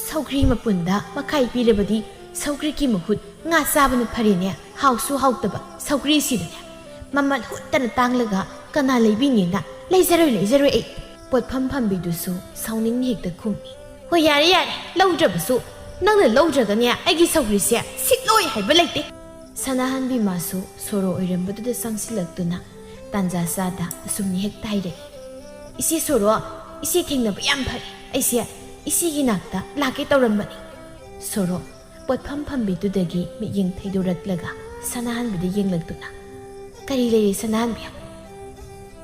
ꯁꯧꯒ꯭ꯔꯤ ꯃꯄꯨꯟꯗ ꯃꯈꯥꯏ ꯄꯤꯔꯕꯗꯤ ꯁꯧꯒ꯭ꯔꯤꯒꯤ ꯃꯍꯨꯠ ꯉꯥ ꯆꯥꯕꯅ ꯐꯔꯦꯅꯦ꯫ ꯍꯥꯎꯁꯨ ꯍꯥꯎꯇꯕ ꯁꯧꯒ꯭ꯔꯤꯁꯤꯗꯅꯦ ꯃꯃꯜ ꯍꯨꯠꯇꯅ ꯇꯥꯡꯂꯒ ꯀꯅꯥ ꯂꯩꯕꯤꯅꯦꯅ ꯂꯩꯖꯔꯣꯏ, ꯂꯩꯖꯔꯣꯏ ꯑꯩ"꯫ ꯄꯣꯠꯐꯝ ꯐꯝꯕꯤꯗꯨꯁꯨ ꯁꯥꯎꯅꯤꯡꯅ ꯍꯦꯛꯇ ꯈꯨꯝꯃꯤ, "ꯍꯣꯏ, ꯌꯥꯔꯦ, ꯌꯥꯔꯦ, ꯂꯧꯗ꯭ꯔꯕꯁꯨ ꯅꯪꯅ ꯂꯧꯗ꯭ꯔꯒꯅꯦ ꯑꯩꯒꯤ ꯁꯧꯒ꯭ꯔꯤꯁꯦ ꯁꯤꯠꯂꯣꯏ ꯍꯥꯏꯕ ꯂꯩꯇꯦ"꯫ ꯁꯅꯥꯍꯟꯕꯤ ꯃꯥꯁꯨ ꯁꯣꯔꯣ ꯑꯣꯏꯔꯝꯕꯗꯨꯗ ꯆꯪꯁꯤꯜꯂꯛꯇꯨꯅ ꯇꯥꯟꯖꯥ ꯆꯥꯗ ꯑꯁꯨꯝꯅ ꯍꯦꯛꯇ ꯍꯥꯏꯔꯛꯏ, "ꯏꯆꯦ ꯁꯣꯔꯣ, ꯏꯆꯦ ꯊꯦꯡꯅꯕ ꯌꯥꯝ ꯐꯔꯦ꯫ ꯑꯩꯁꯦ ꯏꯆꯦꯒꯤ ꯅꯥꯛꯇ ꯂꯥꯛꯀꯦ ꯇꯧꯔꯝꯕꯅꯤ"꯫ ꯁꯣꯔꯣ ꯄꯣꯠꯐꯝ ꯐꯝꯕꯤꯗꯨꯗꯒꯤ ꯃꯤꯠꯌꯦꯡ ꯊꯩꯗꯣꯔꯛꯂꯒ ꯁꯅꯥꯍꯟꯕꯤꯗ ꯌꯦꯡꯂꯛꯇꯨꯅ, "ꯀꯔꯤ ꯂꯩꯔꯦ ꯁꯅꯥꯍꯟꯕꯤ?"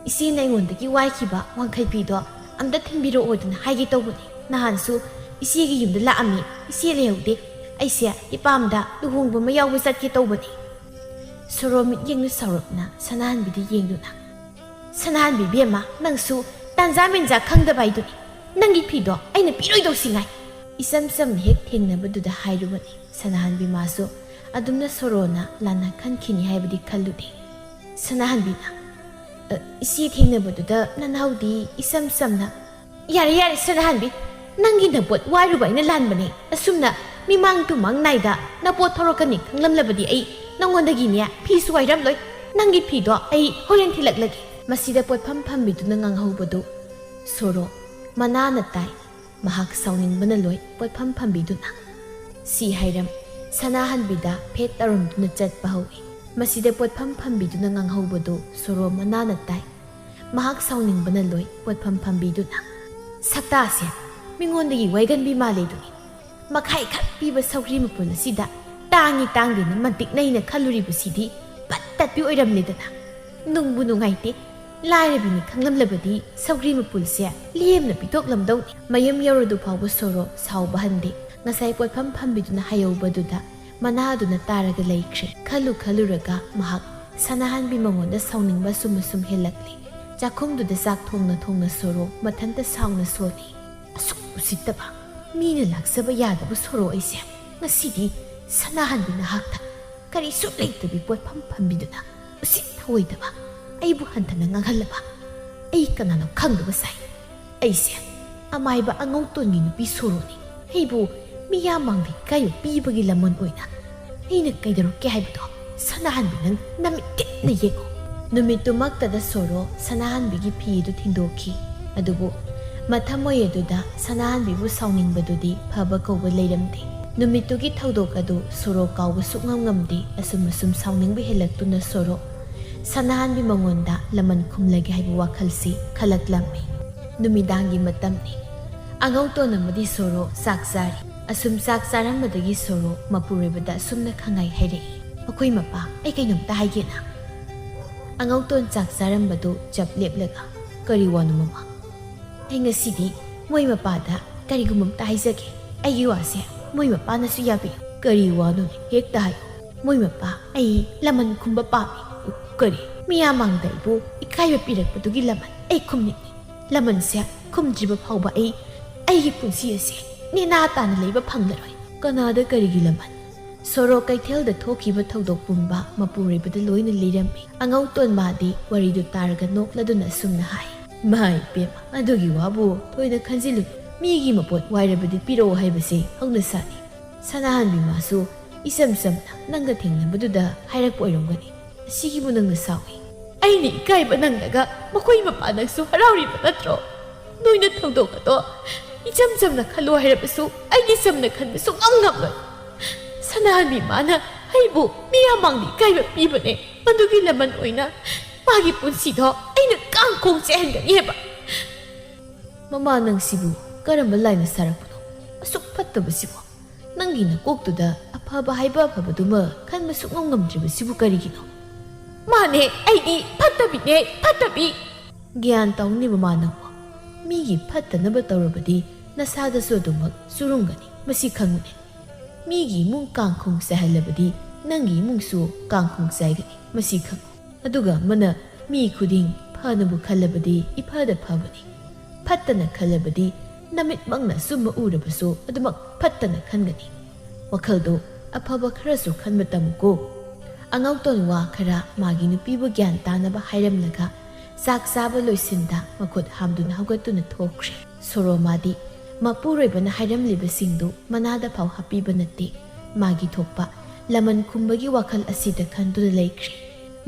"ꯏꯆꯦꯅ ꯑꯩꯉꯣꯟꯗꯒꯤ ꯋꯥꯏꯈꯤꯕ ꯋꯥꯡꯈꯩ ꯐꯤꯗꯣ ꯑꯝꯇ ꯊꯤꯟꯕꯤꯔꯛꯑꯣꯗꯅ ꯍꯥꯏꯒꯦ ꯇꯧꯕꯅꯤ꯫ ꯅꯍꯥꯟꯁꯨ ꯏꯆꯦꯒꯤ ꯌꯨꯝꯗ ꯂꯥꯛꯑꯝꯃꯤ, ꯏꯆꯦ ꯂꯩꯍꯧꯗꯦ꯫ ꯑꯩꯁꯦ ꯏꯄꯥꯝꯗ ꯂꯨꯍꯣꯡꯕ ꯑꯃ ꯌꯥꯎꯕ ꯆꯠꯀꯦ ꯇꯧꯕꯅꯤ"꯫ ꯁꯣꯔꯣ ꯃꯤꯠꯌꯦꯡꯅ ꯁꯥꯎꯔꯞꯅ ꯁꯅꯥꯍꯟꯕꯤꯗ ꯌꯦꯡꯗꯨꯅ, "ꯁꯅꯥꯍꯟꯕꯤ ꯏꯕꯦꯝꯃ, ꯅꯪꯁꯨ ꯇꯥꯟꯖꯥ ꯃꯦꯟꯖꯥ ꯈꯪꯗꯕ ꯍꯥꯏꯗꯨꯅꯤ꯫ ꯅꯪꯒꯤ ꯐꯤꯗꯣ ꯑꯩꯅ ꯄꯤꯔꯣꯏꯗꯧꯁꯤ ꯉꯥꯏ"꯫ ꯏꯆꯝ ꯆꯝꯅ ꯍꯦꯛ ꯊꯦꯡꯅꯕꯗꯨꯗ ꯍꯥꯏꯔꯨꯕꯅꯤ꯫ ꯁꯅꯥꯍꯟꯕꯤ ꯃꯥꯁꯨ ꯑꯗꯨꯝꯅ ꯁꯣꯔꯣꯅ ꯂꯥꯟꯅ ꯈꯟꯈꯤꯅꯤ ꯍꯥꯏꯕꯗꯤ ꯈꯜꯂꯨꯗꯦ꯫ ꯁꯅꯥꯍꯟꯕꯤꯅ, "ꯑ, ꯏꯆꯦ ꯊꯦꯡꯅꯕꯗꯨꯗ ꯅꯅꯥꯎꯗꯤ ꯏꯆꯝ ꯆꯝꯅ"꯫ "ꯌꯥꯔꯦ, ꯌꯥꯔꯦ, ꯁꯅꯥꯍꯟꯕꯤ, ꯅꯪꯒꯤ ꯅꯄꯣꯠ ꯋꯥꯏꯔꯨꯕ ꯑꯩꯅ ꯂꯥꯟꯕꯅꯦ꯫ ꯑꯁꯨꯝꯅ ꯃꯤꯃꯥꯡ ꯇꯨꯃꯥꯡ ꯅꯥꯏꯗ ꯅꯄꯣꯠ ꯊꯧꯔꯛꯀꯅꯤ ꯈꯪꯂꯝꯂꯕꯗꯤ ꯑꯩ ꯅꯉꯣꯟꯗꯒꯤꯅꯦ ꯐꯤꯁꯨ ꯋꯥꯏꯔꯝꯂꯣꯏ꯫ ꯅꯪꯒꯤ ꯐꯤꯗꯣ ꯑꯩ ꯍꯣꯔꯦꯟ ꯊꯤꯜꯂꯛꯂꯒꯦ"꯫ ꯃꯁꯤꯗ ꯄꯣꯠꯐꯝ ꯐꯝꯕꯤꯗꯨꯅ ꯉꯥꯡꯍꯧꯕꯗꯨ ꯁꯣꯔꯣ ꯃꯅꯥꯅ ꯇꯥꯏ꯫ ꯃꯍꯥꯛ ꯁꯥꯎꯅꯤꯡꯕꯅ ꯂꯣꯏ꯫ ꯄꯣꯠꯐꯝ ꯐꯝꯕꯤꯗꯨꯅ ꯁꯤ ꯍꯥꯏꯔꯝ ꯁꯅꯥꯍꯟꯕꯤꯗ ꯐꯦꯠ ꯇꯧꯔꯝꯗꯨꯅ ꯆꯠꯄ ꯍꯧꯏ꯫ ꯃꯁꯤꯗ ꯄꯣꯠꯐꯝ ꯐꯝꯕꯤꯗꯨꯅ ꯉꯥꯡꯍꯧꯕꯗꯨ ꯁꯣꯔꯣ ꯃꯅꯥꯅ ꯇꯥꯏ꯫ ꯃꯍꯥꯛ ꯁꯥꯎꯅꯤꯡꯕꯅ ꯂꯣꯏ꯫ ꯄꯣꯠꯐꯝ ꯐꯝꯕꯤꯗꯨꯅ, "ꯁꯛꯇꯥꯁꯦ ꯃꯤꯉꯣꯟꯗꯒꯤ ꯋꯥꯏꯒꯟꯕꯤ ꯃꯥꯜꯂꯦꯗꯨꯅꯤ꯫ ꯃꯈꯥꯏ ꯈꯛ ꯄꯤꯕ ꯁꯧꯒ꯭ꯔꯤ ꯃꯄꯨꯟ ꯑꯁꯤꯗ ꯇꯥꯡꯉꯤ ꯇꯥꯡꯗꯦꯅ ꯃꯟꯇꯤꯛꯅꯩꯅ ꯈꯜꯂꯨꯔꯤꯕꯁꯤꯗꯤ ꯄꯠ ꯇꯠꯄꯤ ꯑꯣꯏꯔꯝꯂꯦꯗꯅ꯫ ꯅꯨꯡꯕꯨ ꯅꯨꯡꯉꯥꯏꯇꯦ꯫ ꯂꯥꯏꯔꯕꯤꯅꯤ ꯈꯪꯂꯝꯂꯕꯗꯤ ꯁꯧꯒ꯭ꯔꯤ ꯃꯄꯨꯜꯁꯦ ꯂꯦꯝꯅ ꯄꯤꯊꯣꯛꯂꯝꯗꯧꯅꯤ꯫ ꯃꯌꯨꯝ ꯌꯧꯔꯗꯨ ꯐꯥꯎꯕ ꯁꯣꯔꯣ ꯁꯥꯎꯕ ꯍꯟꯗꯦ꯫ ꯉꯁꯥꯏ ꯄꯣꯠꯐꯝ ꯐꯝꯕꯤꯗꯨꯅ ꯍꯥꯏꯍꯧꯕꯗꯨꯗ ꯃꯅꯥꯗꯨꯅ ꯇꯥꯔꯒ ꯂꯩꯈ꯭ꯔꯦ꯫ ꯈꯜꯂꯨ ꯈꯜꯂꯨꯔꯒ ꯃꯍꯥꯛ ꯁꯅꯥꯍꯟꯕꯤ ꯃꯉꯣꯟꯗ ꯁꯥꯎꯅꯤꯡꯕ ꯑꯁꯨꯝ ꯑꯁꯨꯝ ꯍꯦꯜꯂꯛꯂꯤ꯫ ꯆꯥꯛꯈꯨꯝꯗꯨꯗ ꯆꯥꯛ ꯊꯣꯡꯅ ꯊꯣꯡꯅ ꯁꯣꯔꯣ ꯃꯊꯟꯇ ꯁꯥꯎꯅ ꯁꯣꯜꯂꯤ꯫ ꯑꯁꯨꯛ ꯎꯁꯤꯠꯇꯕ, ꯃꯤꯅ ꯂꯥꯛꯆꯕ ꯌꯥꯗꯕ ꯁꯣꯔꯣ ꯑꯩꯁꯦ ꯉꯁꯤꯗꯤ ꯁꯅꯥꯍꯟꯕꯤ ꯅꯍꯥꯛꯇ ꯀꯔꯤꯁꯨ ꯂꯩꯇꯕꯤ ꯄꯣꯠꯐꯝ ꯐꯝꯕꯤꯗꯨꯅ ꯎꯁꯤꯠ ꯊꯑꯣꯏꯗꯕ ꯑꯩꯕꯨ ꯍꯟꯊꯅ ꯉꯥꯡꯍꯜꯂꯕ꯫ ꯑꯩ ꯀꯅꯥꯅꯣ ꯈꯪꯗꯕ ꯁꯥꯏ꯫ ꯑꯩꯁꯦ ꯑꯃꯥꯏꯕ ꯑꯉꯧꯇꯣꯟꯒꯤ ꯅꯨꯄꯤ ꯁꯣꯔꯣꯅꯤ꯫ ꯑꯩꯕꯨ ꯃꯤꯌꯥꯝ ꯃꯥꯡꯗ ꯏꯀꯥꯏꯕ ꯄꯤꯕꯒꯤ ꯂꯃꯟ ꯑꯣꯏꯅ ꯑꯩꯅ ꯀꯩꯗꯧꯔꯛꯀꯦ ꯍꯥꯏꯕꯗꯣ ꯁꯅꯥꯍꯟꯕꯤ ꯅꯪ ꯅꯃꯤꯠ ꯇꯤꯛꯅ ꯌꯦꯡꯉꯨ꯫ ꯅꯨꯃꯤꯠꯇꯨꯃꯛꯇꯗ ꯁꯣꯔꯣ ꯁꯅꯥꯍꯟꯕꯤꯒꯤ ꯐꯤ ꯑꯗꯨ ꯊꯤꯟꯗꯣꯛꯈꯤ꯫ ꯑꯗꯨꯕꯨ ꯃꯊꯃꯣꯏ ꯑꯗꯨꯗ ꯁꯅꯥꯍꯟꯕꯤꯕꯨ ꯁꯥꯎꯅꯤꯡꯕꯗꯨꯗꯤ ꯐꯕ ꯀꯧꯕ ꯂꯩꯔꯝꯗꯦ꯫ ꯅꯨꯃꯤꯠꯇꯨꯒꯤ ꯊꯧꯗꯣꯛ ꯑꯗꯨ ꯁꯣꯔꯣ ꯀꯥꯎꯕ ꯁꯨꯛꯉꯝ ꯉꯝꯗꯦ꯫ ꯑꯁꯨꯝ ꯑꯁꯨꯝ ꯁꯥꯎꯅꯤꯡꯕ ꯍꯦꯜꯂꯛꯇꯨꯅ ꯁꯣꯔꯣ ꯁꯅꯥꯍꯟꯕꯤ ꯃꯉꯣꯟꯗ ꯂꯃꯟ ꯈꯨꯝꯂꯒꯦ ꯍꯥꯏꯕ ꯋꯥꯈꯜꯁꯤ ꯈꯜꯂꯛꯂꯝꯃꯤ꯫ ꯅꯨꯃꯤꯗꯥꯡꯒꯤ ꯃꯇꯝꯅꯤ꯫ ꯑꯉꯧꯇꯣꯟ ꯑꯃꯗꯤ ꯁꯣꯔꯣ ꯆꯥꯛ ꯆꯥꯔꯤ꯫ ꯑꯁꯨꯝ ꯆꯥꯛ ꯆꯥꯔꯝꯕꯗꯒꯤ ꯁꯣꯔꯣ ꯃꯄꯨꯔꯣꯏꯕꯗ ꯑꯁꯨꯝꯅ ꯈꯪꯍꯥꯏ ꯍꯥꯏꯔꯛꯏ, "ꯃꯈꯣꯏ ꯃꯄꯥ, ꯑꯩ ꯀꯩꯅꯣꯝꯇ ꯍꯥꯏꯒꯦꯅ?" ꯑꯉꯧꯇꯣꯟ ꯆꯥꯛ ꯆꯥꯔꯝꯕꯗꯨ ꯆꯞ ꯂꯦꯞꯂꯒ, "ꯀꯔꯤ ꯋꯥꯅꯣ ꯃꯃꯥ? ꯑꯩ ꯉꯁꯤꯗꯤ ꯃꯣꯏ ꯃꯄꯥꯗ ꯀꯔꯤꯒꯨꯝꯕ ꯑꯝꯇ ꯍꯥꯏꯖꯒꯦ꯫ ꯑꯩꯒꯤ ꯋꯥꯁꯦ ꯃꯣꯏ ꯃꯄꯥꯅꯁꯨ ꯌꯥꯕꯤꯌꯨ꯫" "ꯀꯔꯤ ꯋꯥꯅꯣꯅꯦ? ꯍꯦꯛꯇ ꯍꯥꯏꯌꯨ꯫" "ꯃꯣꯏ ꯃꯄꯥ, ꯑꯩ ꯂꯃꯟ ꯈꯨꯝꯕ ꯄꯥꯝꯃꯤ꯫" "ꯀꯔꯤ? ꯃꯤꯌꯥꯝ ꯃꯥꯡꯗ ꯑꯩꯕꯨ ꯏꯀꯥꯏꯕ ꯄꯤꯔꯛꯄꯗꯨꯒꯤ ꯂꯃꯟ ꯑꯩ ꯈꯨꯝꯅꯤꯡꯉꯤ꯫ ꯂꯃꯟꯁꯦ ꯈꯨꯝꯗ꯭ꯔꯤꯕ ꯐꯥꯎꯕ ꯑꯩ ꯑꯩꯒꯤ ꯄꯨꯟꯁꯤ ꯑꯁꯦ ꯅꯦꯅꯥ ꯇꯥꯅ ꯂꯩꯕ ꯐꯪꯂꯔꯣꯏ꯫" "ꯀꯅꯥꯗ ꯀꯔꯤꯒꯤ ꯂꯃꯟ?" ꯁꯣꯔꯣ ꯀꯩꯊꯦꯜꯗ ꯊꯣꯛꯈꯤꯕ ꯊꯧꯗꯣꯛ ꯄꯨꯝꯕ ꯃꯄꯨꯔꯣꯏꯕꯗ ꯂꯣꯏꯅ ꯂꯤꯔꯝꯃꯤ꯫ ꯑꯉꯧꯇꯣꯟ ꯃꯥꯗꯤ ꯋꯥꯔꯤꯗꯨ ꯇꯥꯔꯒ ꯅꯣꯛꯂꯗꯨꯅ ꯑꯁꯨꯝꯅ ꯍꯥꯏ, "ꯏꯃꯥ ꯏꯕꯦꯝꯃ, ꯑꯗꯨꯒꯤ ꯋꯥꯕꯨ ꯊꯣꯏꯅ ꯈꯟꯖꯤꯜꯂꯨ꯫ ꯃꯤꯒꯤ ꯃꯄꯣꯠ ꯋꯥꯏꯔꯕꯗꯤ ꯄꯤꯔꯛꯑꯣ ꯍꯥꯏꯕꯁꯤ ꯍꯧꯅꯁꯥꯅꯤ꯫ ꯁꯅꯥꯍꯟꯕꯤ ꯃꯥꯁꯨ ꯏꯆꯝ ꯆꯝꯅ ꯅꯪꯒ ꯊꯦꯡꯅꯕꯗꯨꯗ ꯍꯥꯏꯔꯛꯄ ꯑꯣꯏꯔꯝꯒꯅꯤ꯫ ꯑꯁꯤꯒꯤꯕꯨ ꯅꯪꯅ ꯁꯥꯎꯏ? ꯑꯩꯅ ꯏꯀꯥꯏꯕ ꯅꯪꯂꯒ ꯃꯈꯣꯏ ꯃꯄꯥ ꯅꯪꯁꯨ ꯍꯔꯥꯎꯔꯤꯕ ꯅꯠꯇ꯭ꯔꯣ? ꯅꯣꯏꯅ ꯊꯧꯗꯣꯛ ꯑꯗꯣ ꯏꯆꯝ ꯆꯝꯅ ꯈꯜꯂꯣ ꯍꯥꯏꯔꯕꯁꯨ ꯑꯩꯒꯤ ꯆꯝꯅ ꯈꯟꯕ ꯁꯨꯡꯉꯝ ꯉꯝꯂꯣꯏ꯫ ꯁꯅꯥꯍꯟꯕꯤ ꯃꯥꯅ ꯑꯩꯕꯨ ꯃꯤꯌꯥꯝ ꯃꯥꯡꯗ ꯏꯀꯥꯏꯕ ꯄꯤꯕꯅꯦ꯫ ꯃꯗꯨꯒꯤ ꯂꯃꯟ ꯑꯣꯏꯅ ꯃꯥꯒꯤ ꯄꯨꯟꯁꯤꯗꯣ ꯑꯩꯅ ꯀꯥꯡ ꯈꯣꯡ ꯆꯦꯟꯍꯟꯒꯅꯤ ꯍꯥꯏꯕ꯫" "ꯃꯃꯥ, ꯅꯪꯁꯤꯕꯨ ꯀꯔꯝꯕ ꯂꯥꯏꯅ ꯁꯥꯔꯛꯄꯅꯣ? ꯑꯁꯨꯛ ꯐꯠꯇꯕꯁꯤꯕꯨ?" ꯅꯪꯒꯤ ꯅꯀꯣꯛꯇꯨꯗ ꯑꯐꯕ ꯍꯥꯏꯕ ꯑꯐꯕꯗꯨꯃ ꯈꯟꯕ ꯁꯨꯛꯉꯝ ꯉꯝꯗ꯭ꯔꯤꯕꯁꯤꯕꯨ ꯀꯔꯤꯒꯤꯅꯣ? ꯃꯥꯅꯦ, ꯑꯩꯗꯤ ꯐꯠꯇꯕꯤꯅꯦ, ꯐꯠꯇꯕꯤ꯫ ꯒ꯭ꯌꯥꯟ ꯇꯧꯅꯦꯕ ꯃꯥꯅ꯫ ꯃꯤꯒꯤ ꯐꯠꯇꯅꯕ ꯇꯧꯔꯕꯗꯤ ꯅꯁꯥꯗꯁꯨ ꯑꯗꯨꯃꯛ ꯆꯨꯔꯨꯡꯒꯅꯤ, ꯃꯁꯤ ꯈꯪꯉꯨꯅꯦ꯫ ꯃꯤꯒꯤ ꯏꯃꯨꯡ ꯀꯥꯡꯈꯣꯡ ꯆꯥꯏꯍꯜꯂꯕꯗꯤ ꯅꯪꯒꯤ ꯏꯃꯨꯡꯁꯨ ꯀꯥꯡꯈꯣꯡ ꯆꯥꯏꯒꯅꯤ, ꯃꯁꯤ ꯈꯪꯉꯨ꯫ ꯑꯗꯨꯒ ꯑꯃꯅ ꯃꯤ ꯈꯨꯗꯤꯡ ꯐꯅꯕꯨ ꯈꯜꯂꯕꯗꯤ ꯏꯐꯗ ꯐꯕꯅꯤ꯫ ꯐꯠꯇꯅ ꯈꯜꯂꯕꯗꯤ ꯅꯃꯤꯠꯃꯛꯅ ꯑꯆꯨꯝꯕ ꯎꯔꯕꯁꯨ ꯑꯗꯨꯃꯛ ꯐꯠꯇꯅ ꯈꯟꯒꯅꯤ꯫ ꯋꯥꯈꯜꯗꯣ ꯑꯐꯕ ꯈꯔꯁꯨ ꯈꯟꯕ ꯇꯝꯃꯨꯀꯣ꯫ ꯑꯉꯥꯎꯇꯣꯟ ꯋꯥ ꯈꯔ ꯃꯥꯒꯤ ꯅꯨꯄꯤꯕꯨ ꯒ꯭ꯌꯥꯟ ꯇꯥꯅꯕ ꯍꯥꯏꯔꯝꯂꯒ ꯆꯥꯛ ꯆꯥꯕ ꯂꯣꯏꯁꯤꯟꯗ ꯃꯈꯨꯠ ꯍꯥꯝꯗꯨꯅ ꯍꯧꯒꯠꯇꯨꯅ ꯊꯣꯛꯈ꯭ꯔꯦ꯫ ꯁꯣꯔꯣꯃꯥꯗꯤ ꯃꯄꯨꯔꯣꯏꯕꯅ ꯍꯥꯏꯔꯝꯂꯤꯕꯁꯤꯡꯗꯨ ꯃꯅꯥꯗ ꯐꯥꯎ ꯍꯥꯞꯄꯤꯕ ꯅꯠꯇꯦ꯫ ꯃꯥꯒꯤ ꯊꯣꯛꯄ ꯂꯃꯟ ꯈꯨꯝꯕꯒꯤ ꯋꯥꯈꯜ ꯑꯁꯤꯗ ꯈꯟꯗꯨꯅ ꯂꯩꯈ꯭ꯔꯦ꯫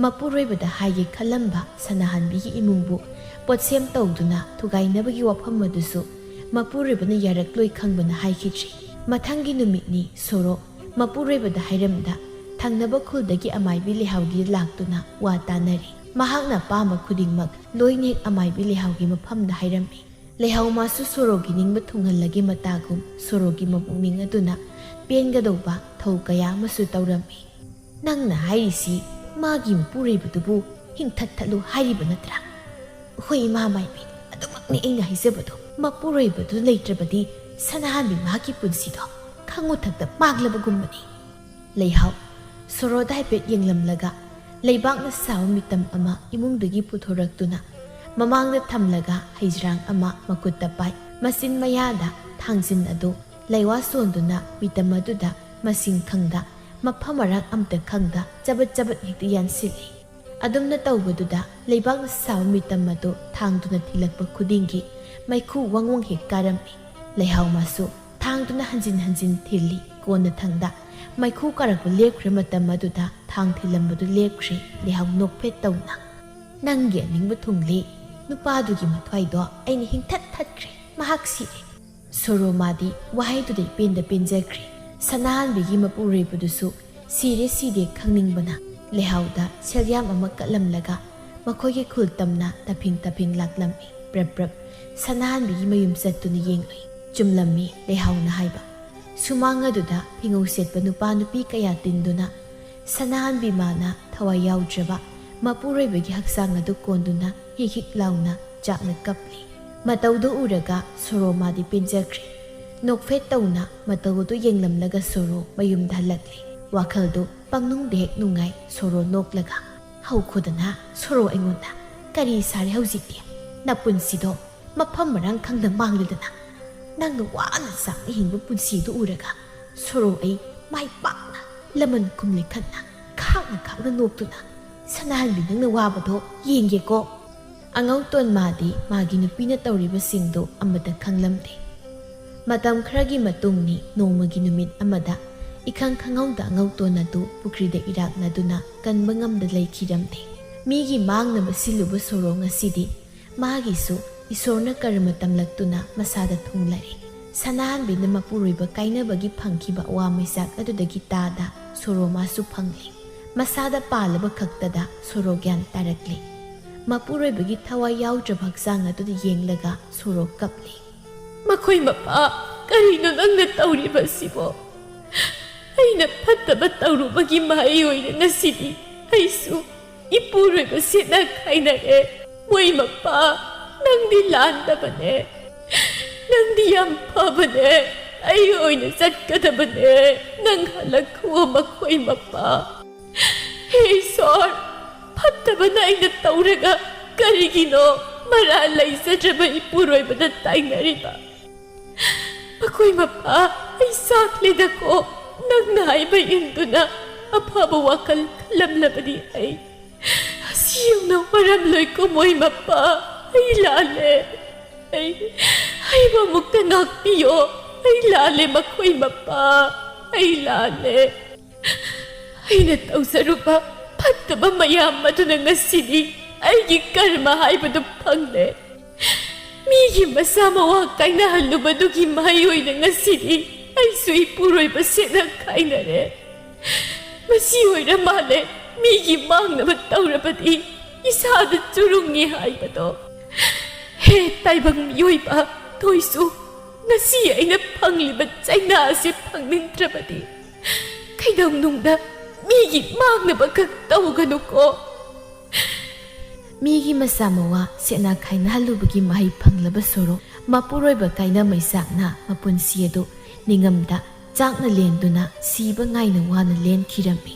ꯃꯄꯨꯔꯣꯏꯕꯗ ꯍꯥꯏꯒꯦ ꯈꯜꯂꯝꯕ ꯁꯅꯥꯍꯟꯕꯤꯒꯤ ꯏꯃꯨꯡꯕꯨ ꯄꯣꯠꯁꯦꯝ ꯇꯧꯗꯨꯅ ꯊꯨꯒꯥꯏꯅꯕꯒꯤ ꯋꯥꯐꯝ ꯑꯗꯨꯁꯨ ꯃꯄꯨꯔꯣꯏꯕꯅ ꯌꯥꯔꯛꯂꯣꯏ ꯈꯪꯕꯅ ꯍꯥꯏꯈꯤꯗ꯭ꯔꯤ꯫ ꯃꯊꯪꯒꯤ ꯅꯨꯃꯤꯠꯅꯤ ꯁꯣꯔꯣ ꯃꯄꯨꯔꯣꯏꯕꯗ ꯍꯥꯏꯔꯝꯗ ꯊꯪꯅꯕ ꯈꯨꯜꯗꯒꯤ ꯑꯃꯥꯏꯕꯤ ꯂꯩꯍꯥꯎꯒꯤ ꯂꯥꯛꯇꯨꯅ ꯋꯥ ꯇꯥꯅꯔꯤ꯫ ꯃꯍꯥꯛꯅ ꯑꯄꯥꯝꯕ ꯈꯨꯗꯤꯡꯃꯛ ꯂꯣꯏꯅ ꯍꯦꯛ ꯑꯃꯥꯏꯕꯤ ꯂꯩꯍꯥꯎꯒꯤ ꯃꯐꯝꯗ ꯍꯥꯏꯔꯝꯃꯤ꯫ ꯂꯩꯍꯥꯎ ꯃꯥꯁꯨ ꯁꯣꯔꯣꯒꯤ ꯅꯤꯡꯕ ꯊꯨꯡꯍꯜꯂꯒꯦ ꯃꯇꯥꯒꯨꯝ ꯁꯣꯔꯣꯒꯤ ꯃꯄꯨꯛꯅꯤꯡ ꯑꯗꯨꯅ ꯄꯦꯟꯒꯗꯧꯕ ꯊꯧ ꯀꯌꯥ ꯑꯃꯁꯨ ꯇꯧꯔꯝꯃꯤ꯫ "ꯅꯪꯅ ꯍꯥꯏꯔꯤꯁꯤ ꯃꯥꯒꯤ ꯃꯄꯨꯔꯣꯏꯕꯗꯨꯕꯨ ꯍꯤꯡꯊꯠ ꯊꯠꯂꯨ ꯍꯥꯏꯔꯤꯕ ꯅꯠꯇ꯭ꯔꯥ?" "ꯍꯣꯏ, ꯏꯃꯥ ꯃꯥꯏꯕꯤ, ꯑꯗꯨꯃꯛꯅꯤ ꯑꯩꯅ ꯍꯥꯏꯖꯕꯗꯣ꯫ ꯃꯄꯨꯔꯣꯏꯕꯗꯨ ꯂꯩꯇ꯭ꯔꯕꯗꯤ ꯁꯅꯥꯍꯟꯕꯤ ꯃꯍꯥꯛꯀꯤ ꯄꯨꯟꯁꯤꯗꯣ ꯈꯪꯉꯨꯊꯛꯇ ꯃꯥꯡꯂꯕꯒꯨꯝꯕꯅꯤ꯫" ꯂꯩꯍꯥꯎ ꯁꯣꯔꯣꯗ ꯍꯥꯏꯐꯦꯠ ꯌꯦꯡꯂꯝꯂꯒ ꯂꯩꯕꯥꯛꯅ ꯁꯥꯕ ꯃꯤꯇꯝ ꯑꯃ ꯏꯃꯨꯡꯗꯒꯤ ꯄꯨꯊꯣꯔꯛꯇꯨꯅ ꯃꯃꯥꯡꯗ ꯊꯝꯂꯒ ꯍꯩꯖ꯭ꯔꯥꯡ ꯑꯃ ꯃꯈꯨꯠꯇ ꯄꯥꯏ꯫ ꯃꯆꯤꯟ ꯃꯌꯥꯗ ꯊꯥꯡꯖꯤꯟ ꯑꯗꯨ ꯂꯩꯋꯥ ꯁꯣꯟꯗꯨꯅ ꯃꯤꯇꯝ ꯑꯗꯨꯗ ꯃꯁꯤꯡ ꯈꯪꯗ, ꯃꯐꯝ ꯃꯔꯥꯡ ꯑꯝꯇ ꯈꯪꯗ ꯆꯕꯠ ꯆꯕꯠ ꯍꯦꯛꯇ ꯌꯥꯟꯁꯤꯜꯂꯤ꯫ ꯑꯗꯨꯝꯅ ꯇꯧꯕꯗꯨꯗ ꯂꯩꯕꯥꯛꯅ ꯁꯥꯕ ꯃꯤꯇꯝ ꯑꯗꯨ ꯊꯥꯡꯗꯨꯅ ꯊꯤꯜꯂꯛꯄ ꯈꯨꯗꯤꯡꯒꯤ ꯃꯩꯈꯨ ꯋꯥꯡ ꯋꯥꯡ ꯍꯦꯛ ꯀꯥꯔꯝꯃꯤ꯫ ꯂꯩꯍꯥꯎ ꯃꯥꯁꯨ ꯊꯥꯡꯗꯨꯅ ꯍꯟꯖꯤꯟ ꯍꯟꯖꯤꯟ ꯊꯤꯜꯂꯤ꯫ ꯀꯣꯟꯅꯊꯪꯗ ꯃꯩꯈꯨ ꯀꯥꯔꯛꯄ ꯂꯦꯞꯈ꯭ꯔ ꯃꯇꯝ ꯑꯗꯨꯗ ꯊꯥꯡ ꯊꯤꯜꯂꯝꯕꯗꯨ ꯂꯦꯞꯈ꯭ꯔꯦ꯫ ꯂꯩꯍꯥꯎ ꯅꯣꯛꯐꯦꯠ ꯇꯧꯅ, "ꯅꯪꯒꯤ ꯑꯅꯤꯡꯕ ꯊꯨꯡꯂꯦ꯫ ꯅꯨꯄꯥꯗꯨꯒꯤ ꯃꯊ꯭ꯋꯥꯏꯗꯣ ꯑꯩꯅ ꯍꯤꯡꯊꯠ ꯊꯠꯈ꯭ꯔꯦ꯫ ꯃꯍꯥꯛ ꯁꯤꯔꯦ꯫" ꯁꯣꯔꯣꯃꯥꯗꯤ ꯋꯥꯍꯩꯗꯨꯗ ꯏꯄꯦꯟꯗ ꯄꯦꯟꯖꯈ꯭ꯔꯦ꯫ ꯁꯅꯥꯍꯟꯕꯤꯒꯤ ꯃꯄꯨꯔꯣꯏꯕꯗꯨꯁꯨ ꯁꯤꯔꯦ ꯁꯤꯗꯦ ꯈꯪꯅꯤꯡꯕꯅ ꯂꯩꯍꯥꯎꯗ ꯁꯦꯜꯌꯥꯝ ꯑꯃ ꯀꯠꯂꯝꯂꯒ ꯃꯈꯣꯏꯒꯤ ꯈꯨꯜ ꯇꯝꯅ ꯇꯞꯐꯤꯡ ꯇꯞꯐꯤꯡ ꯂꯥꯛꯂꯝꯃꯤ꯫ ꯄ꯭ꯔꯞ ꯄ꯭ꯔꯞ ꯁꯅꯥꯍꯟꯕꯤꯒꯤ ꯃꯌꯨꯝ ꯆꯠꯇꯨꯅ ꯌꯦꯡꯂꯨꯏ꯫ ꯆꯨꯝꯂꯝꯃꯤ ꯂꯩꯍꯥꯎꯅ ꯍꯥꯏꯕ꯫ ꯁꯨꯃꯥꯡ ꯑꯗꯨꯗ ꯐꯤꯉꯧ ꯁꯦꯠꯄ ꯅꯨꯄꯥ ꯅꯨꯄꯤ ꯀꯌꯥ ꯇꯤꯟꯗꯨꯅ ꯁꯅꯥꯍꯟꯕꯤ ꯃꯥꯅ ꯊꯋꯥꯏ ꯌꯥꯎꯗ꯭ꯔꯕ ꯃꯄꯨꯔꯣꯏꯕꯒꯤ ꯍꯛꯆꯥꯡ ꯑꯗꯨ ꯀꯣꯟꯗꯨꯅ ꯍꯤꯛ ꯍꯤꯛ ꯂꯥꯎꯅ ꯆꯥꯛꯅ ꯀꯞꯂꯤ꯫ ꯃꯇꯧꯗꯨ ꯎꯔꯒ ꯁꯣꯔꯣ ꯃꯥꯗꯤ ꯄꯦꯟꯖꯈ꯭ꯔꯦ꯫ ꯅꯣꯛꯐꯦꯠ ꯇꯧꯅ ꯃꯇꯧ ꯑꯗꯨ ꯌꯦꯡꯂꯝꯂꯒ ꯁꯣꯔꯣ ꯃꯌꯨꯝꯗ ꯍꯜꯂꯛꯂꯦ꯫ ꯋꯥꯈꯜꯗꯨ ꯄꯪꯅꯨꯡꯗ ꯍꯦꯛ ꯅꯨꯡꯉꯥꯏ꯫ ꯁꯣꯔꯣ ꯅꯣꯛꯂꯒ, "ꯍꯧꯈꯣꯗꯅ ꯁꯣꯔꯣ ꯑꯩꯉꯣꯟꯗ꯫ ꯀꯔꯤ ꯁꯥꯔꯦ ꯍꯧꯖꯤꯛꯇꯤ? ꯅꯄꯨꯟꯁꯤꯗꯣ ꯃꯐꯝ ꯃꯔꯥꯡ ꯈꯪꯗ ꯃꯥꯡꯂꯦꯗꯅ꯫ ꯅꯪꯅ ꯋꯥꯅ ꯆꯥꯛꯅ ꯍꯤꯡꯕ ꯄꯨꯟꯁꯤꯗꯨ ꯎꯔꯒ ꯁꯣꯔꯣ ꯑꯩ ꯃꯥꯏ ꯄꯥꯛꯅ ꯂꯃꯟ ꯈꯨꯝꯂꯦ ꯈꯟꯅ ꯈꯥꯛꯅ ꯈꯥꯛꯅ ꯅꯣꯛꯇꯨꯅ ꯁꯅꯥꯍꯟꯕꯤ ꯅꯪꯅ ꯋꯥꯕꯗꯣ ꯌꯦꯡꯒꯦꯀꯣ꯫" ꯑꯉꯧꯇꯣꯟ ꯃꯥꯗꯤ ꯃꯥꯒꯤ ꯅꯨꯄꯤꯅ ꯇꯧꯔꯤꯕꯁꯤꯡꯗꯨ ꯑꯃꯠꯇ ꯈꯪꯂꯝꯗꯦ꯫ ꯃꯇꯝ ꯈꯔꯒꯤ ꯃꯇꯨꯡꯅꯤ꯫ ꯅꯣꯡꯃꯒꯤ ꯅꯨꯃꯤꯠ ꯑꯃꯗ ꯏꯈꯪ ꯈꯪꯍꯧꯗ ꯑꯉꯧꯇꯣꯟ ꯑꯗꯨ ꯄꯨꯈ꯭ꯔꯤꯗ ꯏꯔꯥꯛꯅꯗꯨꯅ ꯀꯟꯕ ꯉꯝꯗ ꯂꯩꯈꯤꯔꯝꯗꯦ꯫ ꯃꯤꯒꯤ ꯃꯥꯡꯅꯕ ꯁꯤꯜꯂꯨꯕ ꯁꯣꯔꯣ ꯉꯁꯤꯗꯤ ꯃꯥꯒꯤꯁꯨ ꯏꯁꯣꯔꯅ ꯀꯔꯃ ꯇꯝꯂꯛꯇꯨꯅ ꯃꯁꯥꯗ ꯊꯨꯡꯂꯔꯦ꯫ ꯁꯅꯥꯍꯟꯕꯤꯅ ꯃꯄꯨꯔꯣꯏꯕ ꯀꯥꯏꯅꯕꯒꯤ ꯐꯪꯈꯤꯕ ꯑꯋꯥ ꯃꯩꯆꯥꯛ ꯑꯗꯨꯗꯒꯤ ꯇꯥꯗ ꯁꯣꯔꯣ ꯃꯥꯁꯨ ꯐꯪꯂꯦ꯫ ꯃꯁꯥꯗ ꯄꯥꯜꯂꯕ ꯈꯛꯇꯗ ꯁꯣꯔꯣ ꯒ꯭ꯌꯥꯟ ꯇꯥꯔꯛꯂꯦ꯫ ꯃꯄꯨꯔꯣꯏꯕꯒꯤ ꯊꯋꯥꯏ ꯌꯥꯎꯗ꯭ꯔꯕ ꯍꯛꯆꯥꯡ ꯑꯗꯨꯗ ꯌꯦꯡꯂꯒ ꯁꯣꯔꯣ ꯀꯞꯂꯦ꯫ "ꯃꯈꯣꯏ ꯃꯄꯥ, ꯀꯔꯤꯅꯣ ꯅꯪꯅ ꯇꯧꯔꯤꯕꯁꯤꯕꯣ? ꯑꯩꯅ ꯐꯠꯇꯕ ꯇꯧꯔꯨꯕꯒꯤ ꯃꯍꯩ ꯑꯣꯏꯅ ꯉꯁꯤꯗꯤ ꯑꯩꯁꯨ ꯏꯄꯨꯔꯣꯏꯕ ꯁꯦꯠꯅ ꯈꯥꯏꯅꯔꯦ꯫ ꯃꯣꯏ ꯃꯄꯥ, ꯅꯪꯗꯤ ꯂꯥꯟꯗꯕꯅꯦ꯫ ꯅꯪꯗꯤ ꯌꯥꯝ ꯐꯕꯅꯦ꯫ ꯑꯩ ꯑꯣꯏꯅ ꯆꯠꯀꯗꯕꯅꯦ꯫ ꯅꯪ ꯍꯜꯂꯛꯈꯨꯑꯣ ꯃꯈꯣꯏ ꯃꯄꯥ꯫" ꯍꯦ ꯏꯁꯣꯔ, ꯐꯠꯇꯕꯅ ꯑꯩꯅ ꯇꯧꯔꯒ ꯀꯔꯤꯒꯤꯅꯣ ꯃꯔꯥꯜ ꯂꯩꯖꯗ꯭ꯔꯕ ꯏꯄꯨꯔꯣꯏꯕꯗ ꯇꯥꯏꯅꯔꯤꯕ? ꯃꯈꯣꯏ ꯃꯄꯥ, ꯑꯩ ꯆꯥꯛꯂꯦꯗꯀꯣ꯫ ꯅꯪꯅ ꯍꯥꯏꯕ ꯏꯟꯗꯨꯅ ꯑꯐꯕ ꯋꯥꯈꯜ ꯈꯜꯂꯝꯂꯕꯗꯤ ꯑꯩ ꯑꯁꯤ ꯌꯧꯅ ꯋꯥꯔꯝꯂꯣꯏꯀꯣ ꯃꯣꯏ ꯃꯄꯥ꯫ ꯑꯩ ꯂꯥꯜꯂꯦ꯫ ꯑꯩ, ꯑꯩꯕꯨ ꯑꯃꯨꯛꯇ ꯉꯥꯛꯄꯤꯌꯣ꯫ ꯑꯩ ꯂꯥꯜꯂꯦ ꯃꯈꯣꯏ ꯃꯄꯥ꯫ ꯑꯩ ꯂꯥꯜꯂꯦ꯫ ꯑꯩꯅ ꯇꯧꯖꯔꯨꯕ ꯐꯠꯇꯕ ꯃꯌꯥꯝ ꯑꯗꯨꯅ ꯉꯁꯤꯗꯤ ꯑꯩꯒꯤ ꯀꯔꯃ ꯍꯥꯏꯕꯗꯨ ꯐꯪꯂꯦ꯫ ꯃꯤꯒꯤ ꯃꯆꯥ ꯃꯋꯥ ꯀꯥꯏꯅꯍꯜꯂꯨꯕꯗꯨꯒꯤ ꯃꯍꯩ ꯑꯣꯏꯅ ꯉꯁꯤꯗꯤ ꯑꯩꯁꯨ ꯏꯄꯨꯔꯣꯏꯕ ꯁꯦꯠꯅ ꯈꯥꯏꯅꯔꯦ꯫ ꯃꯁꯤ ꯑꯣꯏꯔ ꯃꯥꯜꯂꯦ ꯃꯤꯒꯤ ꯃꯥꯡꯅꯕ ꯇꯧꯔꯕꯗꯤ ꯏꯁꯥꯗ ꯆꯨꯔꯨꯡꯉꯤ ꯍꯥꯏꯕꯗꯣ꯫ ꯍꯦ ꯇꯥꯏꯕꯪ ꯃꯤꯑꯣꯏꯕ, ꯅꯣꯏꯁꯨ ꯉꯁꯤ ꯑꯩꯅ ꯐꯪꯂꯤꯕ ꯆꯩꯅꯥ ꯑꯁꯤ ꯐꯪꯅꯤꯡꯗ꯭ꯔꯕꯗꯤ ꯀꯩꯗꯧꯅꯨꯡꯗ ꯃꯤꯒꯤ ꯃꯥꯡꯅꯕ ꯈꯛ ꯇꯧꯒꯅꯨꯀꯣ꯫ ꯃꯤꯒꯤ ꯃꯆꯥ ꯃꯋꯥ ꯁꯦꯠꯅ ꯈꯥꯏꯅꯍꯜꯂꯨꯕꯒꯤ ꯃꯍꯩ ꯐꯪꯂꯕ ꯁꯣꯔꯣꯛ ꯃꯄꯨꯔꯣꯏꯕ ꯀꯥꯏꯅ ꯃꯩꯆꯥꯛꯅ ꯃꯄꯨꯟꯁꯤ ꯑꯗꯨ ꯅꯤꯡꯉꯝꯗ ꯆꯥꯛꯅ ꯂꯦꯟꯗꯨꯅ ꯁꯤꯕ ꯉꯥꯏꯅ ꯋꯥꯅ ꯂꯦꯟꯈꯤꯔꯝꯃꯤ꯫